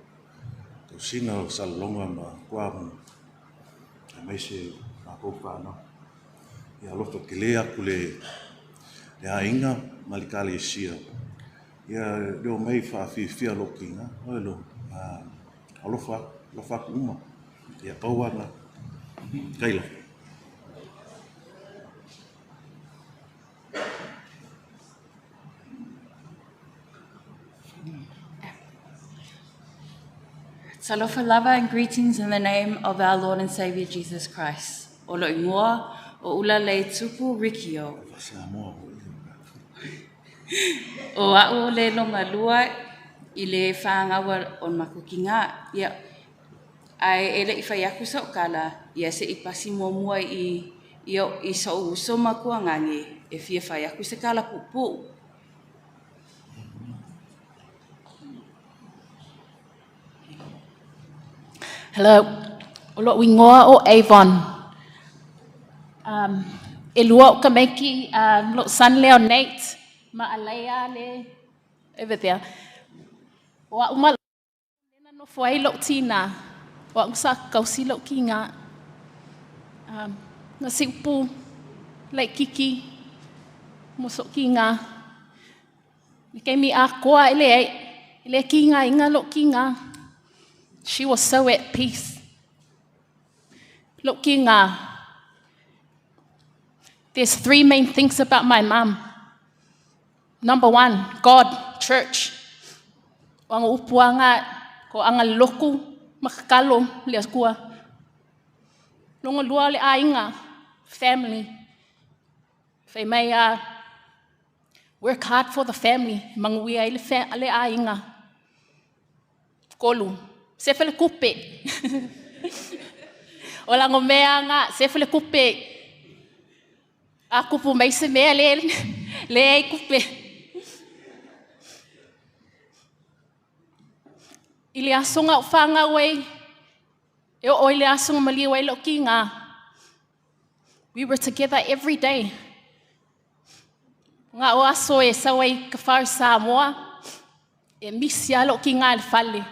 tausiga o Salelologa ma Toamua, aemaise matou fanau. Ia alofa tele atu le aiga ma le ekalesia ia le omai e faafiafia lou tiga. Oi lo, alofa atu, alofa atu uma. Ia pau lava lena. Faafetai lava. Talofa lava and greetings in the name of our Lord and Savior Jesus Christ. O lou igoa o Ulalei Tupu Rikio. O a'u o le logalua i le fāgaua o le makukiga, ia, ae e le'i fai atu so'u tala, ia se'i pasi muamua i i i so'u uso ma tuagage e fia fai atu se tala puupuu. Hello. O lo'u igoa o Avon. E lua o'u tamaiti, lo'u son lea o Nate, ma Alea le over there. O a'u ma lena nofo ai lo'u tinā, o a'u sa kausi lo'u kiga. Na si'upu laitiiti mo so'u kiga. Le taimi atoa e leai, e le kigaina lo'u kiga. She was so at peace. Lo'u kiga. There's three main things about my mum. Number one, God, church. O aga upuaga ko aga loku makakalo le Atua. Longa lua o le aiga, family. Fai mai a work hard for the family, manuia ai le, le aiga. Kolu, sefe le kupe. O lago mea nga, sefe le kupe. A kupu mai se mea le, le ai kupe. I le aso na ou fāgau ai, e oo i le aso na maliu ai lo'u kiga. We were together every day. Nga o aso e sau ai ka fau Samoa, e misi a lo'u kiga i le fale.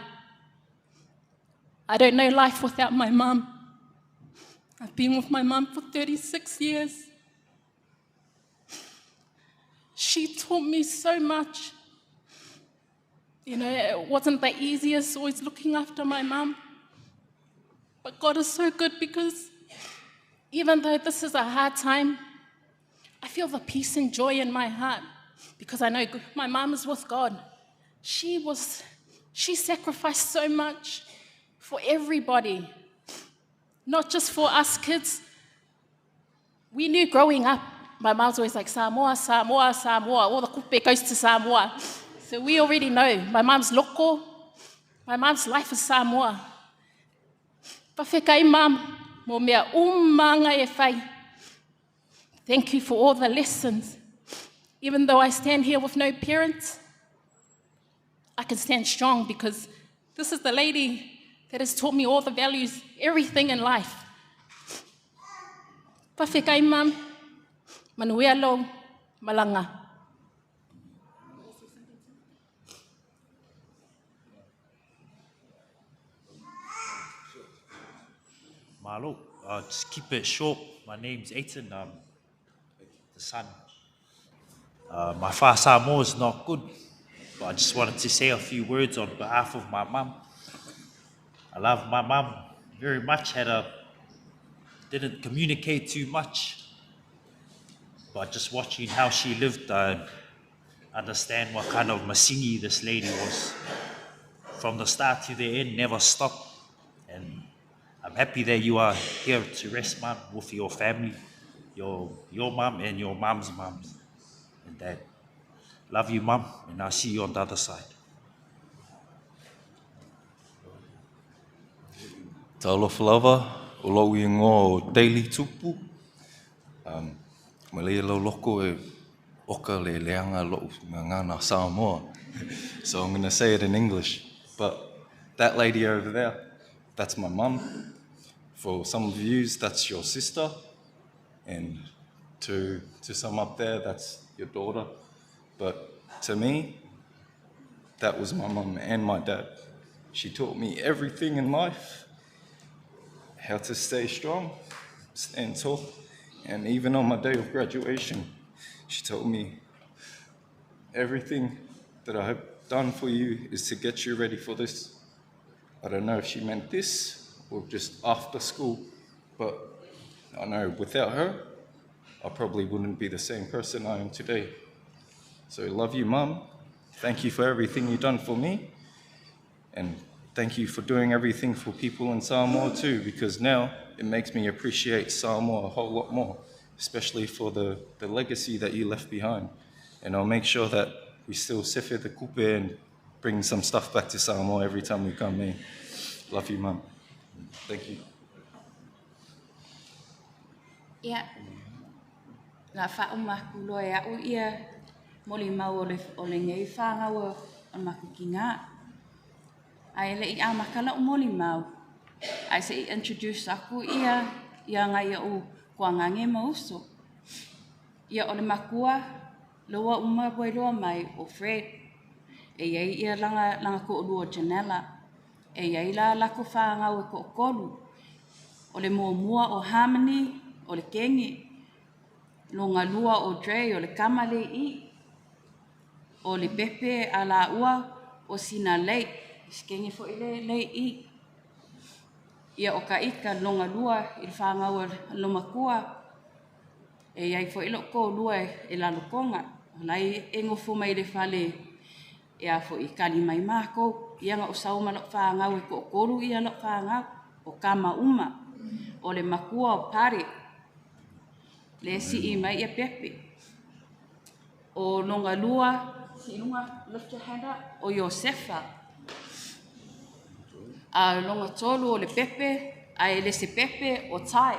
I don't know life without my mum. I've been with my mum for 36 years. She taught me so much. It wasn't the easiest always looking after my mum. But God is so good because even though this is a hard time, I feel the peace and joy in my heart because I know my mum is with God. She sacrificed so much for everybody, not just for us kids. We knew growing up, my mom's always like, "Samoa, Samoa, Samoa, all the kupe goes to Samoa." So we already know. My mom's loko, my mom's life is Samoa. Fa'afetai mum, mo mea uma e fai. Thank you for all the lessons. Even though I stand here with no parents, I can stand strong because this is the lady that has taught me all the values, everything in life. Fa'afetai mum, manuia lou malaga. Malo. Just keep it short. My name's Aiton. I'm the son. My Fa'asamoa is not good, but I just wanted to say a few words on behalf of my mum. I love my mum very much. Had a didn't communicate too much, but just watching how she lived, I understand what kind of masingi this lady was. From the start to the end, never stop. And I'm happy that you are here to rest, Mum, with your family, your mum and your mum's mums and dad. Love you, Mum, and I'll see you on the other side. Talofa lava, o lou ingoa o Daily Tupu. Ma leia lau loko e oka le leanga lo'u ngana Samoa. So I'm going to say it in English. But that lady over there, that's my mum. For some of you, that's your sister. And to some up there, that's your daughter. But to me, that was my mum and my dad. She taught me everything in life, how to stay strong, stand tall. And even on my day of graduation, she told me, everything that I have done for you is to get you ready for this. I don't know if she meant this or just after school, but I know without her, I probably wouldn't be the same person I am today. So love you, Mum. Thank you for everything you've done for me. And thank you for doing everything for people in Samoa too, because now it makes me appreciate Samoa a whole lot more, especially for the legacy that you left behind. And I'll make sure that we still sefe the kupe and bring some stuff back to Samoa every time we come in. Love you, Mum. Thank you. Ia, la whaaumaku loa e au ia moli mau o le ngei whāngau o makuki ngā. Ai le i a makala o moli mau. Ai se i introduce aku ia ia ngai o kua ngange mauso. Ia o le makua loa uma boy loa mai o Fred. E iai ia langa ko lua Janela. E iai la lako whāngau e ko kolu. O le mua o Harmony, o le Kengi. Longa lua o Dre, o le Kamale i. O le Pepe a la ua o Sina Lei. Skengi fo i le lei i. Ia o ka ika longa lua i le whāngau lo makua. E iai fo i lo ko lua e la lokonga. Lai e ngofo mai le whale e a fo i kali mai mākou. Ia nga o sauma lo whāngau e ko koru ia lo whāngau. O kama uma. O le makua o pare. Le si i mai ia Pepe. O longa lua, si lunga, lift your hand up, o Josefa. A longa tolu o le Pepe, a e le se Pepe o Tai.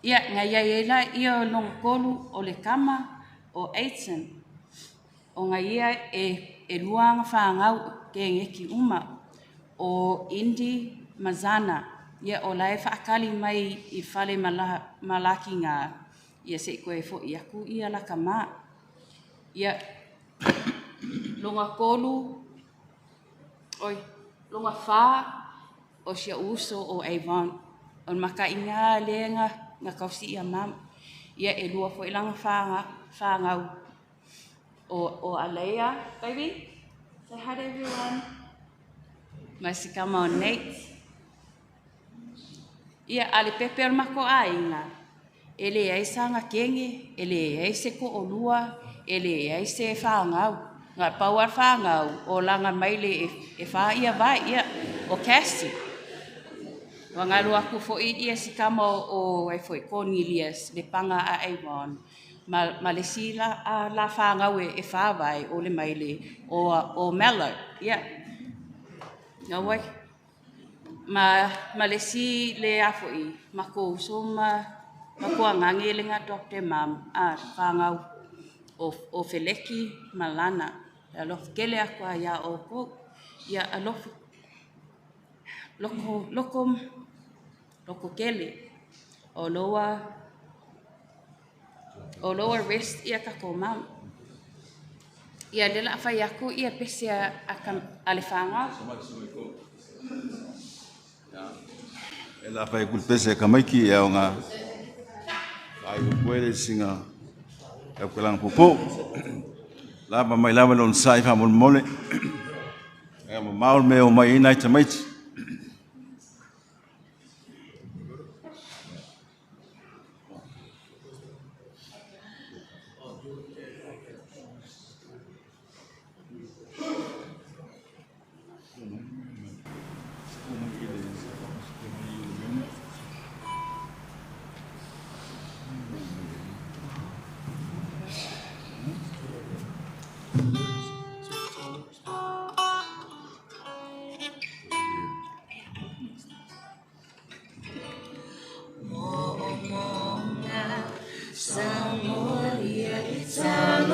Ia, ngai ia e la ia longa kolu o le kama o Eitan. O ngai ia e luanga whaangau ke ngeki uma. O Indi Mazana. Ia o lae whaakali mai i whale malaki ngā. Ia se i koe fo i aku ia laka mā. Ia longa kolu, oi, longa whā o sia uso o Avon. O maka i ngā lenga ngā kausi ia mam. Ia e lua fo i langa whāngau. O Alea, baby. Say hi to everyone. Mai si kama o Nate. Ia ale pepe o mako ainga. E le ai sanga kenge, e le ai se ko o lua, e le ai se whāngau. Ngā pau ar whāngau o langa maile e whā ia vai ia o Cassie. Wa ngā lua ku fo i ia si kama o e fo i Cornelius, le panga a Avon. Ma le si la, la whāngau e whā vai o le maile o Mello. Ia. Ngā wai. Ma le si le afo i, ma ko uso ma kua ngange le ngā Dr. Mam a whāngau o Feleki Malana. Alofa kele aku a ia o ko, ia alofa loko, loko, loko kele. O loa rest ia kako mam. Ia lela awhai aku ia pese a le whāngau. E la whai kul pese ka maiki e au ngā ai kuele singa e kuelanga popo. La ma mai lava lon sai fa mol mole. E ma maul me o mai ina te maiti.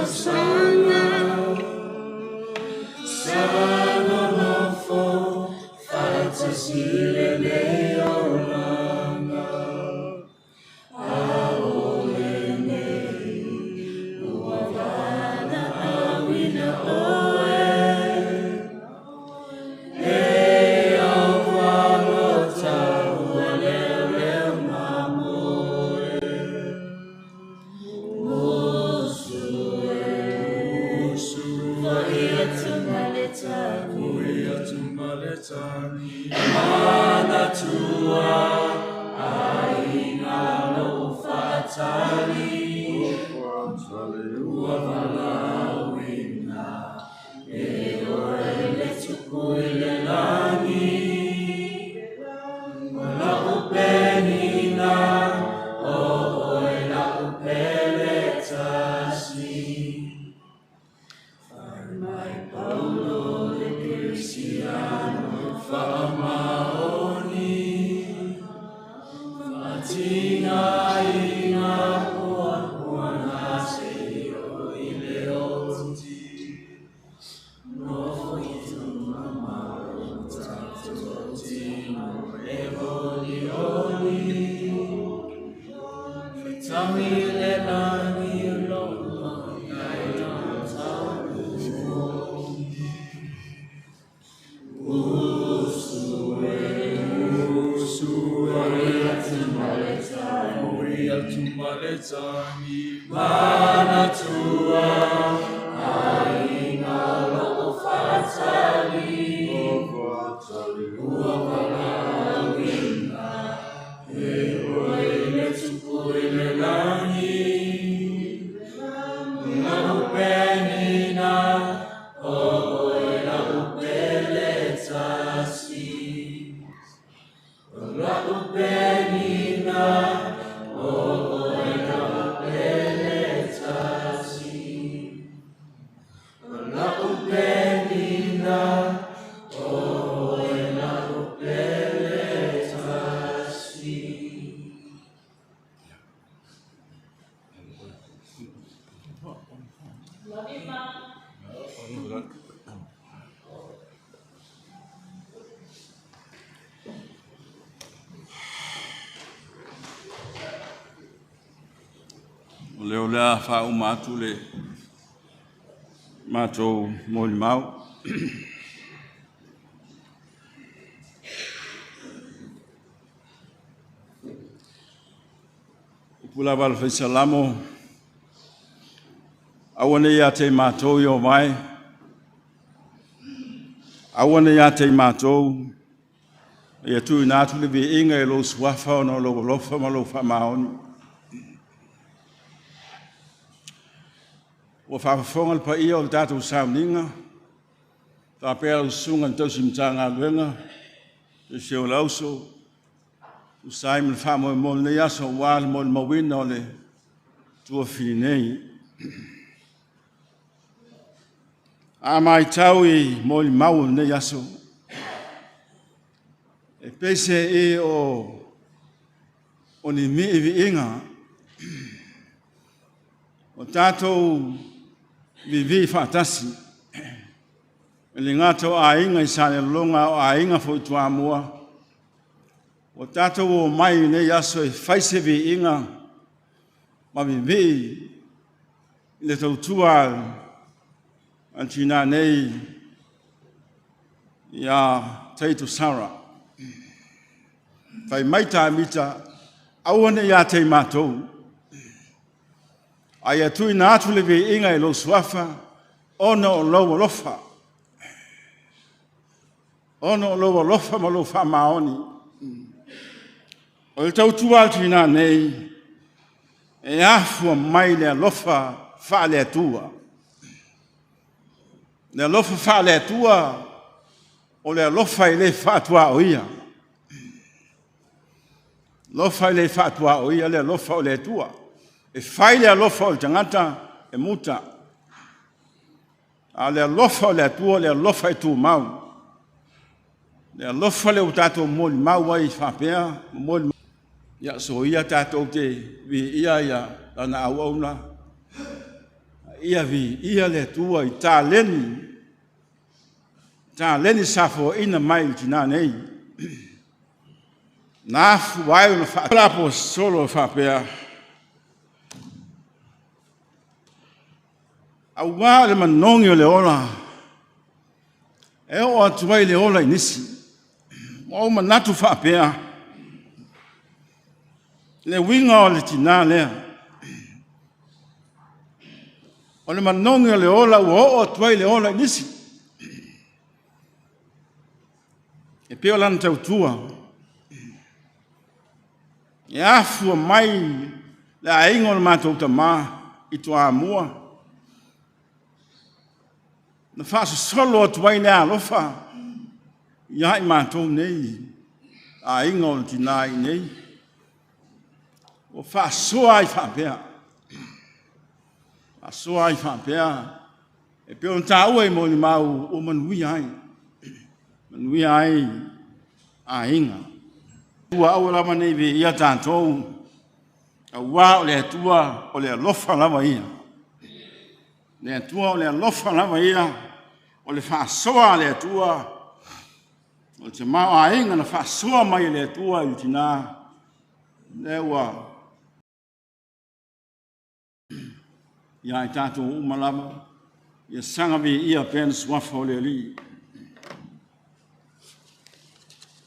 talosaga sa nonofo faatasi lenei olaga ao lenei ua valaauina oe e au fagota ua leoleo mamoe. Musu e, musu fo'i atu ma le tagi, fo'i atu ma le tagi, manatua aiga lo'u fa'atali, ua valaauina e oe le tupu i le lagi. O la'u penina o oe la'u pele tasi. Fai mai Paulo le Kerisiano fa'amaoni, fa'atinaina puapuaga se'i oo i le oti. Nofo i luga ma o tatou tino e olioli. Fetagi i le lagi o lou matai taunuu. Usu e, usu e, atu ma le tagi, atu ma le tagi, manatua aiga lo'u fa'atali, ua valaauina e oe le tupu i le lagi. La'u penina o oe la'u pele tasi. O la'u penina o oe la'u pele tasi. O la'u penina o oe la'u pele tasi. Love you, Mom. O lea o lea faauma atu le matou molimau. Upu lava a le Faisalamo, aua ne i ia te i matou i o mai, aua ne i ia te i matou, ia tuuina atu le viiga i lou suafa ona o lou alofa ma lou faamaoni. Ua faafofoga le paia o le tatou sauniga, faapea lau susuga i le tausi Matagaluega, se o le auso, tusa ai ma le faamoemoe o lenei aso aua le molimauina o le tuafili nei. A matau i molimau o lenei aso, e pese i o ni mi'ivi'iga o tatou vivi faatasi. E le gata o aiga i Salelologa o aiga foi Toamua, o tatou o mai i nei aso e fai se viiga ma vivii i le tautua a tinā nei ia Taito Sara. Fai mai tāmita, aua ne i ia te i matou. Ai a tuuina atu le viiga i lou suafa, ona o lou alofa. Ona o lou alofa ma lou faamaoni. O le tautua atu ina nei, e afua mai le alofa faale-Atua. Le alofa faale-Atua, o le alofa i le faatua o ia. Alofa i le faatua o ia, le alofa o le Atua. E fai le alofa o le tagata e muta. A le alofa o le Atua, le alofa e tumau. Le alofa le o tātou molimau ai faapea, moli ia so ia tātou te vi ia ia lana auauna. Ia viia le Atua i taleni, taleni sa foaina mai i le tinā nei. Na afu ai ona faaposolo faapea, auā o le manogi o le ola, e oo atu ai le ola i nisi. Ua ou manatu faapea, le uiga o le tinā lea, o le manogi o le ola ua oo atu ai le ola i nisi. E pei o lana tautua, e afua mai le aiga o le matou tamā i Toamua, na faasosolo atu ai le alofa ia i matou nei, aiga o le tinā i nei. Ua faasoa ai faapea, faasoa ai faapea, e pei ona taua i molimau ua manuia ai, manuia ai aiga. Ua aua lava nei viia tatou, auā o le Atua o le alofa lava ia. Le Atua o le alofa lava ia, o le faasoa a le Atua, o le tamaoaiga na faasoa mai e le Atua i le tinā, lea ua ia i tatou uma lava, ia saga viia pea le suafa o le Alii.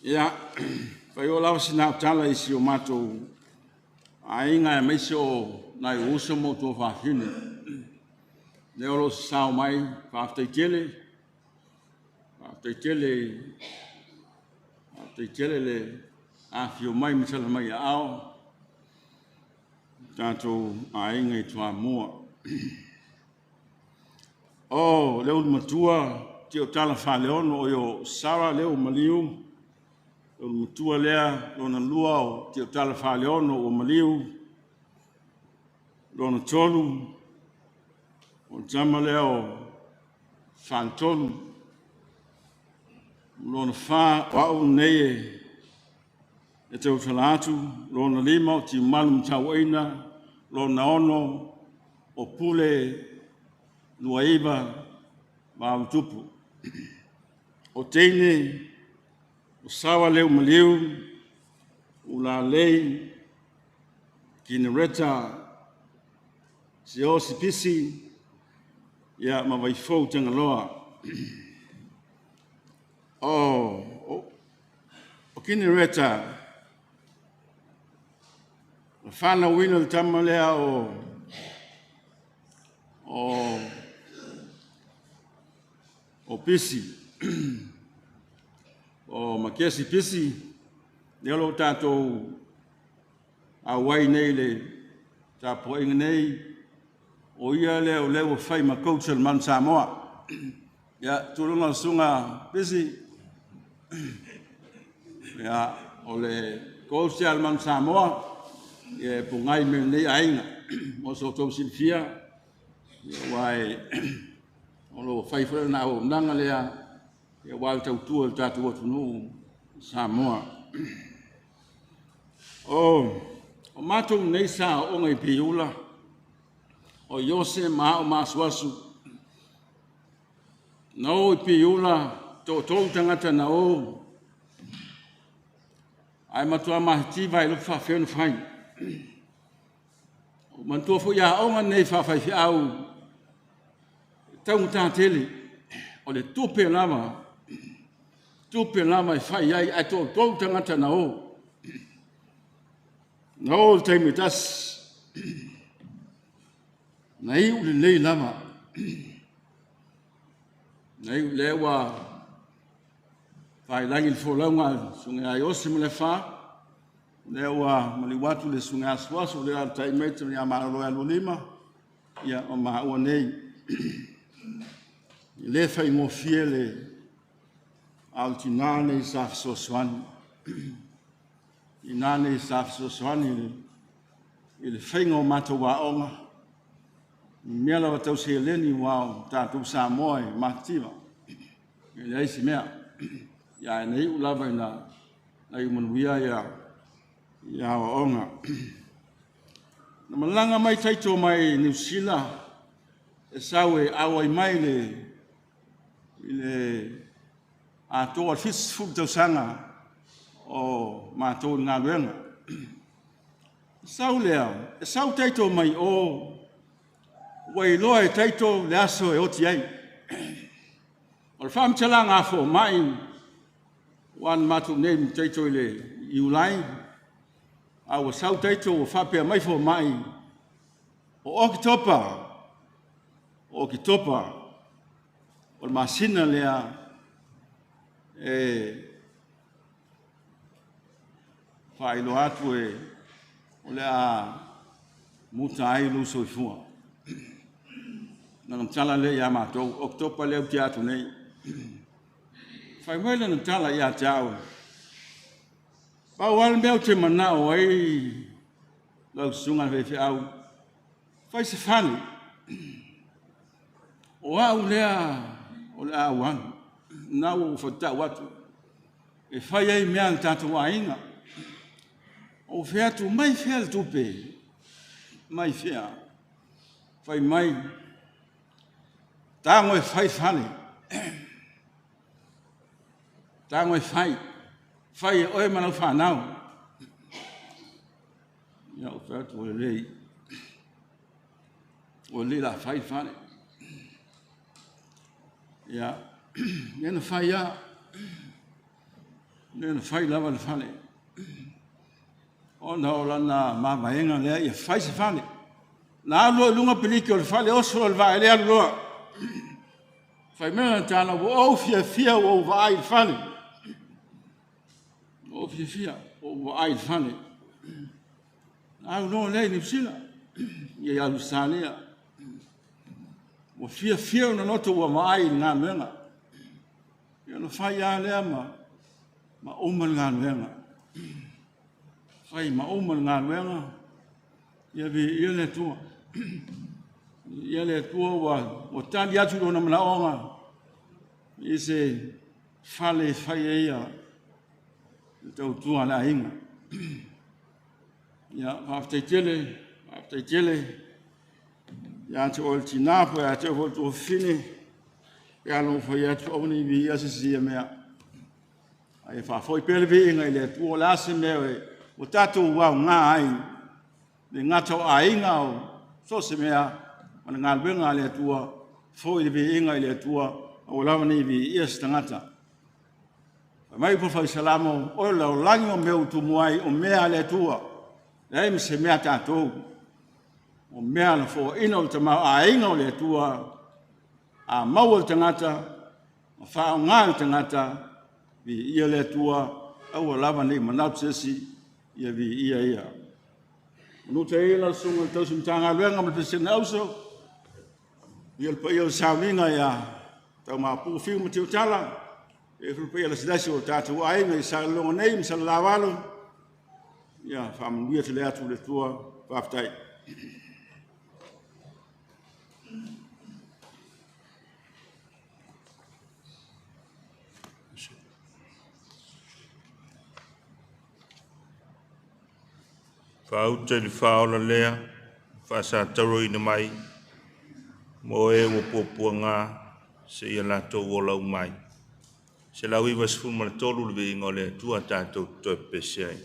Ia, fai o lava sina au tala i si o matou aiga aemaise o nai uso ma o tuafafine. Lea o lo o sasao mai, faafetai tele, faafetai tele, faafetai tele le afio mai ma tala mai aao, tatou aiga i Toamua. O le ulu matua, ti o tala faaleono o yo Sara leo maliu, le ulu matua lea, lona lua o ti o tala faaleono o maliu, lona tolu, o le tama lea o faletolu, lona fa o au nei e tautala atu, lona lima o Tiumalu ma Tauaina, lona ono o Pule Luaiva ma Tupu. O teine, o Sawa Leu Maliu, Ulalei, Kinereta, Siosi Pisi, ia ma Vaifou Tagaloa. O Kinereta, na whanauina le tama lea o Pisi, o Makesi Pisi, lea o lo o tatou auai nei le tapuaiga nei, o ia lea o lea ua fai ma coach o le Manu Samoa. Ia, tulaga o le susuga Pisi, ia, o le coach ia le Manu Samoa, ia e pungai me lenei aiga. Mo so outou silafia, ia ua e o lo o fai foi lana auaunaga lea, ia ua le tautua i le tatou atunuu Samoa. O matou nei sa ooga i Piula, o Iose ma au ma Asuasu, na o i Piula, toatolu tagata na o, ae matua mahitiva ai lopo faafefea ona fai. O manatua foi aoga nei faafaifiau, taugata tele, o le tupe lava e fai ai, ae toatolu tagata na o. Na o le taimi tasi, na iu lelei lava. Na iu lea ua failangi le folauga susuga ia Iose ma le fa, lea ua maliu atu le susuga Asuasu, lea alatai mai te ia malolo e alu lima, ia o maua nei. E le faigofie le aotinā nei sa fesoasoani. Tinā nei sa fesoasoani i le faiga o matou aoga, mea lava tau seleni ua o tatou Samoa e matitiva. E leai se mea. Ia e nei lava ina nai manuia ia aoaoga. Na malaga mai taito mai Niu Sila e sau e auai mai le i le atoa le 70 tausaga o matou i galuega. Sau lea, e sau taito mai o, ua iloa e taito le aso e oti ai. O le faamatalaga a fomai, ua na matou nei ma taito i le Iulai, a ua sau taito ua faapea mai fomai, o Oketopa, o le masina lea e faailoa atu e o le a muta ai lou soifua. Na matala lea ia matou, Oketopa lea uti atu nei. Fai mai le natala ia te au, pau lava le mea ou te manao ai lau susuga i le faifeau, fai se fale. O au lea o le a auau, na ua faatau atu, e fai ai mea a le tatou aiga. O fea atu mai fea le tupe, mai fea, fai mai, tago e fai fale, tago e fai, fai e oe ma lau whanau. Ia o fea atu o lelei, o lelei la fai fale. Ia, lena fai a, lena fai lava le fale. Ona o lana mavaega lea ia fai se fale. Na alu i lunga piliki o le fale oso o le vae le alu loa. Fai mea na tala ua ou fiafia ua ou vaai i le fale. Ua ou fiafia ua ou vaai i le fale. Na alu loa lea i Niu Sila, ia alu Salia. Ua fiafia ona loto ua vaai i le galuega. Ia na fai lava lea ma uma le galuega. Fai ma uma le galuega, ia viia le Atua. Ia le Atua ua tali atu i lona manaoga i se fale e fai ai ia le tautua a le aiga. Ia, faafetai tele, faafetai tele. Ia te oe le tina, po ia te oe foi le tuafafine, ia lou fai atu aua ne i viia se isi ia mea. Ai faafoi pea le viiga i le Atua, o le a se mea ua tatou aoga ai, le gata o aiga o so o se mea, ma le galuega a le Atua, foi le viiga i le Atua, aua lava ne i viia se tagata. Fai mai po fai Salamo, o le lalolagi o mea ua tumu ai, o mea a le Atua, leai ma se mea tatou. O mea na foaina o le tamaoaiga o le Atua, a maua le tagata, ma faaaoga le tagata, viia le Atua, aua lava nei manatu se isi, ia viia ia. Manuta ia lau susuga i le tausi Matagaluega ma le Peresetene Auso, ia le paia o le sauniga ia Taumapu Fiu ma Tiutala, ia le paia lasilasi o tatou aiga i Salelologa nei ma Salelavalu, ia faamanuia tele atu le Atua, faafetai. Faauta i le faaola lea, faasatauroina mai, mo e ua puapuaga se ia latou ola umai. 193 le viiga o le Atua tatou toe pepese ai.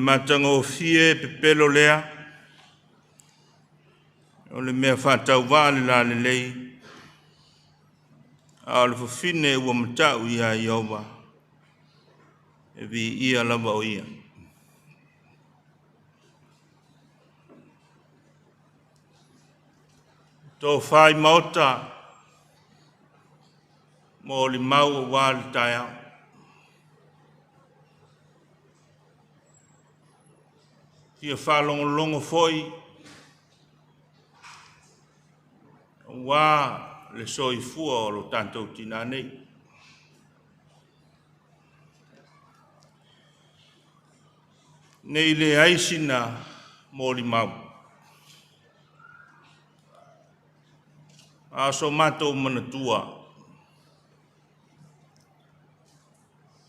matagofie pepelo lea, o le mea faatauvaa le lalelei, a o le fafine ua matau ia Ieova, e viia lava o ia. Tofa i maota mo limau auā le taeao. Fia faalogologo foi auā le soifua o lo tatou tinā nei. Nei leai sina molimau. A o so matou manatua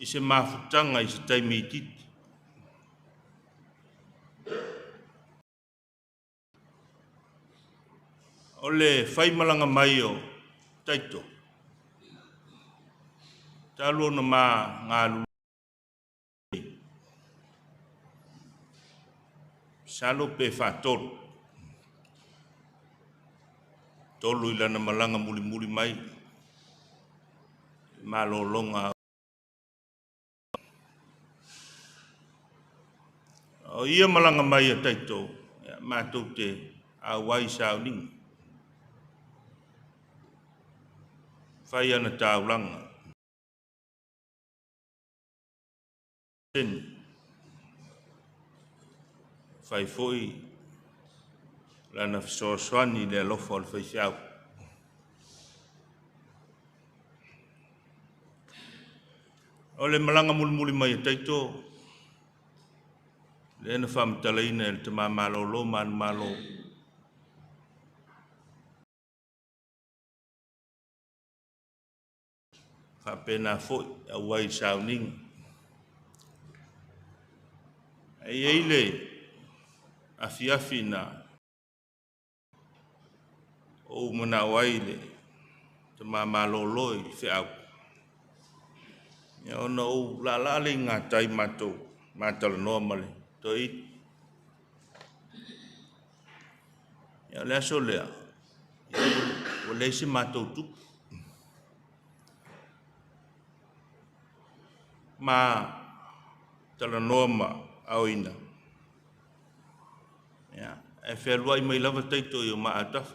i se mafutaga i se taimi itiiti. O le faimalaga mai o Taito, talu ona ma galulue, masalo pe faatolu. Tolu i lana malaga mulimuli mai, malologa. O ia malaga mai a Taito, matou te auai sauniga. Fai ana taulaga. Fai foi lana fesoasoani i le alofa o le faifeau. O le malaga mulimuli mai a Taito, lea na faamatalaina e le tama malolo manumalo. Faapena foi auai i sauniga. E i ai le afiafi na ou manao ai le tama malolo i le feau. Ia ona ou laalaa le i gatai matou matalanoa ma le toeaina. Ia o le aso lea, ua leai se matou tupe. Ma talanoa ma aoina. Ia, e fealuai mai lava Taito i o maautafa.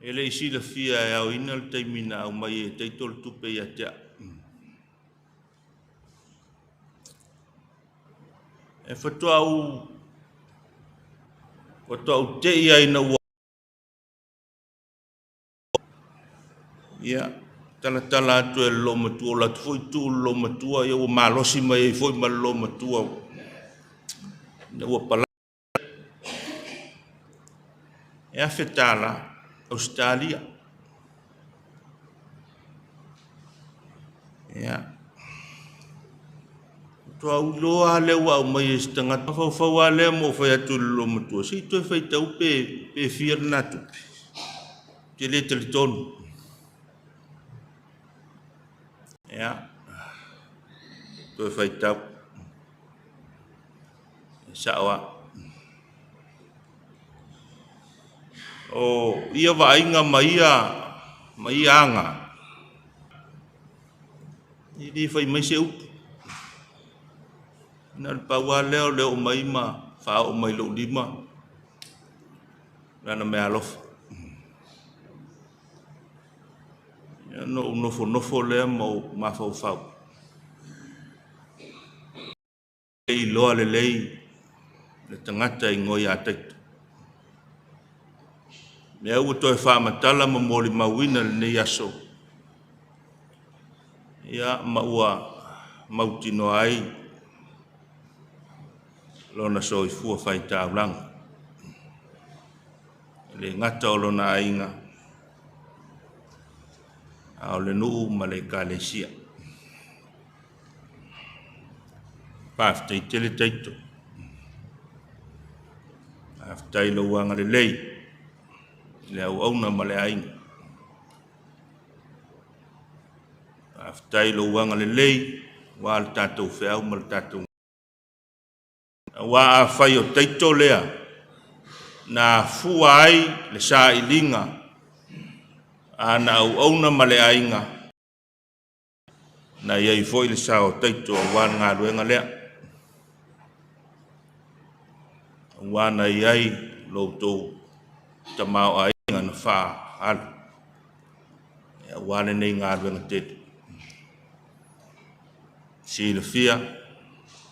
E le i silafia e aoina le taimi na aumai e Taito le tupe ia te au. E faatoa ou tei ai ina ua ia talatala atu e le loomatua, o la atu foi tuu le loomatua, ia ua malosi mai ai foi ma le loomatua ina ua pala. E $1,000 Ausetalia. Ia. Faatoa ou iloa lava lea ua aumai e se tagata. Mafaufau lava lea ma ou fai atu i le loomatua, se i toe faitau pe fia lena tupe. Ou te le talitonu. Ia. Toe faitau. E sao lava. O ia vaaiga ma ia aga, e le fai mai se upu. Na o le pau lava lea o le oo mai ma faaoo mai lou lima lana meaalofa. Ia ona ou nofonofo lea ma ou mafaufau. E iloa lelei le tagata i ngoi a Taito. Mea ua toe faamatala ma molimauina lenei aso, ia ma ua mautinoa ai lona soifua faitaulaga. E le gata o lona aiga, a o le nuu ma le ekalesia. Faafetai tele Taito. Faafetai lou agalelei i le auauna ma le aiga. Faafetai lou agalelei Aua le tatou feau ma le tatou Aua afai o taito lea na afua ai le sailiga a na auauna ma le aiga, na i ai foi le sao o taito aua le galuega lea. Aua na i ai lo outou tamaoaiga na faaalu aua lenei galuega tele. Silafia,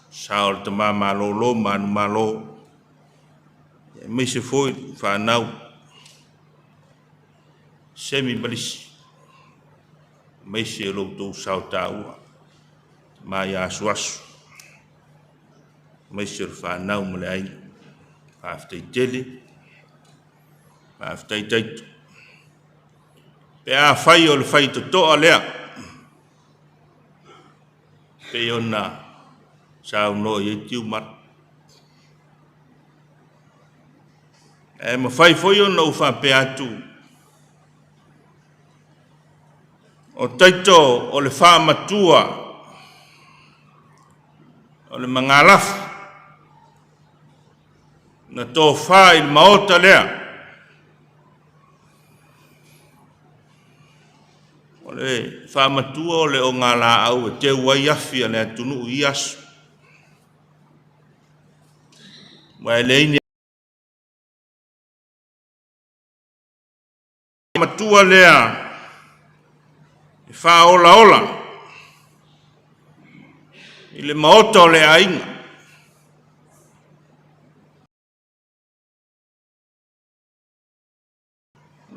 sao o le tama malolo manumalo, aemaise foi fanau Semi ma Lisi, aemaise o lo outou sao taua, tama ia Asuasu, aemaise o le fanau ma le aiga. Faafetai tele, faafetai Taito. Pe afai o le faitotoa lea, pei ona saunoa i ai Tiumalu. Ae mafai foi ona ou faapea atu, o Taito o le faamatua o le magalafu na tofa i le maota lea. O le faamatua o le ogalaau e teu ai afi a le atunuu i ia aso. Aua e leai ni matua lea e faaolaola i le maota o le aiga.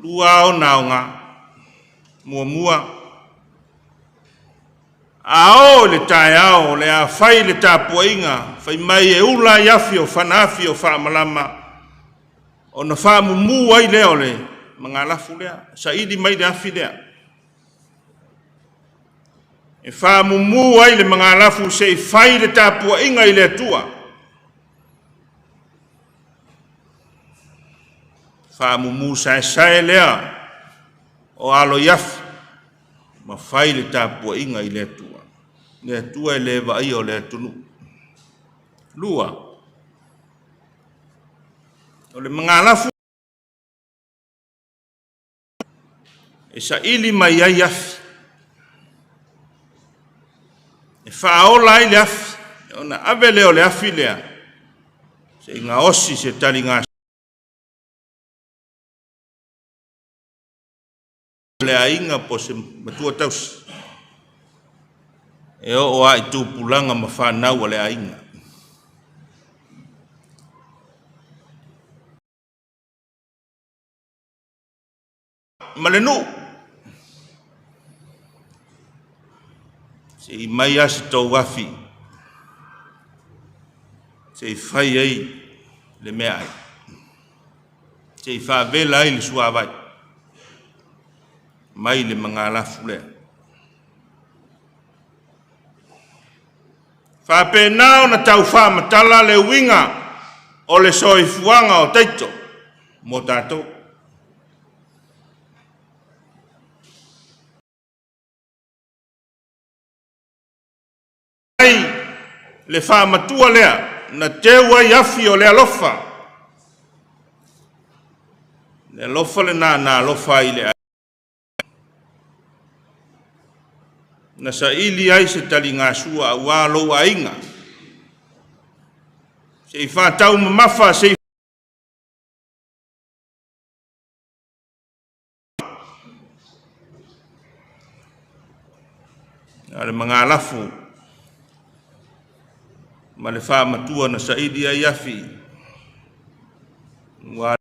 Lua ona aoga. Muamua, a oo i le taeao o le a fai le tapuaiga, fai mai e ula ai afi o fana afi o faamalama, ona faamumu ai lea o le magalafu lea, saili mai le afi lea. E faamumu ai le magalafu se i fai le tapuaiga i le Atua. Faamumu saesae lea o alo i afi ma fai le tapuaiga i le Atua. Le Atua e le vaaia o le atunuu. Lua, o le magalafu e saili mai ai afi, e faaola ai le afi, ona ave lea o le afi lea, se i gaosi se taliga le aiga po o se matua tausi, e oo lava i tupulaga ma fanau a le aiga. Ma le nuu. Se i mai lava se tou afi se i fai ai le meaai, se i faavela ai le suavai mai le magalafu lea. Faapena ona tau faamatala le uiga o le soifuaga o Taito mo tatou. Ai le faamatua lea na teu ai afi o le alofa. Le alofa lena na alofa ai le na saili ai se taligasua aua lou aiga. Se i faatau mamafa se i A le magalafu ma le faamatua na saili ai afi ua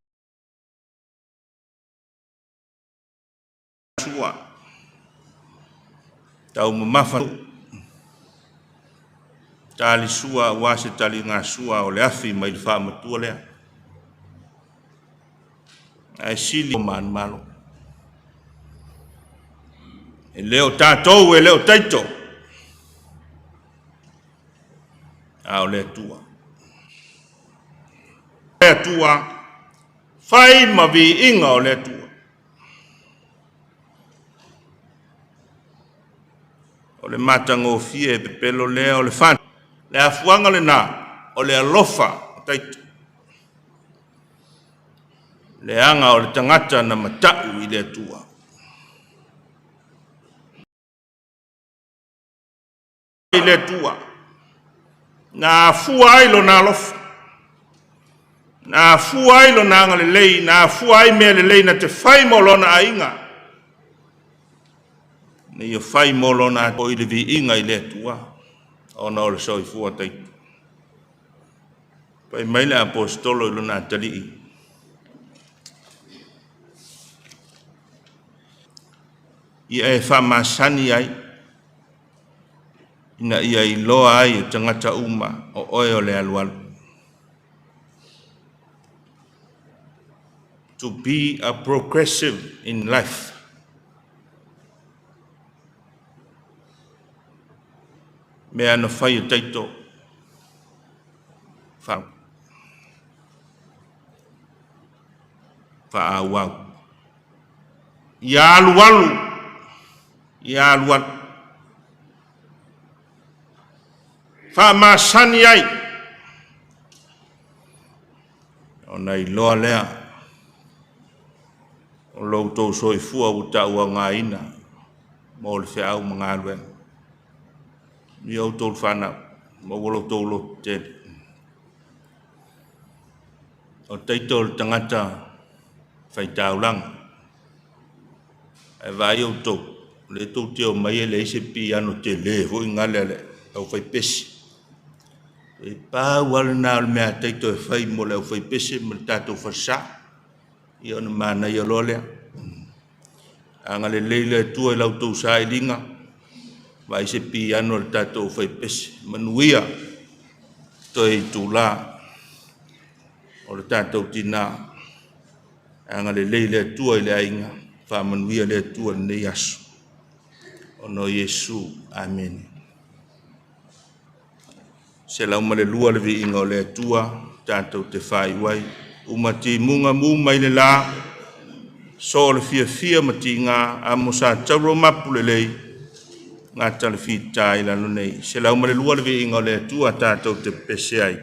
sua tau mamafa talisua aua se taligasua o le afi mai le faamatua lea. Ae sili o manumalo. E le o tatou, e le o Taito, a o le Atua. Le Atua, fai ma viiga o le Atua. le matagofie e pepelo lea o le fa. Le afuaga lena o le alofa o Taito. Leaga o le tagata na mata'u i le Atua. I le Atua. Na afua ai lona alofa. Na afua ai lona agalelei, na afua ai mea lelei na te fai mo lona aiga. Na ia fai mo lona o i le viiga i le Atua, ona o le soifua Taito. Fai mai le aposetolo i lona atalii. Ia e faamasani ai, ina ia iloa ai e tagata uma o oe o le alualu. To be a progressive in life. Mea na fai e Taito. Fa faaauau. Ia alualu, ia alualu. Faamasani ai. Ona iloa lea o lo outou soifua ua tauaogaina mo le feau ma galuega. Ia outou fanau, maua lo outou loto tele. O Taito o le tagata faitaulaga. Ae vaai outou, o lea tou te omai e leai se piano tele foi gale a le aufaipese. E pau lava lena o le mea a Taito e fai mo le aufaipese ma le tatou falesa. Ia ona manaia loa lea. Agalelei le Atua i la outou sailiga, vaai se piano a le tatou aufaipese. Manuia toe itula o le tatou tina. Agalelei le Atua i le aiga, faamanuia le Atua i lenei aso. Ona o Iesu. Amene. 102 le viiga o le Atua, tatou te faaiu ai. Uma timuga mu mai le la, so o le fiafia ma tiga, amo sa tauro mapu lelei, gata le fita i lalo nei. 102 le viiga o le Atua, tatou te pese ai.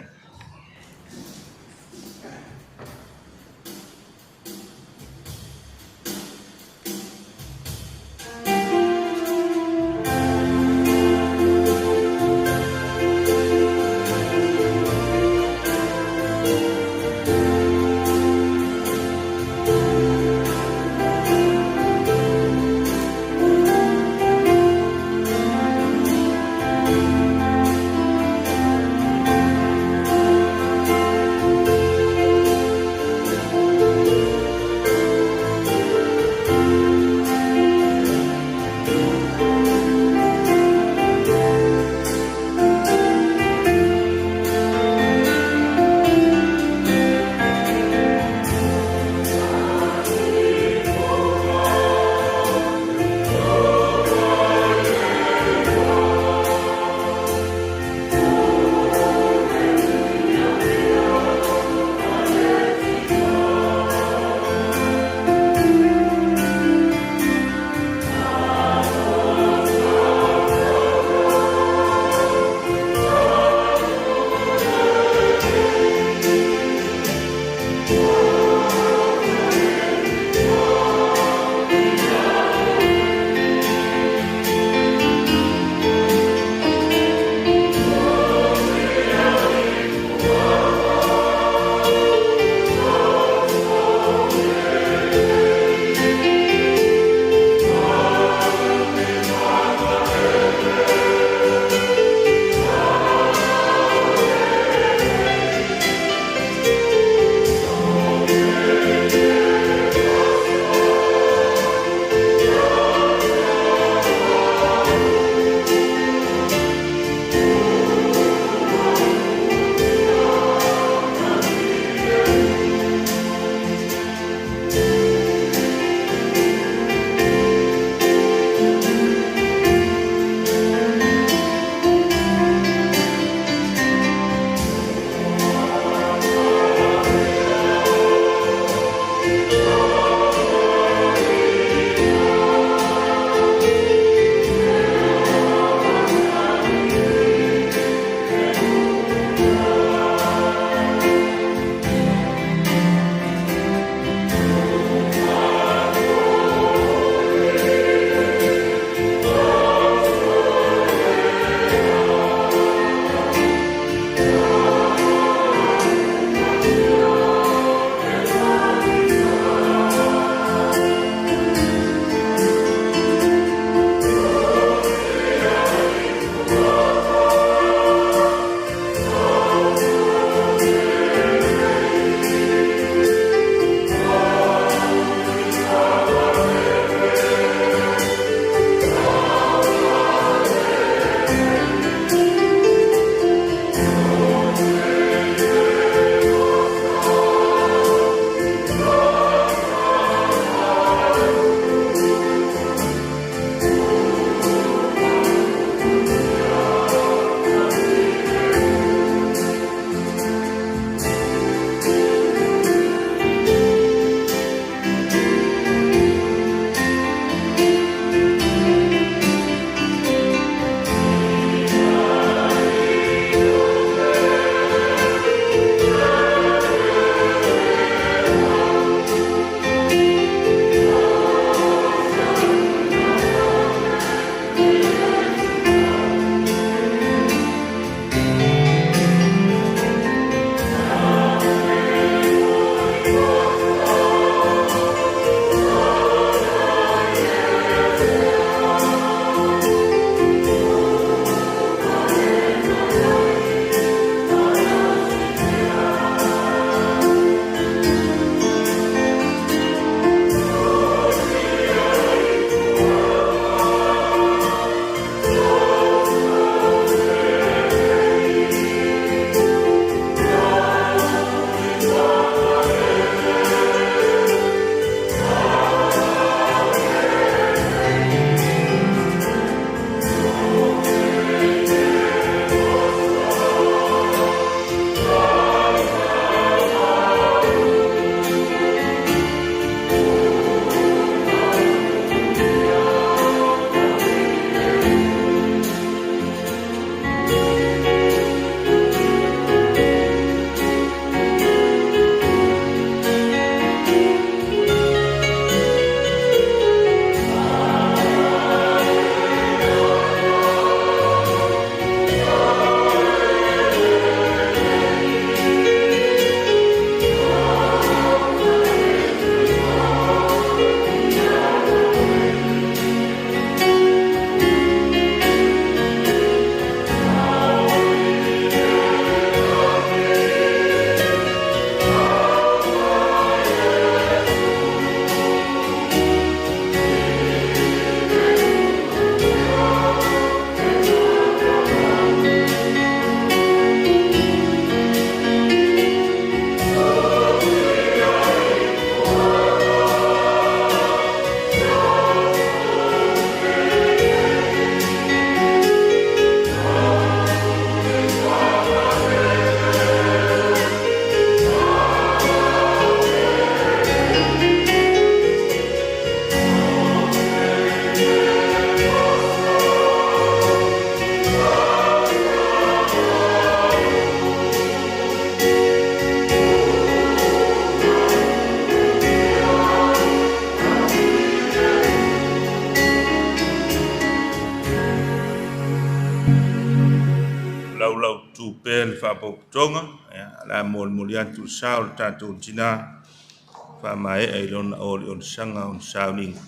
faapopotoga, ia, o le a molimoli atu le sa o le tatou tinā faamaea i lona oliolisaga o ona sauniga.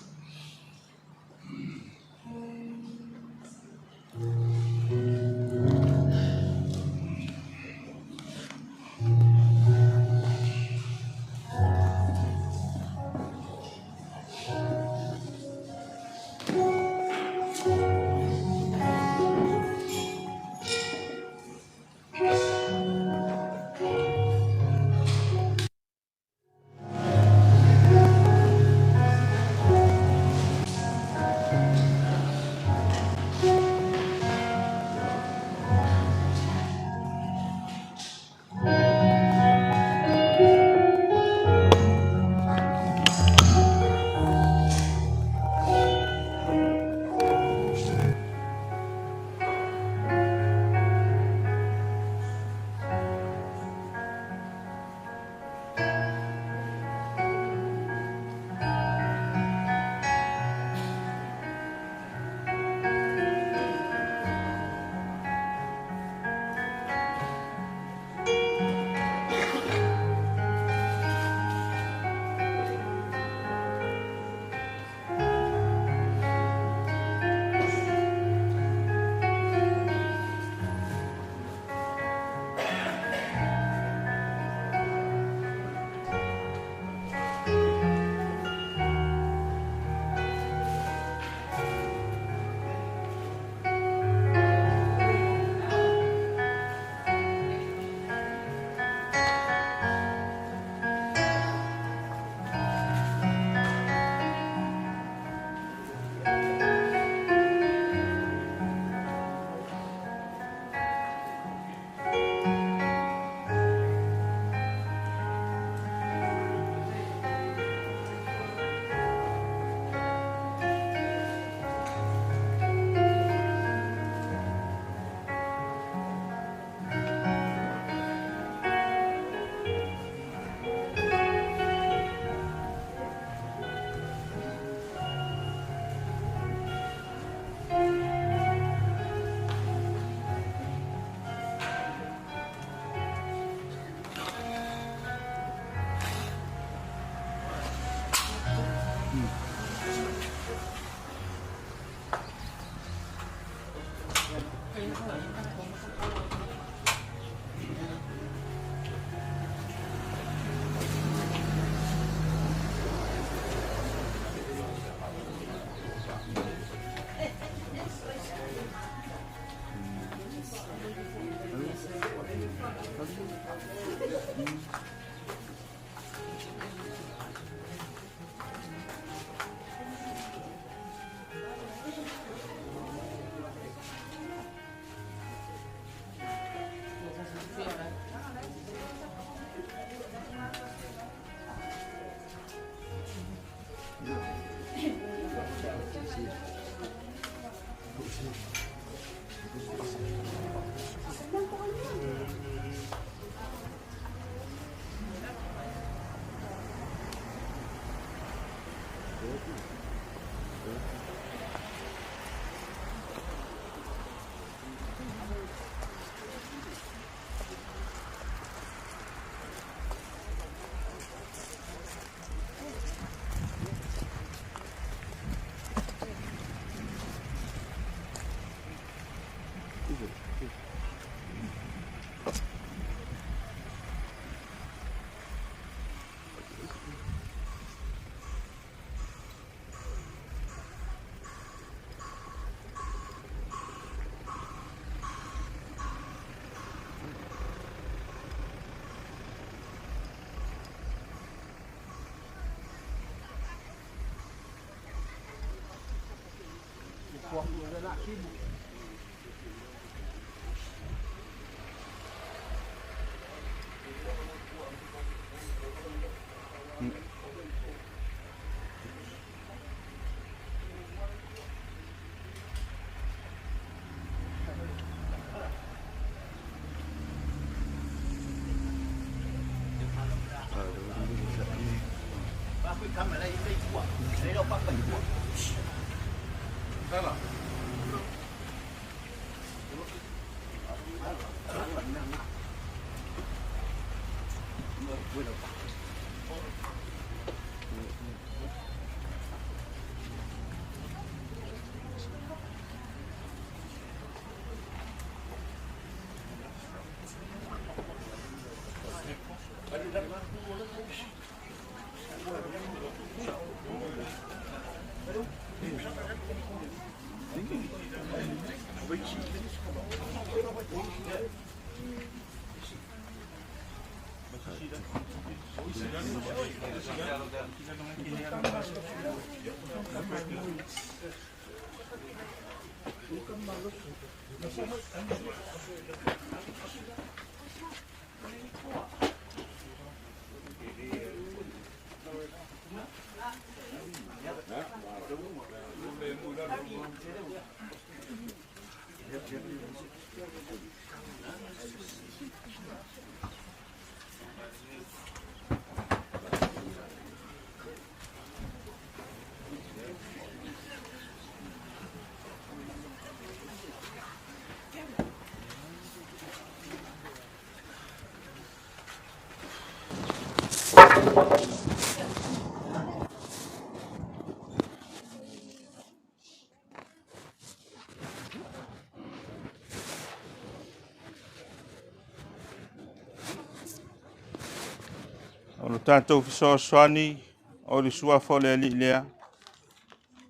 O lo tatou fesoasoani o le suafa o le Alii lea,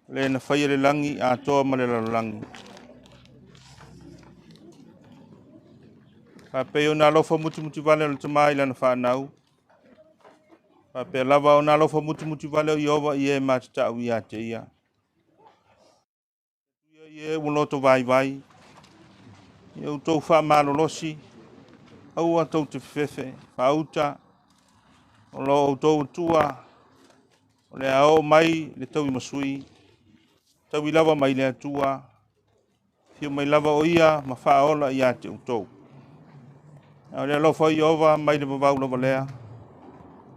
le na faia le lagi atoa ma le lalolagi. Faapea ona alofa mutimutivale o le Tama i lana whanau. Faapea lava ona alofa mutimutivale o Iova i e matatau ia te ia. Ia e ua loto vaivai. Ia utou whaamalolosi. Aua tou te fefe. Whaauta. O lo outou tua. O le ao mai le tau i masui. Tau i lava mai le atua. Whiu mai lava o ia ma whaola ia te utou. O le alofa Iova mai le vavau lava lea.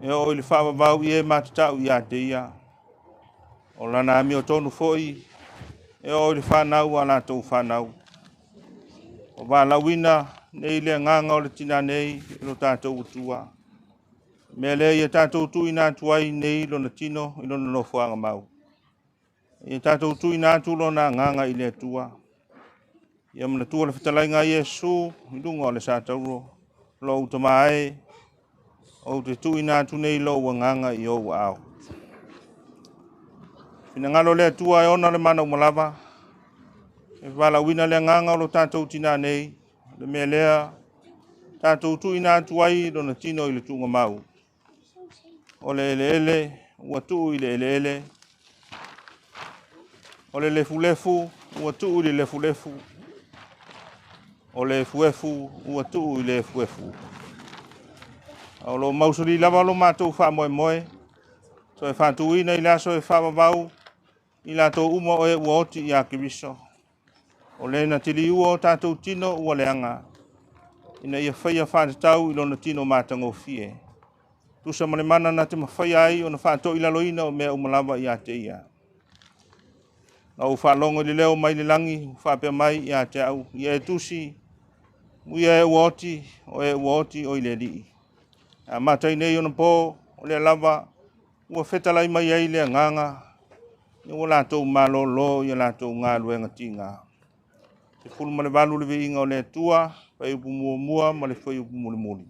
E o i le whaavavau i e matatau ia te ia. O lana amio tonu foi. E o i le whanau a latou whanau. O wālauina nei le nganga o le tina nei i lo tātou utua. Mea lea ia tātou tuina atu ai nei lona tino i lona nofoaga mau. Ia tātou tuina atu lona nganga i le Atua. Ia manatua le fetalaiga a Iesu i luga o le satauro. Lo utama ai, o te tuina atu nei lou agaga i ou aao. Finagalo le Atua e ona le mana uma lava. E valaauina le agaga o lo tātou tina nei. Le mea lea, tātou tuina atu ai lona tino i le tuugamau. O le eleele, ua tuu i le eleele. O le lefulefu, ua tuu i le lefulefu. O le efuefu, ua tuu i le efuefu. O lo mausoli lava lo mātou whaamoemoe. So e whaatuina i le aso e whaavavau i latou uma o e ua oti ia Keriso. O le na tiliua o tātou tino ua leanga. Ina ia whaia whaatatau i lona tino mātangofie. Tusa ma le mana na te mawhaia ai o na whaatoi laloina o mea umalava ia te ia. Na u whaalongo i le leo mai le langi, u whaapea mai ia te au. Ia e tusi, muia e ua oti, o e ua oti o i le lii. A mātai nei ona pō, o lea lava, ua fetalai mai ai le agaga, ia ua latou malōlō ia latou galuega tiga. 18 le viiga o le Atua, fuaiupu muamua ma le fuaiupu mulimuli.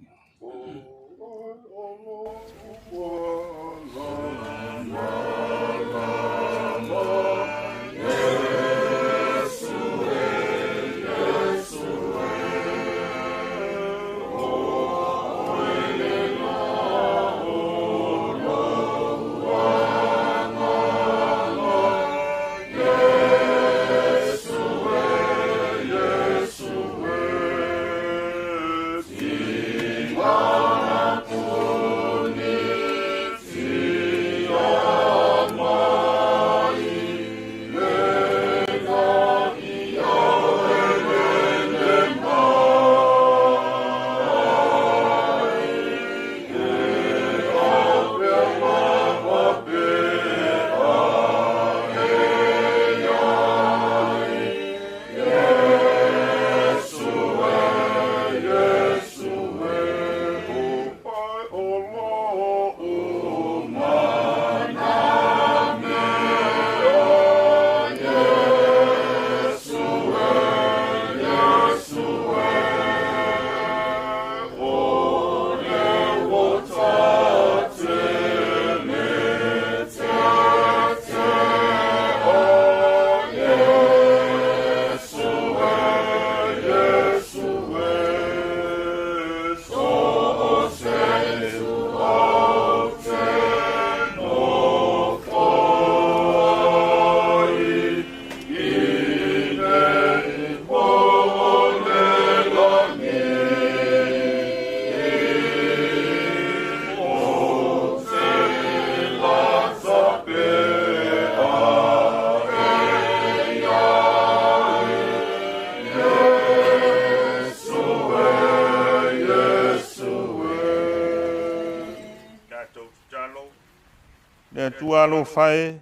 Le Atua alofa e,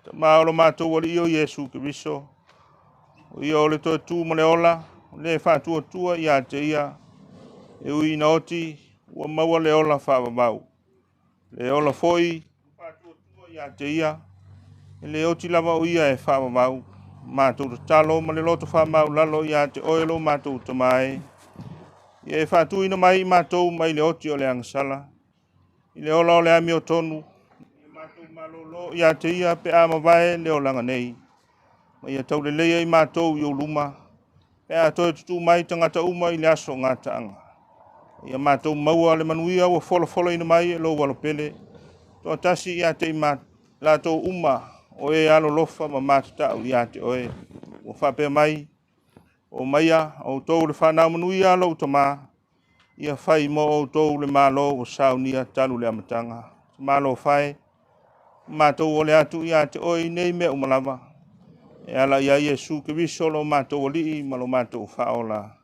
Tama o lo matou Alii o Iesu Keriso, o ia o le toe tu ma le ola, o le faatuatua ia te ia, e ui ina oti, ua maua le ola faavavau. Le ola foi, faatuatua ia te ia, e le oti lava o ia e faavavau. Matou tatalo ma le loto faamaulalo ia te oe lo matou Tama e. Ia e faatuina mai i matou mai le oti o le agasala, i le ola o le amiotonu, ia matou malolo ia te ia pe a mavae le olaga nei. Ma ia tauleleia i matou i ou luma, pe a toe tutū mai tagata uma i le aso o gataaga. Ia matou maua le manuia ua folafolaina mai e lou alopele, toatasi ia te i latou uma o e alolofa ma matatau ia te oe. Ua faapea mai, o maia, outou le fanau manuia lou Tama, ia fai mo outou le malo ua saunia talu le amataga. Malo fae, matou ole atu ia te oe i nei mea uma lava. E ala ia Iesu Keriso lo matou Alii ma lo matou Faaola.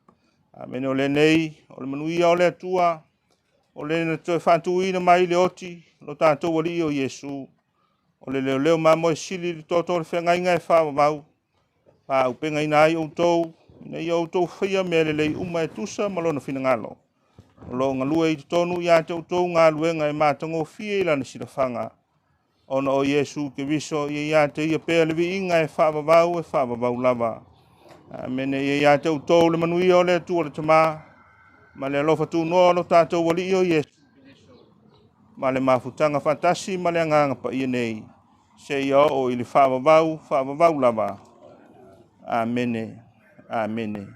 Amene. O lenei, o le manuia o le Atua, o le na toe faatuina mai le oti, lo tatou Alii o Iesu. O le leoleo mamoe sili le toto o le feagaiga e faavavau. Faaupegaina ai outou, ina ia outou faia mea lelei uma e tusa ma lona finagalo. O lo o galue i totonu ia te outou galuega e matagofie i lana silafaga. Ona o Iesu Keriso, ia ia te ia pea le viiga e faavavau e faavavau lava. Amene. Ia ia te outou le manuia o le Atua le Tama, ma le alofa tunoa o lo tatou Alii o Iesu Keriso, ma le mafutaga faatasi ma le Agaga Paia nei, seia oo i le faavavau, faavavau lava. Amene. Amene.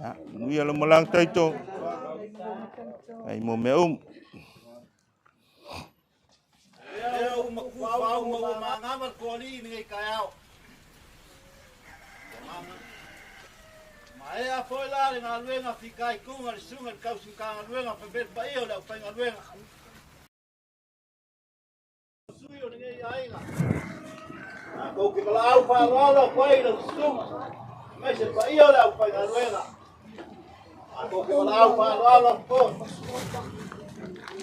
Ia, manuia lo malaga taito. Ai mo mea uma. Ea uma kufau ma ua mangama le koali ni ngai kaiao. Ma ea foi la le galuega fitaituga le susuga i le tausi-matagaluega faapea le paia o le aufaigaluega. Sui o lenei aiga. Tatou te valaau faaaloalo atu ai i lau susuga, aemaise le paia o le aufaigaluega. Tatou te valaau faaaloalo atu foi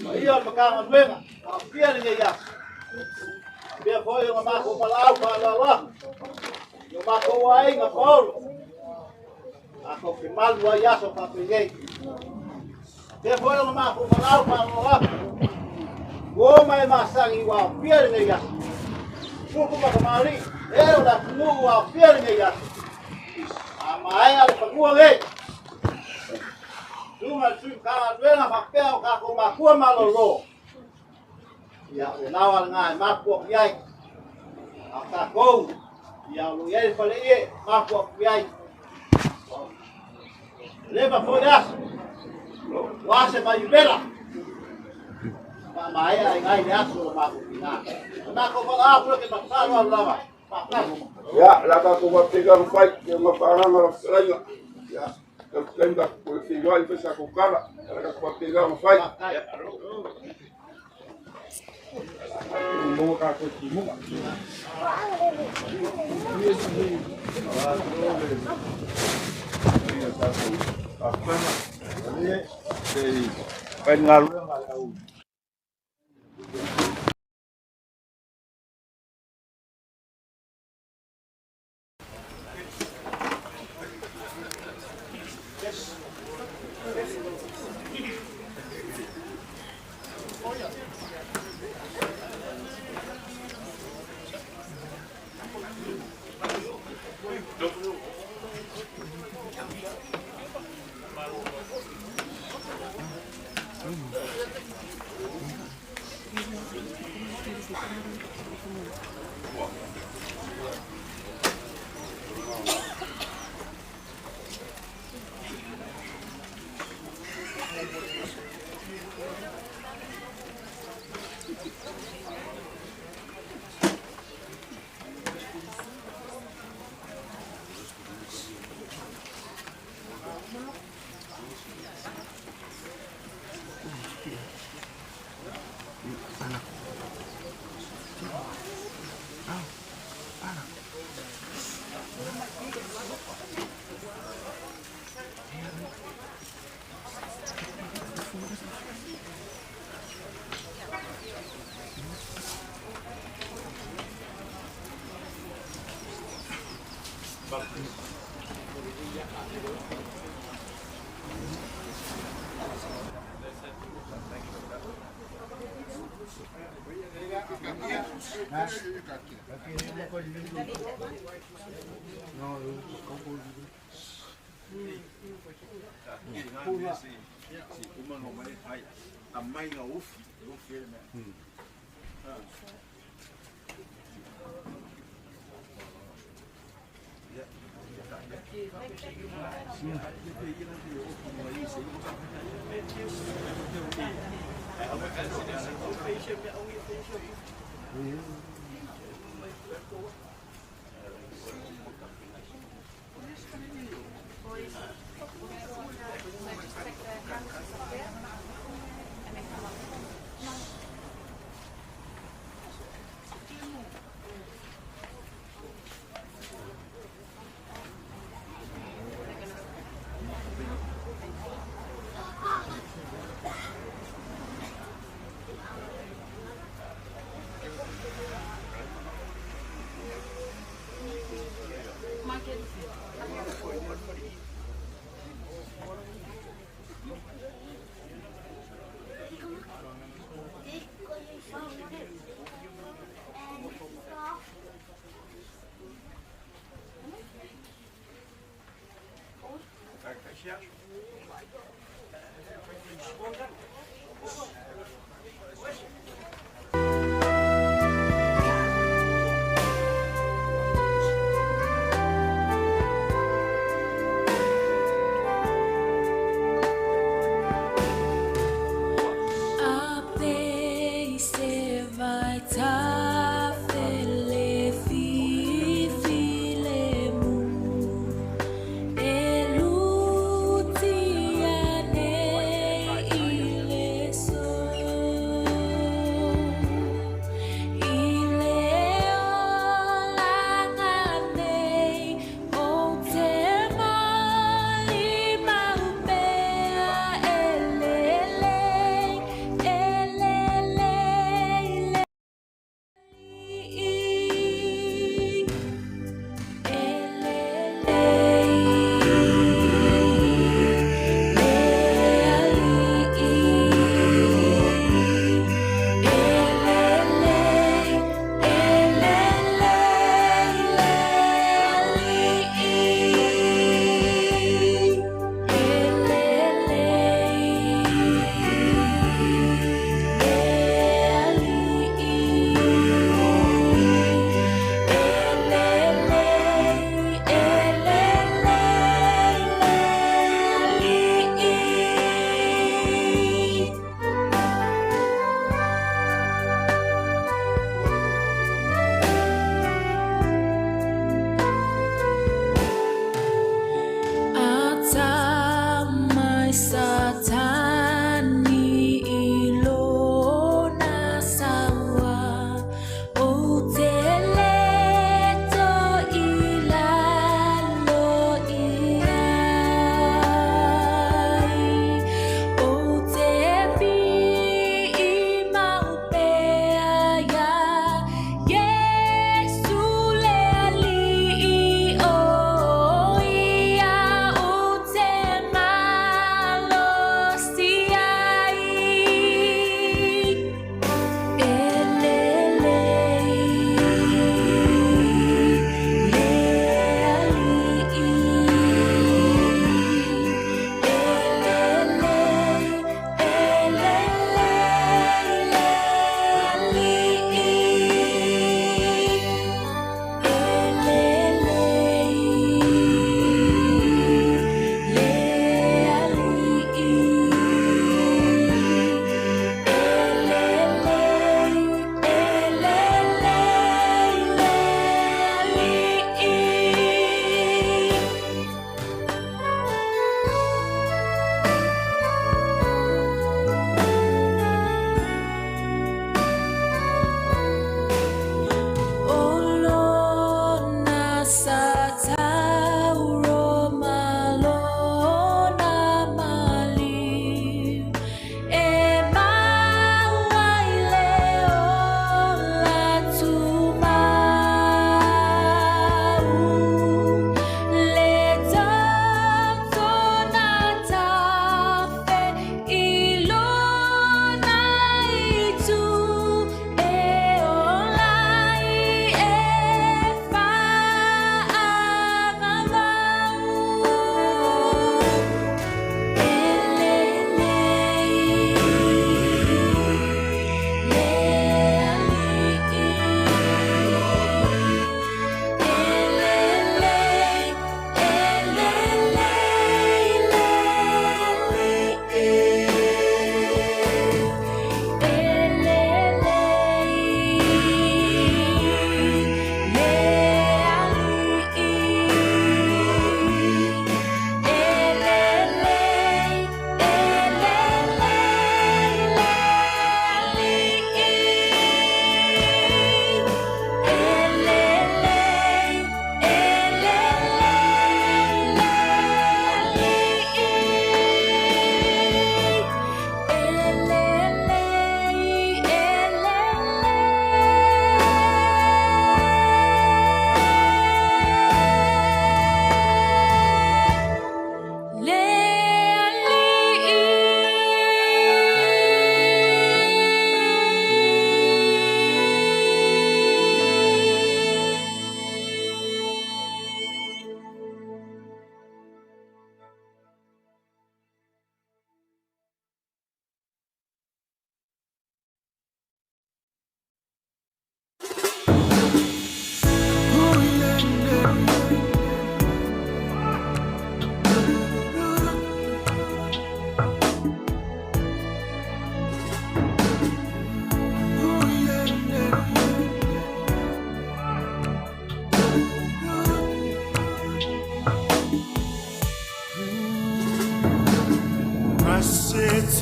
paia o le Matagaluega aafia lenei aso. Faapea foi ona matou valaau faaaloalo atu i o matou aiga paolo. Tatou te malu ai aso faapenei. Faapea foi ona matou valaau faaaloalo atu. Ua ma e masani ua aofia lenei aso. Tupu ma tamalii, e o le atunuu ua aofia lenei aso. A maea le fanua nei. Susuga i le Sui Matagaluega faapea o tatou makua malolo. Ia, o le laoa lena e mapu atu i ai. A o tatou, ia o lo o i ai le faleie, mapu atu i ai. Leva foi le aso. Ua se vaiuvela. Faamaea ai ngai le aso o le matou tina. O matou valaau pule ke matalo lava. Ia, la tatou faapena ona fai, ia ma faaagaga lau fetalaiga. Ia, lau fetalaiga, o le feiloai fai sa tou tala. Ia, la tatou faapena ona fai. Maua tatou timuga. Fai galuega le au.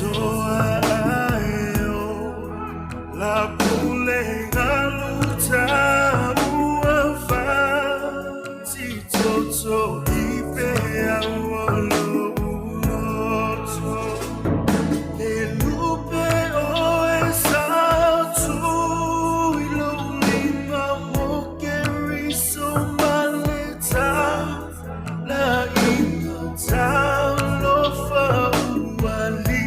toa ai o la pule ngalu ta ua fa ti toto i pe au o lo uloto le lupe o e sa tu i lo lima mo ke riso maleta la ina ta lo fa ua li.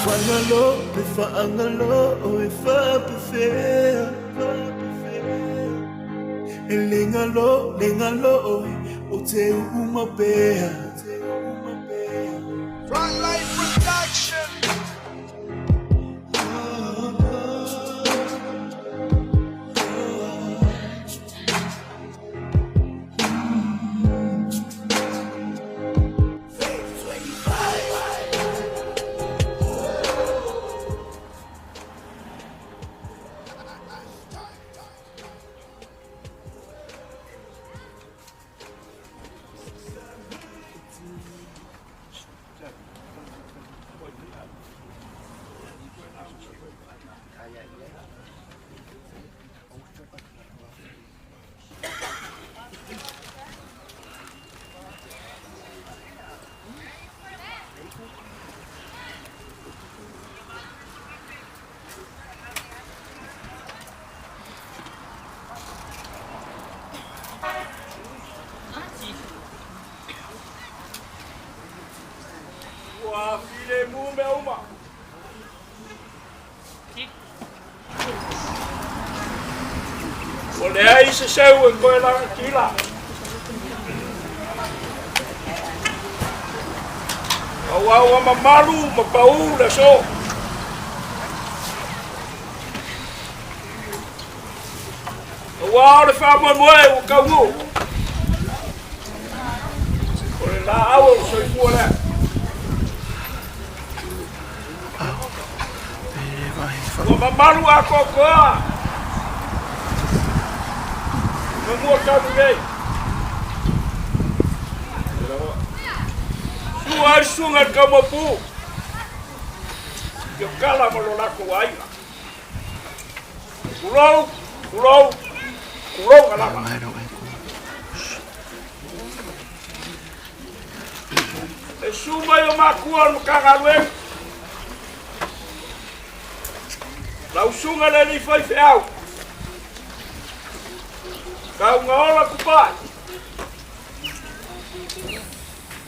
Fagalo pe faagalo e faapefea E le galo le galo oe o te uuma pea. Frontline Production. Ua file mu mea uma. Ua leai se seu e toe lagatila. Auau a mamalu ma paū le aso. Aua o le faamoemoe ua taunuu. O le laau o le soifua lea. Ua mamalu atoatoa ma mua talu nei. Sua ai le susuga i le Kaumapu, i o Kala ma lo latou aiga. Tulou, tulou, tulou ka lava. E su mai o makua o le Matagaluega. Lau susuga le alii faifeau. Taugaola Tupai.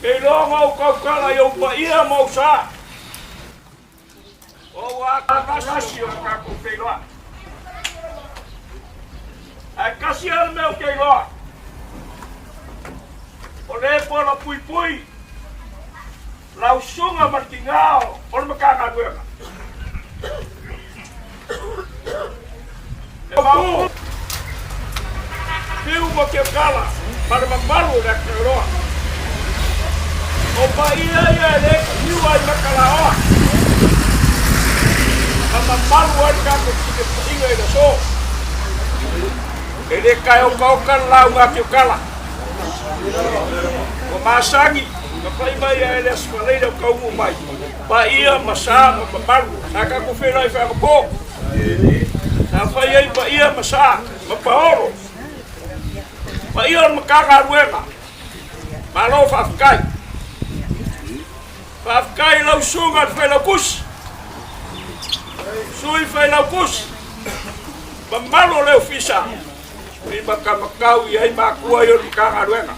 Kei loa ou tautala i ou paia ma ou sa. O ua kasi o tatou feiloai. Ae kasi lava le mea ou te iloa. O le pola puipui lau susuga ma le tiga o le Matagaluega. E mau piu ma ke kala ma le mamalu o le Aotearoa. O paia ia e le fiu ai makalaoa ma mamalu ai le tatou timepaiga i le aso. E le taeokaoka le lauga a Tiokala. Ua masani na fai mai e le Aso Faraile o taunuu mai. Paia ma sa ma mamalu. Sa tatou feiloai faagapo. Sa fai ai paia ma sa ma paolo. Paia o le Matagaluega. Malo faafetai. Faafetai i lau susuga i le Failautusi. Sui Failautusi. Mamalu o le Ofisa. I matamatau i ai matua i o le Matagaluega.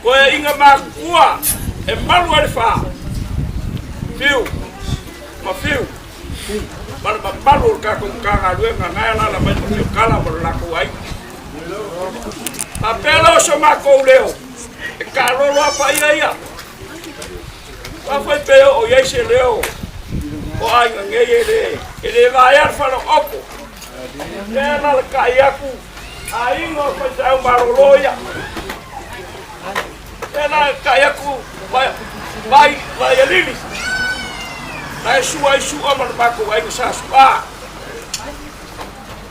Toeaiga matua e malu ai le fa. Fiu ma fiu ma le mamalu o le tatou Matagaluega na e alaala mai ma Tiokala ma le latou aiga. Faapea lea o so matou leo e taalolo a paia ia. Faafai pe oo i ai se leo o aiga nei e le, e le vaea le falaopo. Lea e lalatai atu aiga o faifeau malolo ia. Lea e lalatai atu vai, vai, vai alili. Na e sua ai sua ma le matou aiga sa sua.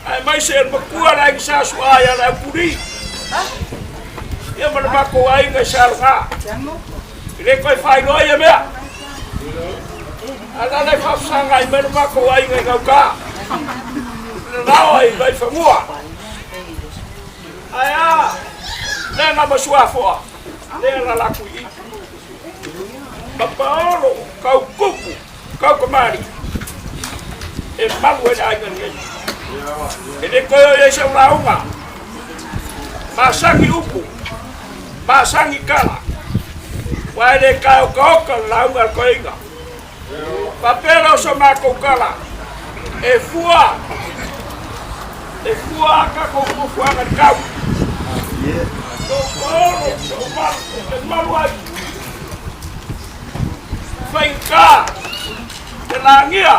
Aemaise e le matua le aiga sa sua ia le aupuli. Ia ma le matou aiga i Saloga. E le toe faailoa ia mea. A na le faafesagai mai le matou aiga i gauta. Le lao ai mai fanua. Ae a, lea na masuafoa, lea la latou i i. Ma paolo, kau kupu, kau kamali. E malu ai le aiga lenei. E le toe o i ai sau lauga. Masani upu, masani tala. Ua e le taokaoka le lauga a le toeaina. Faapea lea o so matou tala, e fua, e fua a tatou fuafuaga i le tau. Tou olo, tou malu, e malu ai. Faigata, te lagia,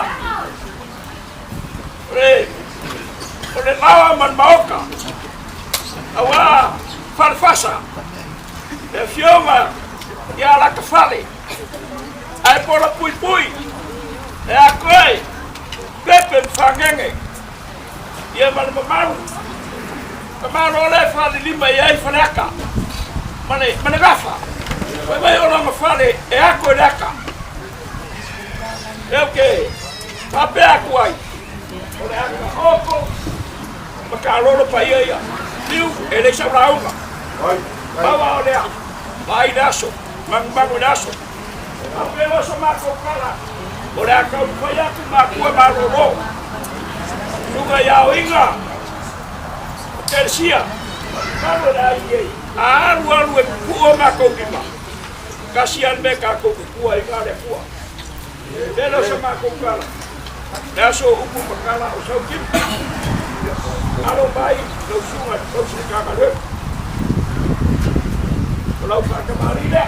o le laoa ma le maota, auā falefasa, le afioga ia Latafale, ae pola puipui, e akoe, pepe ma fagege, ia ma le mamalu, ka malo le fale lima i ai faleaka, ma le gafa, fai mai o lona fale e ako i le aka. E au ke faapea atu ai, o le aka oko, ma ka lolo pa ia ia, liu e le sau lauga. Maua o lea, mai le aso, manumanu i le aso. Faapea lea o so matou tala, o le a taumafai atu makua malolo. Susuga i aoiga, o Telesia, malu e le ai ei, a alu alu e pupuu o matou lima, kasi a le mea tatou tutua i le Atua. Lea lea o sa matou tala, le aso o upu ma tala o sau timu. Alo mai lau susuga i le tausi le Matagaluega. O lau faatamali lea.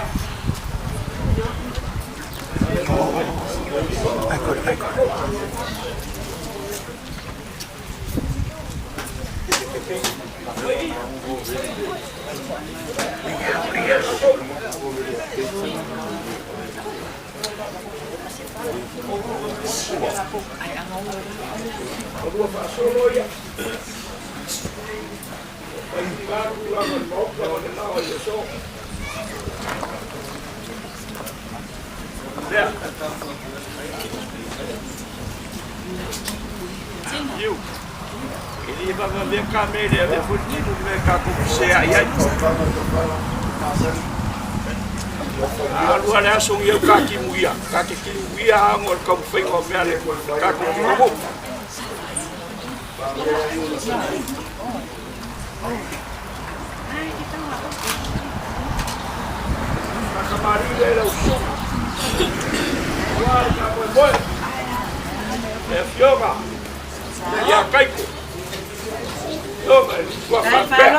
O lua faasolo ia. Pai palu tulaga o le maota o le lao i le aso. Lea. Iu. E le vavavea ka me le avea foi le tino le mea tatou feseai ai. Alu a le aso i au ka timu ia. Ka te timu ia ango o le taumafaiga o mea le tatou timu. Whakamari le lau susuga. Ua le faamoemoe. Le afioga ia Kaiko. Afioga i le tua faapea.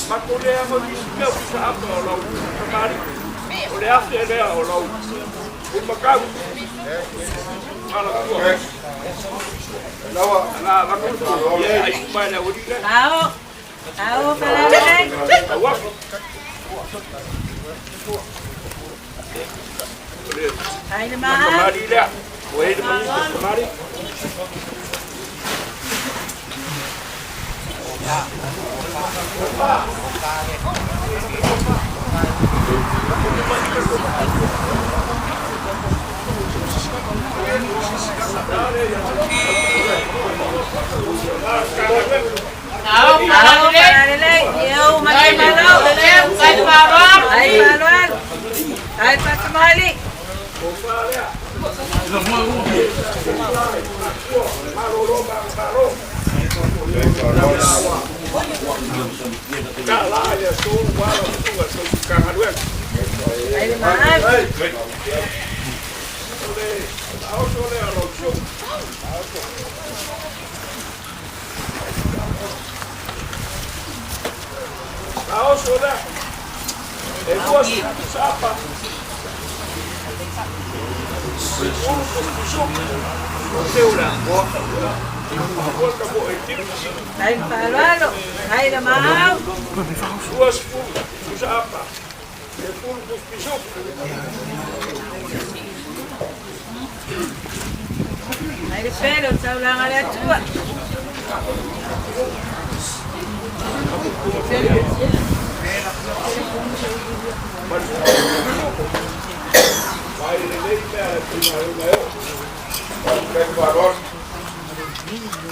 Matou lea mo nisi mea o pusa apa o lau kamari. O le afe lea o lau umakau. Malatua. Lawa. La vakutu. Ia ai mai le uri le. Ao. Ao falalelei. Aua. Ai le maa. Kamari lea. O e le mai kamari. Ao falalelei. Eu mai malo. Ai faaloalo. Ai faaloalo. Ai fatamali. Ka la le aso ua lau susuga i le tausi Ai le maa. O le aoso lea o lau susuga. Aoso lea. E 20 sapa. Ulu pusupusuku. O teu lea. Ua ka mo e timu. Ai faaloalo. Ai le maa. 20 pusa apa. E pulu pusupusuku. Ai le pele o taulanga le atua. Vai le lei mea e pina e una eo. Kai faaloalo.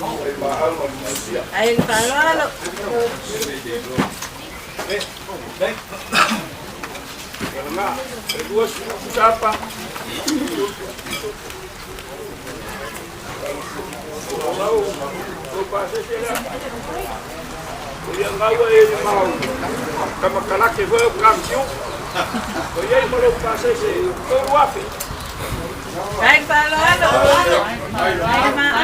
Kai maau ma le sia. Ai le faaloalo. Nga, e 20 pusa apa. O lau, o pasese lea. O ia gaua e i mau kamakalake foi o kamtiu. O ia i malo pasese, tolu afe. Ai fa'aloalo. Ai le maau.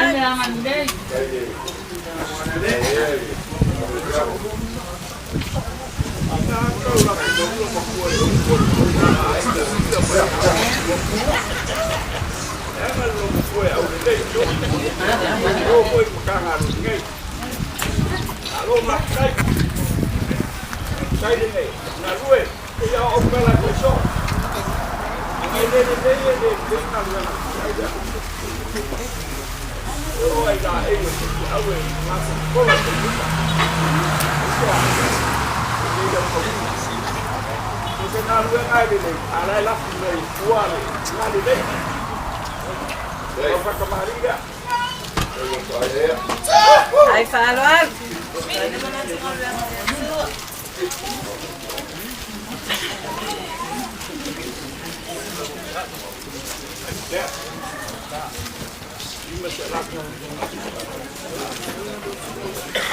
Ai fa'aloalo.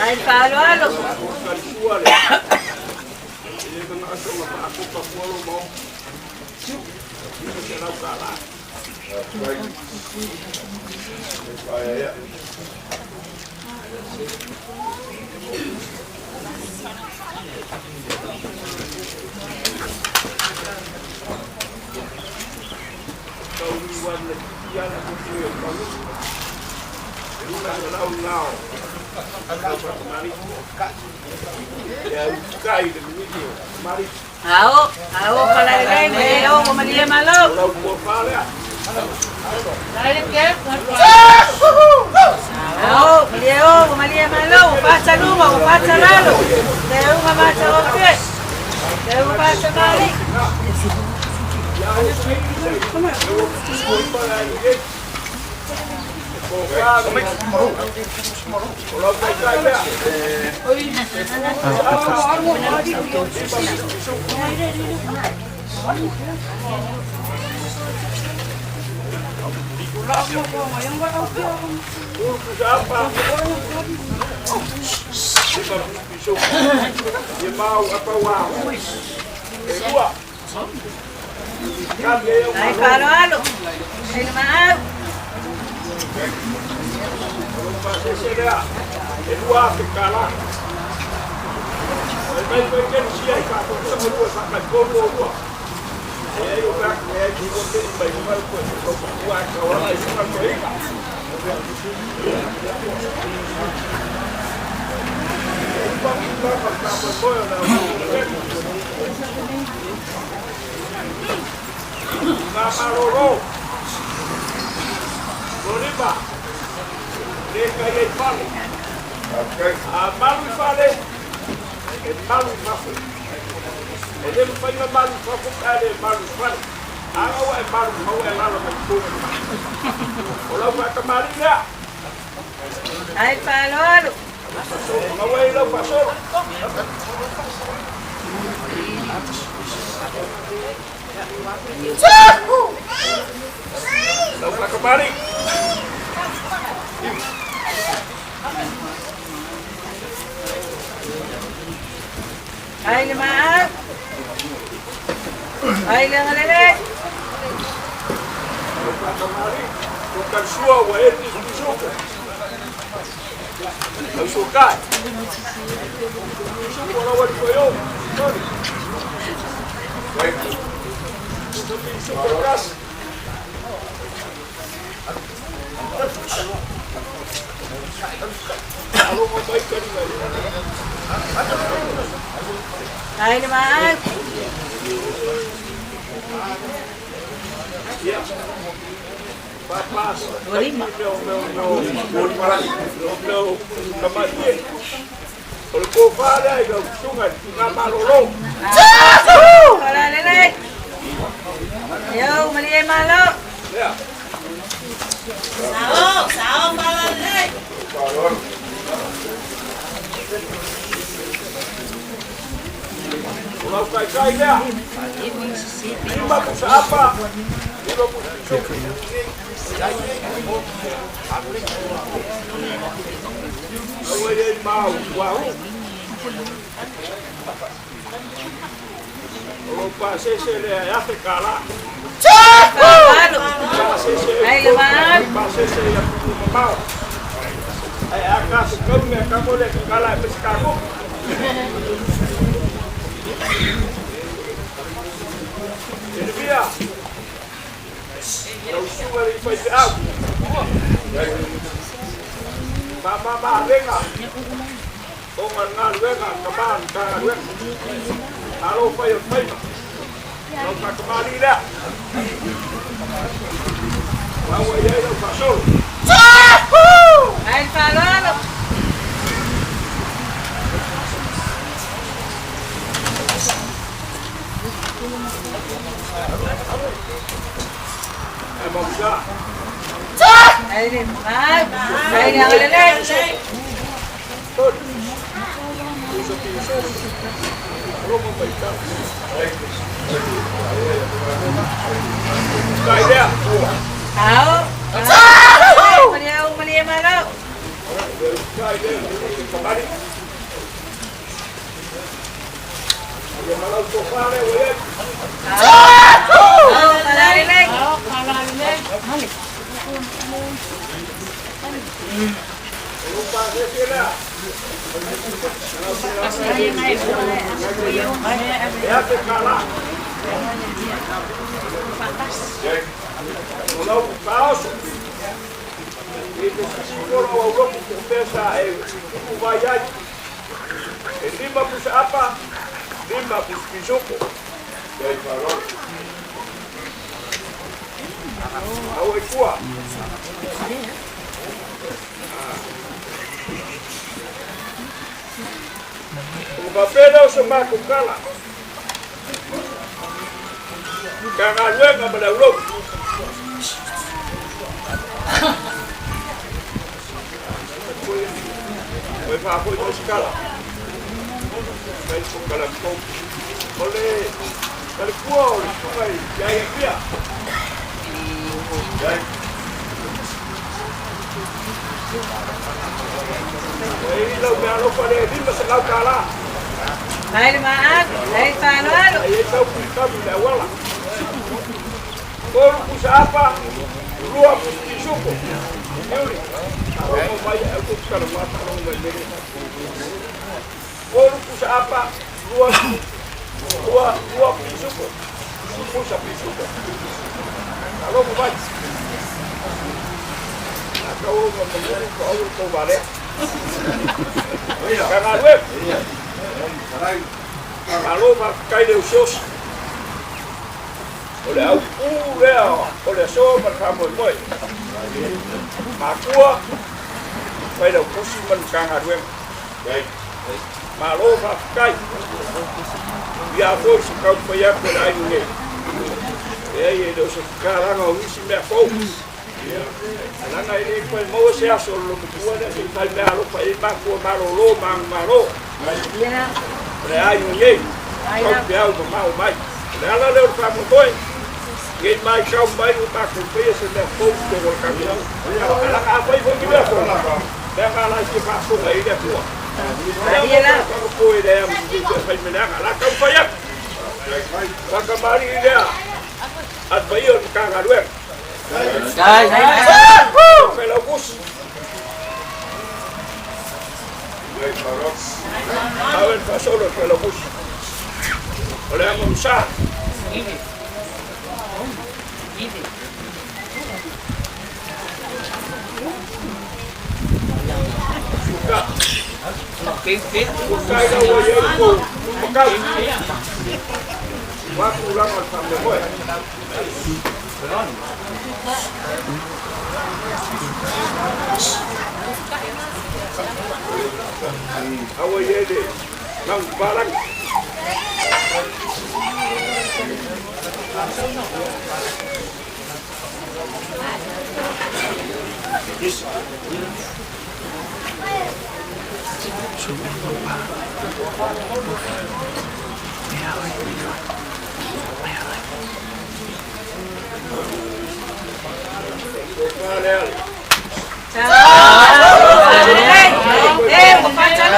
Ai fa'aloalo. Ao, ao falalelei me o malie malo. Ao, malie o malie malo, pasa luma, pasa lalo. Te unga mata o pe. Te unga pasa mali. Ai fa'aloalo. Ai le maau. Malu fale, e malu fafo. E le mawhainga malu fafo, ka le malu fale. Anga e malu mau e lalo mai kōna. O lau whakamari lea. Ai fa'aloalo. Maua e lau whasoro. Lau whakamari. Ai le maau. Ai le ngalele. O kalsua ua e ni suko. Au sokai. Suko la wali ko yo. Suko gas. Ai le maau. O le kōwhārea i lau tunga i ngā malolo. Falalele. Yo, malie malo. Sao, sao falalele. O lau kai kai lea. Ima pusa apa. Ima pusa choku. Aua e mau, wau. O lou pasese lea e afe kālā. Pasese i atunuu mamao. Ae a kafekau mea kamo lea ke kala e pesekago. Jeremia. Lau suga le i faifeau. Faamamaavega. O galugaluega ka ma le Matagaluega. Malo fai o le faiva. Lau faakamali'i lea. Maua i ai lau faasolo. Ai le faaaloalo. E mamusa. Ai le mai. Ai le agalelei. Tolu. Pusa piso. Roma mai tau. Kai lea. Ao. Malia au malia malo. Kai lea. Kamari. Ia malau tofa lea ua iai. Ao falalelei. O lou pasese lea. E afe kālā. O lau faaoso. I te sisifolo o auloku po pesa e tupu vai ai. E 5 pusa apa, 5 pusa pisuko. Au e kua. O papele o se mako kala. Ka galuega ma le auloku. O e faafoi mo se kala. Mai po kala kou. O le falikua o le susuga i ai Apia. E i lau mealofa le 500 kālā. Ai le maa. Ai le faaaloalo. Ai e tau kuitamu i le auala. 3 pusa apa, 2 pusa pisuko. Iuli. Alofa mai e au kala mata alofa mai mele. 3 pusa apa, 2 pisuko. Pusa pisuko. Alofa mai. Kau ma manu ko au ko vale. Ka galue. Malo ma kai le usos. O le au pu lea o le aso ma le faamoemoe. Makua fai lau pusi ma le Matagaluega. Malo faafetai. Ia foi se taumafai atu e le aiga nei. Leai e le o se tatalaga o nisi mea fou. Alaga e le toe maua se aso o le lototua lea se'i fai meaalofa i ai makua malōlō ma agumalo. O le aiga nei, tau peau mamao mai. O le ala lea o le faamoemoe, nei maitau mai ua tatou faia se mea fou i totonu o le tatou. Alaga afai foi ni mea fou, lea la e fia faafofoga i ai le Atua. Lea ua tatou e lea fai meleaga, la taumafai atu. Faatamalii lea a le paia o le Matagaluega. Felaukusi. Ave le faasolo i le Felaukusi. O le aga masa. Suka. Ua kai lau ai ai kou makau. Ua tulaga o le faamoemoe. Aua i ai le manupapalagi.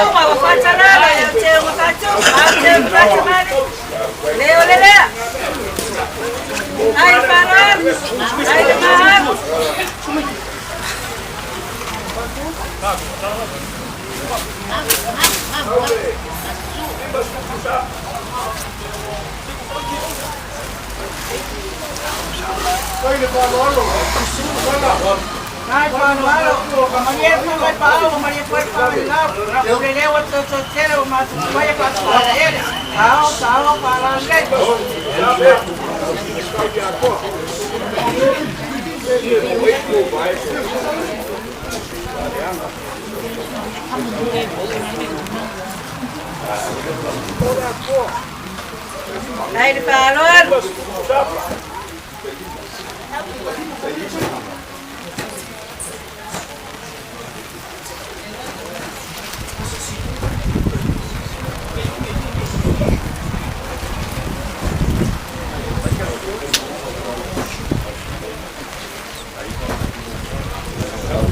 luma ua faatalala i au teuga faatupu ma au teuga faatamali. Le o le lea. Ai le faaaloalo. Ai le maau. Ai faaaloalo, malie mai paau, malie foi faamalau. O le leo to to tele o matu mai pa ele. Tao tao pa la le. Ai le faaaloalo.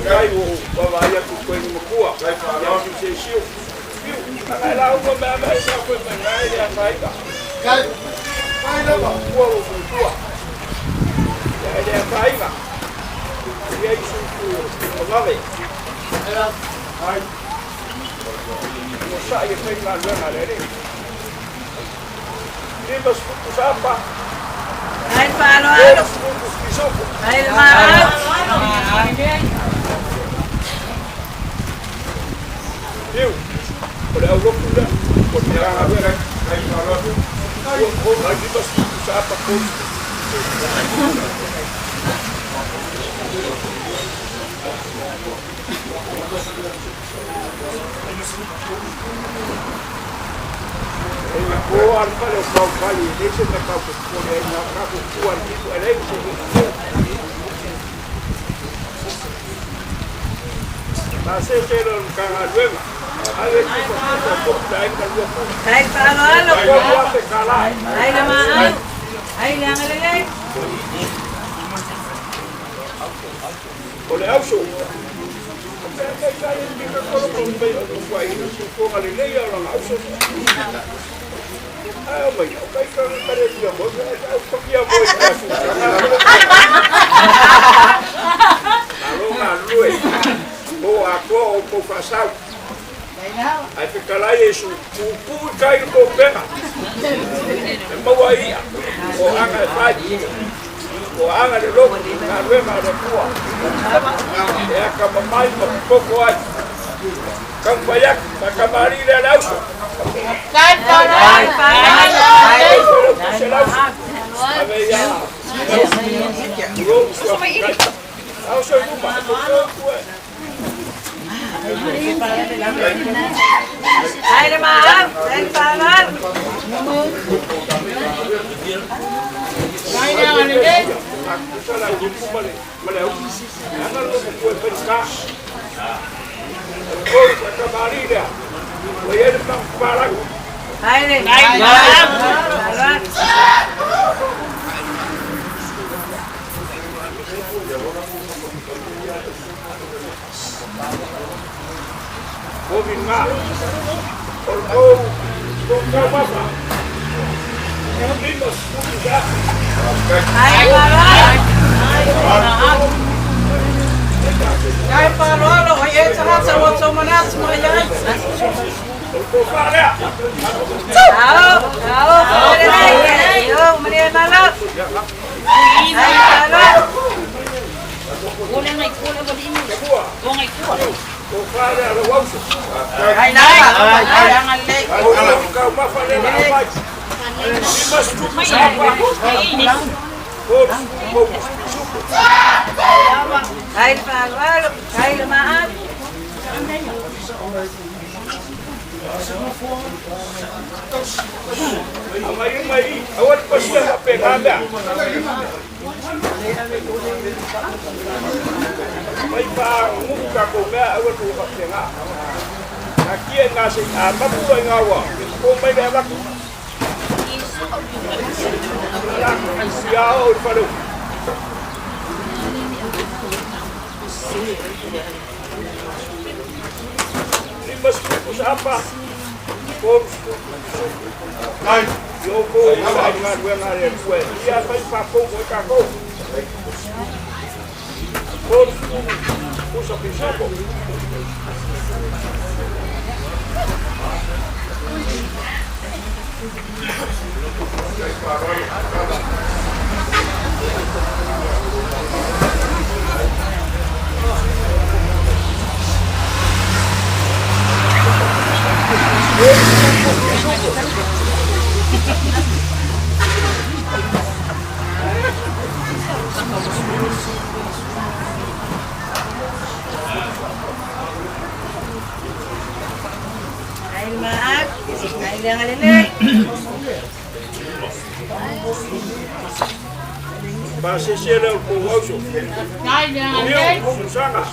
Kai o wawai aku koe ni makua. Ia si se siu. Ai la uko mea mea sa koe mai ngai le afaika. Kai. Kai lava kua o kua. Ia le afaika. Ia isu ku o wawe. Ai. Mo sa ia fai ngā luenga le le. Lima spuku sapa. Ai le faaaloalo. Spuku spisuku. Ai le maau. Iu, o le auloku lea, o le aga lea, kai wharoa. O ai lima spuku sapa ko. E nga ko al fale o kau fali, e se me kau ko le nga ka ko kua ni ko ele se ko. Ma se se lo ka ga luenga. Ave ku ko ko ko la ka lua ku. Ai le faaaloalo. Ko ko te kala. Ai le maau. Ai le agalelei. O le auso. Pe pe kai ni ka ko ko me o ko ai ni ko ga le le ya la auso. Ai o mai o kai ka ka le ia mo ai ko ia mo i ka su. Alo ma lue. O a ko o ko fasau. Ai pe kalai e su pupu i kai ko pega. E maua ia. O anga e fai. O anga le loko, ka luenga le kua. E aka mamai ma poko ai. Kau payak, ma kamari le lauso. Kai Ai faaaloalo. Se lauso. Ave ia. Ulo sua. Auso luma, ko ko e. Ai le maau. Ai le faaaloalo. Ai le agalelei. Ai le faaaloalo. Ai faaaloalo. Ai faaaloalo, ai e tagata o tau manatu mai ai. Tao, tao, faalelei. Yo, malie malo. Ai faaaloalo. Ai lava, ai agalelei. Ai le faaaloalo. Ai le maau. Amai mai, awal pasia pe ngabea. Mai pa nguka ko mea awal ko pa pe nga. Na kia nga se a mapu ai nga wa. Ko mai le alaku. Ia o le falo. 50 pusa apa. 30 pisuku. Yo ko sa galuega a le Atua e ia fai faafou mo i tatou. 30 pusa pisuku. Ai maak, ai le ngalele. Pasese le o kou auso. Ngai le ngalele. Susana.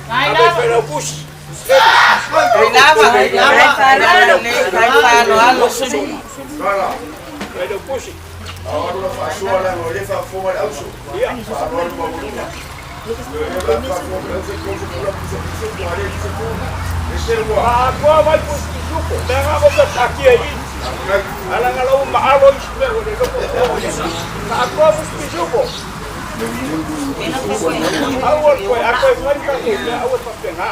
Ngai Ave lava. fai lau pusi. Ai lava, ai lava, ai faaaloalo. Fai lau pusi. Ia. Faakoa mai pusi pisuku. Mea ngā mo takia i. Ala ngā lau maalo isi mea o le loko. Faakoa pusi pisuku. Aua le koe, a koe fai tatou mea, aua e faapena.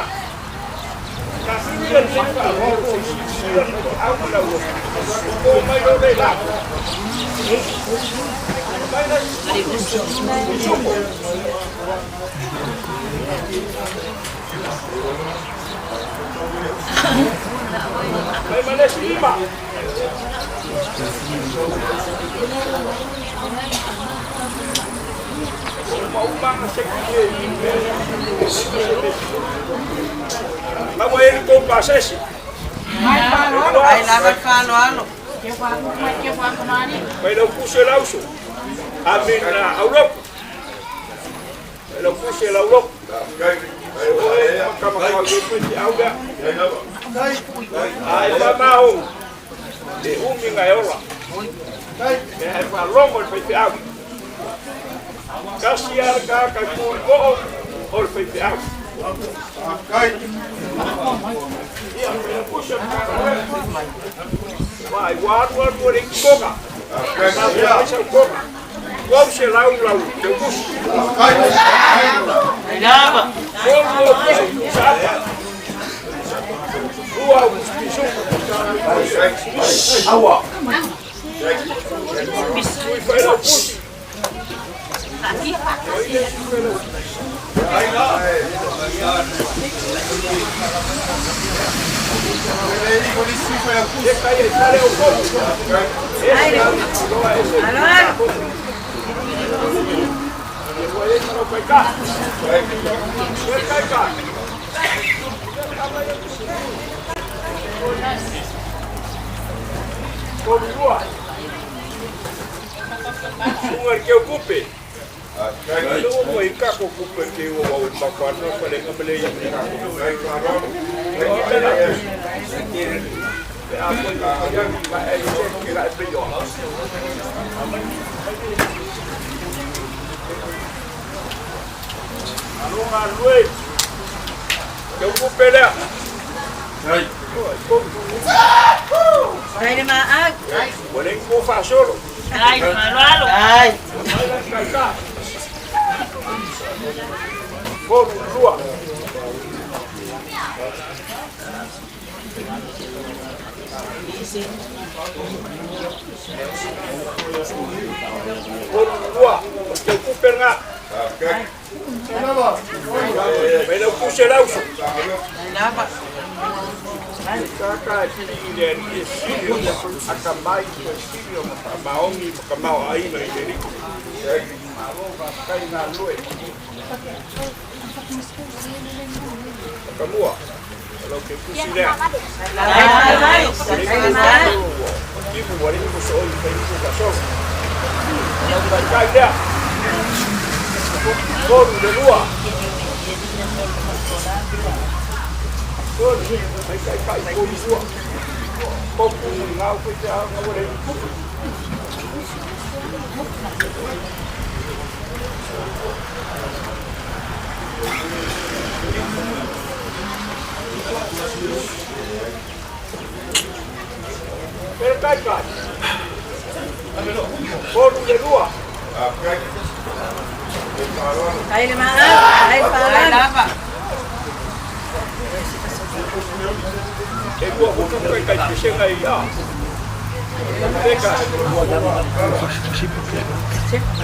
Ka sili le faaloalo se silasila le toau ma le aulofa. O mai lo le la. Mai la pisuku. Mai ma le silima. Uma uma se ki La ua e kou pasesi. Ai lava faaaloalo. Mai lau pusi e lauso. Amina auloku. Mai lau pusi e lauloku. Oe makamakau e koe te au lea. Ai mamao. Le umi ngai ola. Mea e whalongo le faifeau. Kasi ala ka kai pui oo o le faifeau. Ia, mai pusi e makamakau. Vai, waru aru le koga. Mai sau koga. Kau se lau lau te pusi. Ai lava. Kolu o pusi pusa apa. Lua o pusi pisuku. Aua. Tui whai lau pusi. E kai e fale o kopu. E se lau loa e se. E ua e marau kai ka. E kai ka. Tolu lua. Sunga le keu kupe. Lua mo i kako kupe ke ua wau i makuana whale nga mele ia mele kako. O tena. Pe a koe ka yangi ma e i ke la e peio. Alonga lue. Keu kupe lea. Ai le maak. Ua le mo whaasolo. Ai faaaloalo. Ai. Mai la kai ka. Tolu lua. Tolu lua. O te kupe ngā. Mai lau pusi e lauso. Ai lava. Kaka e pili i le ali e sili o aka mai ko e sili o maongi ma ka mao aina i le liko. Malo whakai ngā lue. Makamua. Lau ke pusi lea. Ai. O timu wale ni mo so oi whai nipo ka solo. Lau kai kai lea. Tolu le lua. Tolu. Mai kai kai tolu lua. Kopu ngau koe te au ngau le kupu. Pere kai kai. Kolu le lua. Tai le maa, tai whaalalo. E lua hutu kai kai pesenga i a. Teka.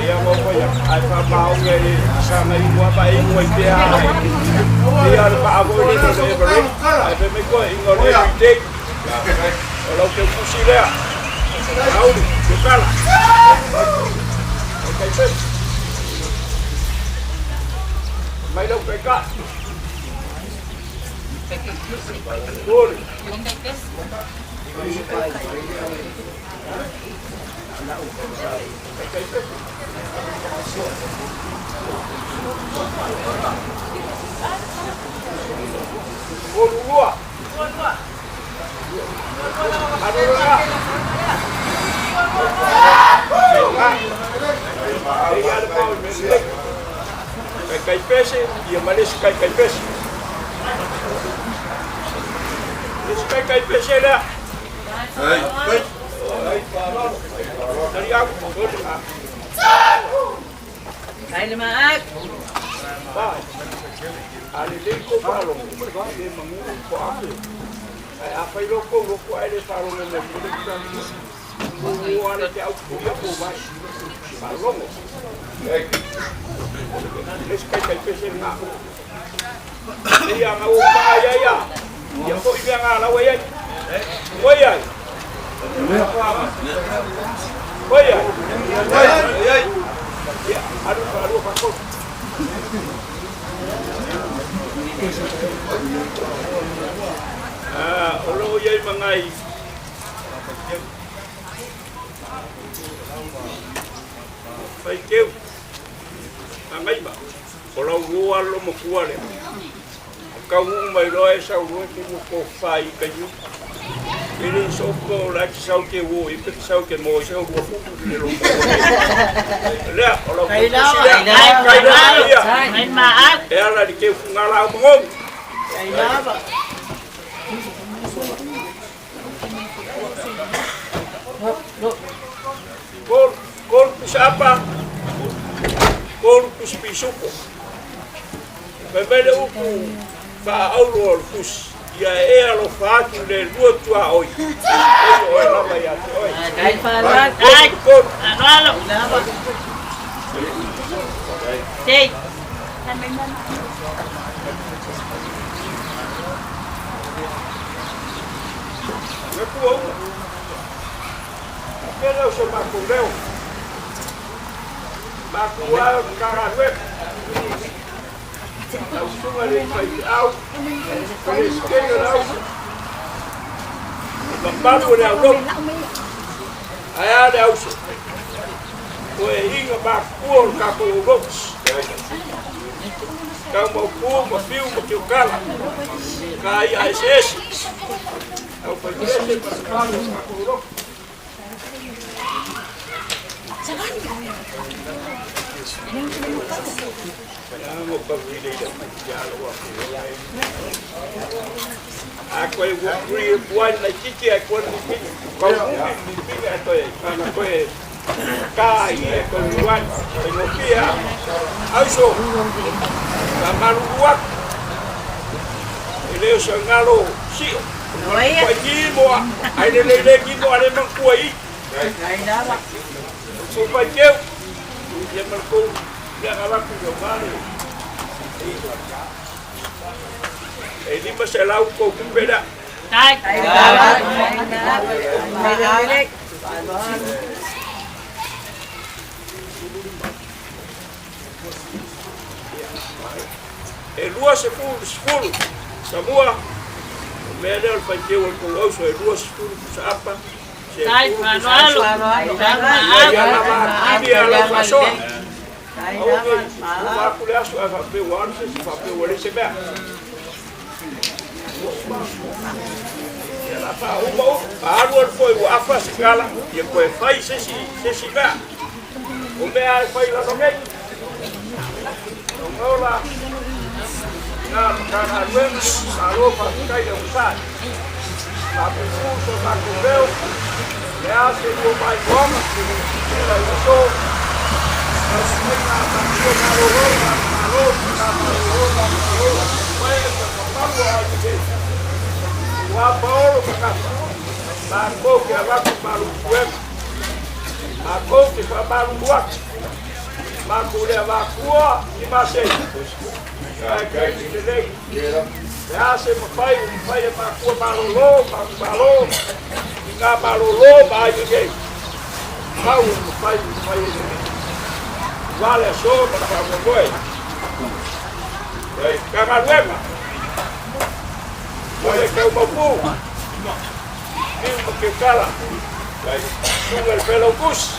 Ia mo ko ia ai pa maunga i sa mai ua pa i ngoi te a. Ia le pa avo i le le le. Ai pe me ko i ngore i te. O lau te kusi lea. Auli, te kala. O kai pe. Mai lau kai ka. Kori. Olua. Kai kai pese, ia malesi kai kai pese. Lesi kai kai pese lea. Ai, ai. Tari aku, Tai le maa. Pai. Ale le ko palo, le mangu ko ake. Ai a fai loko loko ai le palo le le le o ale te au kuia ko vai. Palongo. Le kai kai pese nga. Ia nga o pa ia ia. Ia ko i nga la wai ai. Wai ai. Wai ai. Wai ai. Ia aru aru pa ko. Ah, o lo ia i mangai. Fai keu. Mangai ma. O lau rua lo mo kua le. Kau mai roa e sau rua te mo ko whai ka yu. Ele so ko la ki sau ke wo i pe sau ke mo i sau rua fu le lo mo. Lea, o lau Kai kusi lava, lea. kai Kai lava ia. Tai maa. E ala di ke funga lau mongong. Tai lava. Kol, kol pusapa, kol puspisuko. Pemele upu wha auro o le pusi. Ia e alo whaatu le lua tua oi. Oi oi lava ia te oi. Tai whaalalo. Tai. Kol. Whaalalo. Tei. Me kua uma. Pele o se makou reo. Makou au karanueka. Lau sunga le fai te au. Le skena lau. Mamalu o le au loku. Ai a le auso. O e inga makua o le kako o loku. Kau mau pū, ma fiu, ma kiukala. Ka ia ese ese. Au pai ese, ma mamalu o le kako o loku. A koe ua kuri e puai nei kiki ai koe ni pinga. Kau umi ni pinga e toe. Ana koe ka i e koe puai. E ngopia. Auso. Ka maruru aku. E leo sa ngalo sio. Koe ki moa. Ai le le le ki moa le mangkua i. Tai lava. Ko pai keu. Ia malkou. Ia ngalaku ia male. E lima se lau kou kupera. Tai. Tai lava. Tai lava. E lua se fulu, sefulu. Samua. O mea lea o le faiteu o le kou auso e lua sefulu pusa apa. Se Tai fulu pusa whaalalo. aso. Tai maa. Ia lava akili a lau fasoa. Tai Au lava. nei, ua aku le aso a whapeu ua alu se se whapeu ua le se mea. Ia la wha uma u, a alu alu foi ua afa se kala, ia koe whai se si, se si mea. O mea e whai lalo nei. O ngaola. Ina Matagaluega, malo faafetai le onosai. Faapuupuu so matou leo, le a se lua maimoaga, sila i aso. Taumafaiga a matua malolo, malo, tina malolo, malo, pae ma mamalu o aiga nei. Ua paolo ma gafa, matou te avatu malu puega, matou te faamalulu atu, matou le avatua i masei, ae taimi lelei. Le a se mafai ua mafai e makua malolo, malo, ina malolo ma aiga nei. Mau ua mafai ua mafai e lelei. Ua le aso ma le faamoemoe. Matagaluega, o le taumaupu, Fiu ma Keukala, susuga i le Failautusi,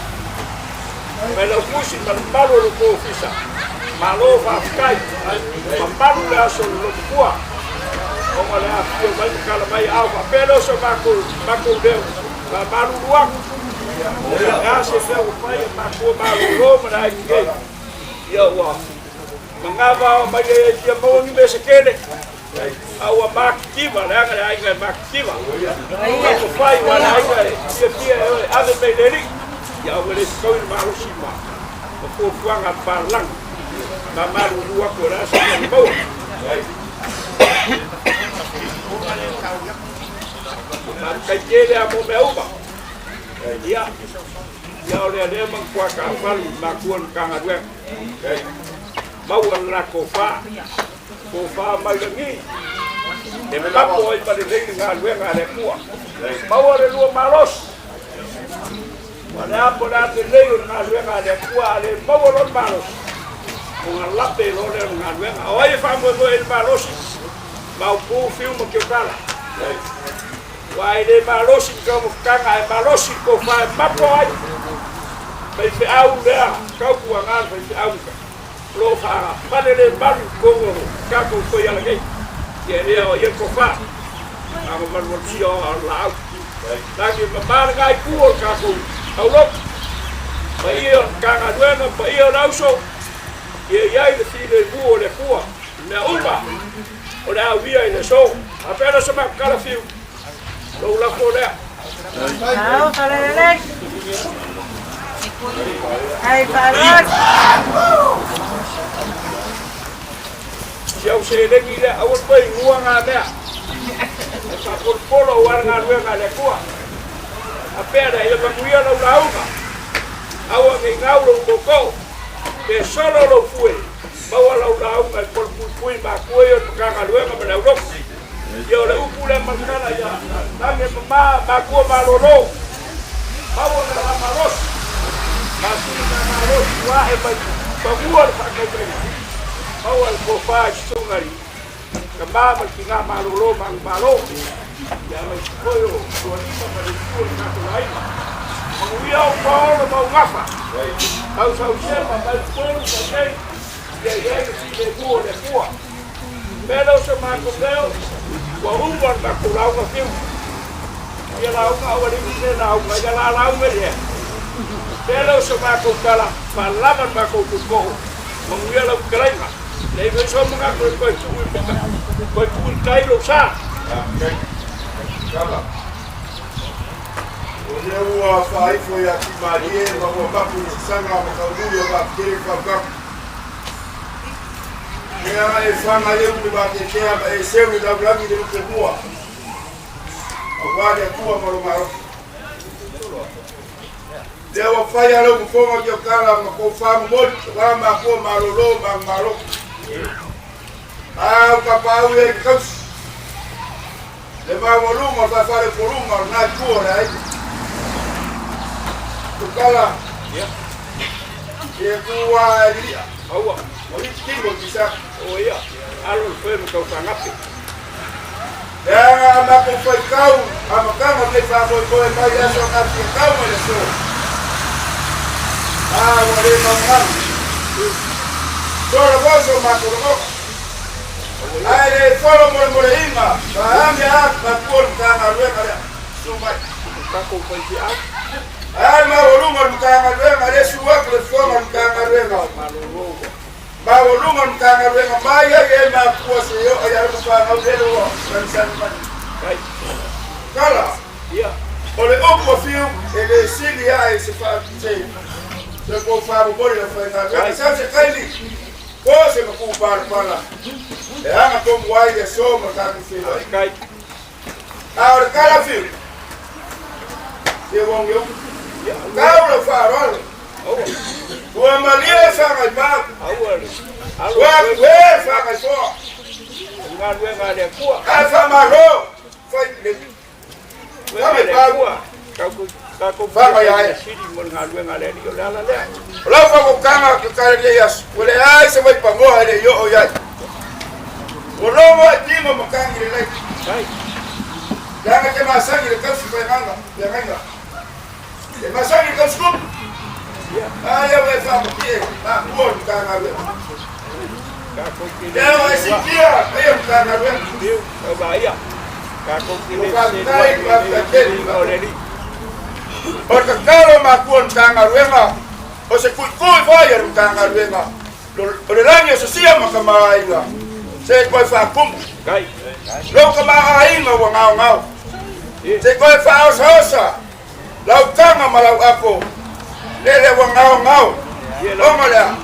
Failautusi ma le mamalu o le tou ofisa. Malo faafetai, mamalu le aso o le Lototua, ona le afifio mai ma tala mai a o faapea lea o se matou leo, faamalulu atu. O le a se mea ua fai e matua malolo ma le aiga nei. Ia ua manava mai le fia maua ni mea se tele, A ua matitiva, leaga le aiga e matitiva. Taumafai ua le aiga e fiafia e ave mai le alii. Ia ua le fetaui le malosi ma fuafuaga a le papalagi. Ma malulu atu o le a se mea na maua. Faafetai tele lava mo mea uma. Ia, ia o lea lea matua taafalu i matua o le Matagaluega. Maua le latou fa. Tofa mai lagi, e mapo ai ma lelei le galuega a le Atua. Maua le lua malosi, ua le a po le a lelei o le galuega a le Atua, a le maua loa le malosi, ona lape loa lea o le galuega. O ai e faamoemoe i le malosi? Maopu, Fiu ma Keotala. Aua e le malosi le taumafataga, ae malosi le tofa e mapo ai. Faifeau lea, tautuaga le faifeau. O lo o faafalelemalu i totonu o tatou toiala nei. Ia lea o ia tofa. A ma malumalusia o le laau. Lagi e mama lena itu o le tatou taulotu. Paia o le Matagaluega, paia o le auso, ia i ai le filemu o le Atua i mea uma o le a uia i le aso. A pea se matou tala fiu, lou lafo lea. Au, falelelei. Ai, faalolo. Si au seleni lea, aua le toe inua ngā mea. E faapolopolo aua le galuega a le Atua. A pea lea, ia manuia lau lauga. Aua ne i gau lou tootoo, pe solo lou fue, maua lau lauga e polopuipui matua ia o le Matagaluega ma le aulotu. Ia o le upu lea ma le tala ia lagi e mama matua malolo. Maua le la malosi. Masini na malosi ua ahe mai pagua le faatautaiga. Maua le tofa i susuga i tama ma le tina malolo ma malo. Ia mai foi o tualima ma le itu o le tatou aiga. Manuia ou paolo ma ou gafa. Tausausema mai tolu ma nei. Ia i ai le filemu o le Atua. Mea lea o se matou leo, ua uma le matou lauga fiu. Ia lauga aua le umi le lauga, ia la lauga i ea. Mea lea o se matou tala, faalava le matou tutoo, manuia lau fetalaiga. Leai foi sou manatu e toe tuu i toe tuu i tai lou sa. O lea ua faaifo ia Timalie ma ua mapu i sasaga ma taunui o vaatele faukaka. Ea e faga ai le vateatea ma e seu i laulagi le lupe mua. Aua le Atua ma lo malosi. Lea ua fai a lau fofoga ki o kala ma kou whamomoli, wa makua malolo ma malo. Au ka pau e kausi. Le mawaluga o whawhare polunga o nā tua le ai. Tukala. E kua e lia. Aua. O i tingo ki sa. O ia, alo le foe ma tau whangape. E anga a mako whai kau, a makanga nei whāmoe koe mai le aso ngā tia kau mai le so. A ua le maunganga. Sora voso mako rogo. Ae le folo molemoleina, faame a matua le Matagaluega lea, susu mai. Tatou faifeau. Ae maualuga le Matagaluega, le susu atu le fofoga o le Matagaluega. Malolo. Maualuga o le Matagaluega mai ai e mafua se oo i alo ma fanau lele ua sanisani mai. Tala, o le upu a Fiu e le sili ae se fa se se kou faamomoli lau faigaluega. Sau se taimi, po se mapū palapala e aga tomu ai le aso ma le tatou feiloaiga. A o le tala a Fiu, se ua ogeoge. Tau lau faaaloalo. Ua malie e Fagaimau. Ua atu e Fagaifoa. Ae faamalo fai le Fagaipau. Fagai ae. O lau faautautaga tatala i lenei aso, ua leai se vaipagoa e le i oo i ai. Ua logo ai tino ma tagi lelei. Leaga e te masani i le tausi feagaiga. E masani i le tausi tupu. A lea ua e faamatie mapua o le Matagaluega. Lea ua e siitia paia o le Matagaluega. Ua faafetai, faafetai tele. O le tatalo a matua o le Matagaluega, o se tuitui foi a le Matagaluega, o le lagi o sosia ma tamaaiga, se toe faatumu. Lou tamaaiga ua gaogao, se toe faaosaosa lau taga ma lau apo, lele ua gaogao, ona lea,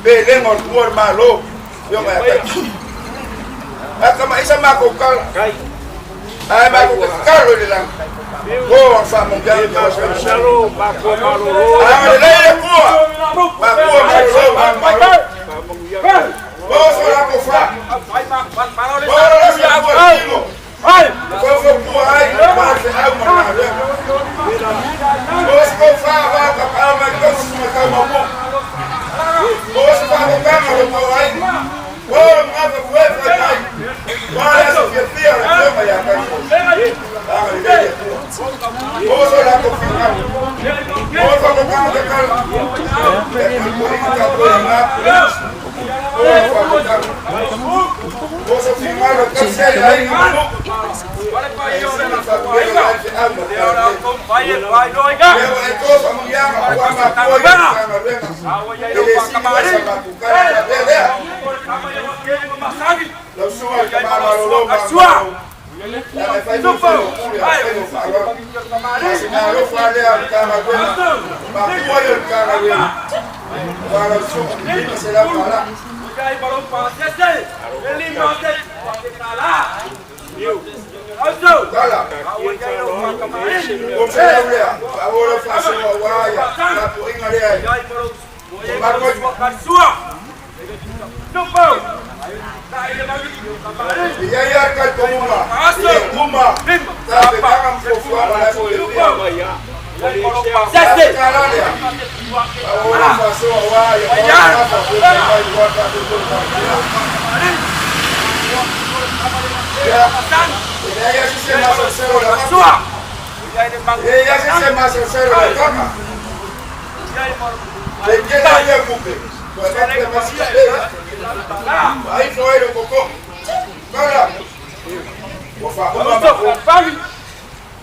pelega o le tua o le Malo, Afioga ia Taiti. A tamaisa matou tala, ae matou te tatalo i le lagi, o ang faamanuiaga i lau Afioga. Agalelei le Atua, matua malolo manumalo. O so latou fa, o lasi Atua le tino, e faufautua ai le faafeau ma le galuega. O se tou fa va tapaau mai tausi ma taumaumou. O se faamotaga o lo tou aiga, o le magafa fue fai mai, ua le aso fiafia o le Afioga ia Taito. Agalelei le Atua. O so latou finagalo, o le faamotaga tatala, e tapuaiga tatou ia na, o le faamotaga. O so finagalo e tausi ai le aiga ma nuu, e sili faatuina ai feau ma le talalelei. Lea ua e to faamanuiaga aua matua i le Matagaluega, e le sili ai sa matou tala faapea lea. Lau susuga i le Tama Malolo ma Malo, leaga e fai foi fai o pule a fai o faaaloalo. A se meaalofa lava lea a le Matagaluega, o matua ia o le Matagaluega, aua lau susuga i le $500. Tala, o se lau lea, faaauau lau faasoa aua ia tapuaiga lea e mamalu ai. E i ai lava le talitonuga e le uma tapenaga ma fuafuaga o le aso fiafia. A o le tala lea, faaauau lau faasoa aua ia maua le gafa o mai aua le tatou taumatea. Ia, e leai lava se isi e masalosalo i le avatu. E leai lava se isi e masalosalo i le kaka. Le tele ai lea tupe, toe avatu le masi pea. Faaifo ai le koko. Kala, ua faauma matou.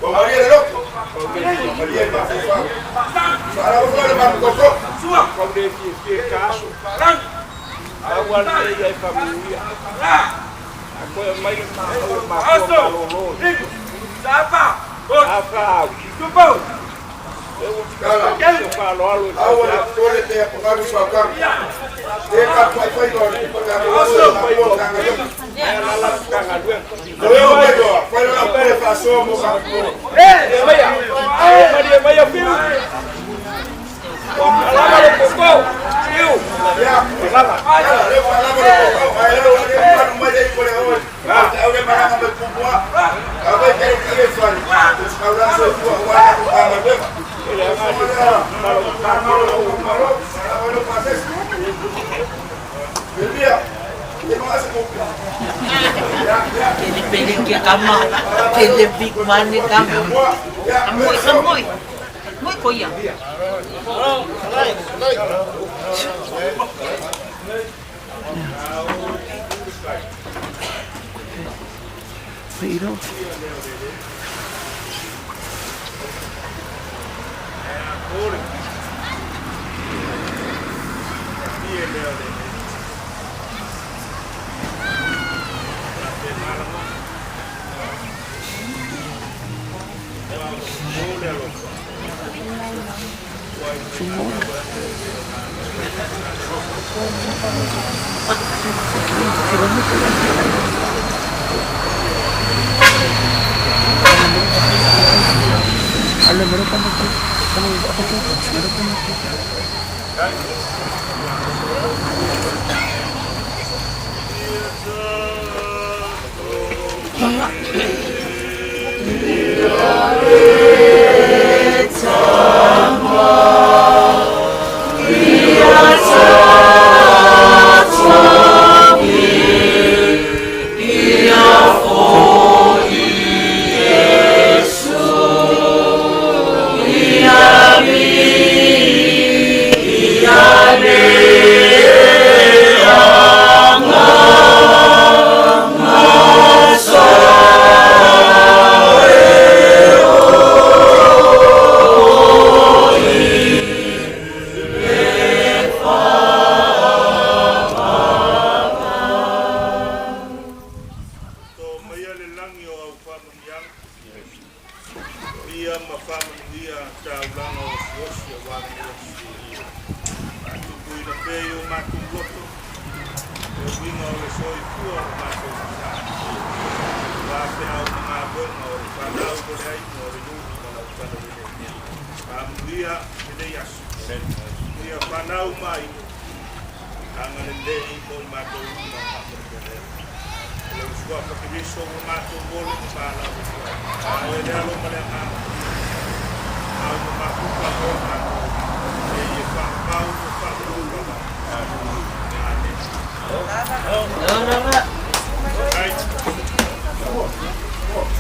Ua malie le loto, ua malie le mafaufau. Faalava foi le matou koko. Tala, aua le tole pea pagalu fautaga. Te tapuai faiva o le Matagaluega o Matagaluega. Leo mai loa, fai loa pule faasoa mo matou. Ia, tala, leo faalava le koko, ae leo le malu mai le ipo le oe. Te au le malaga mai Pumua. A vai kere ki e fale. O se kaulana soifua aua le tatou Matagaluega. Kele pele ke kama, kele big money kama. Amoi, amoi. Moi ko ia. No, no, no.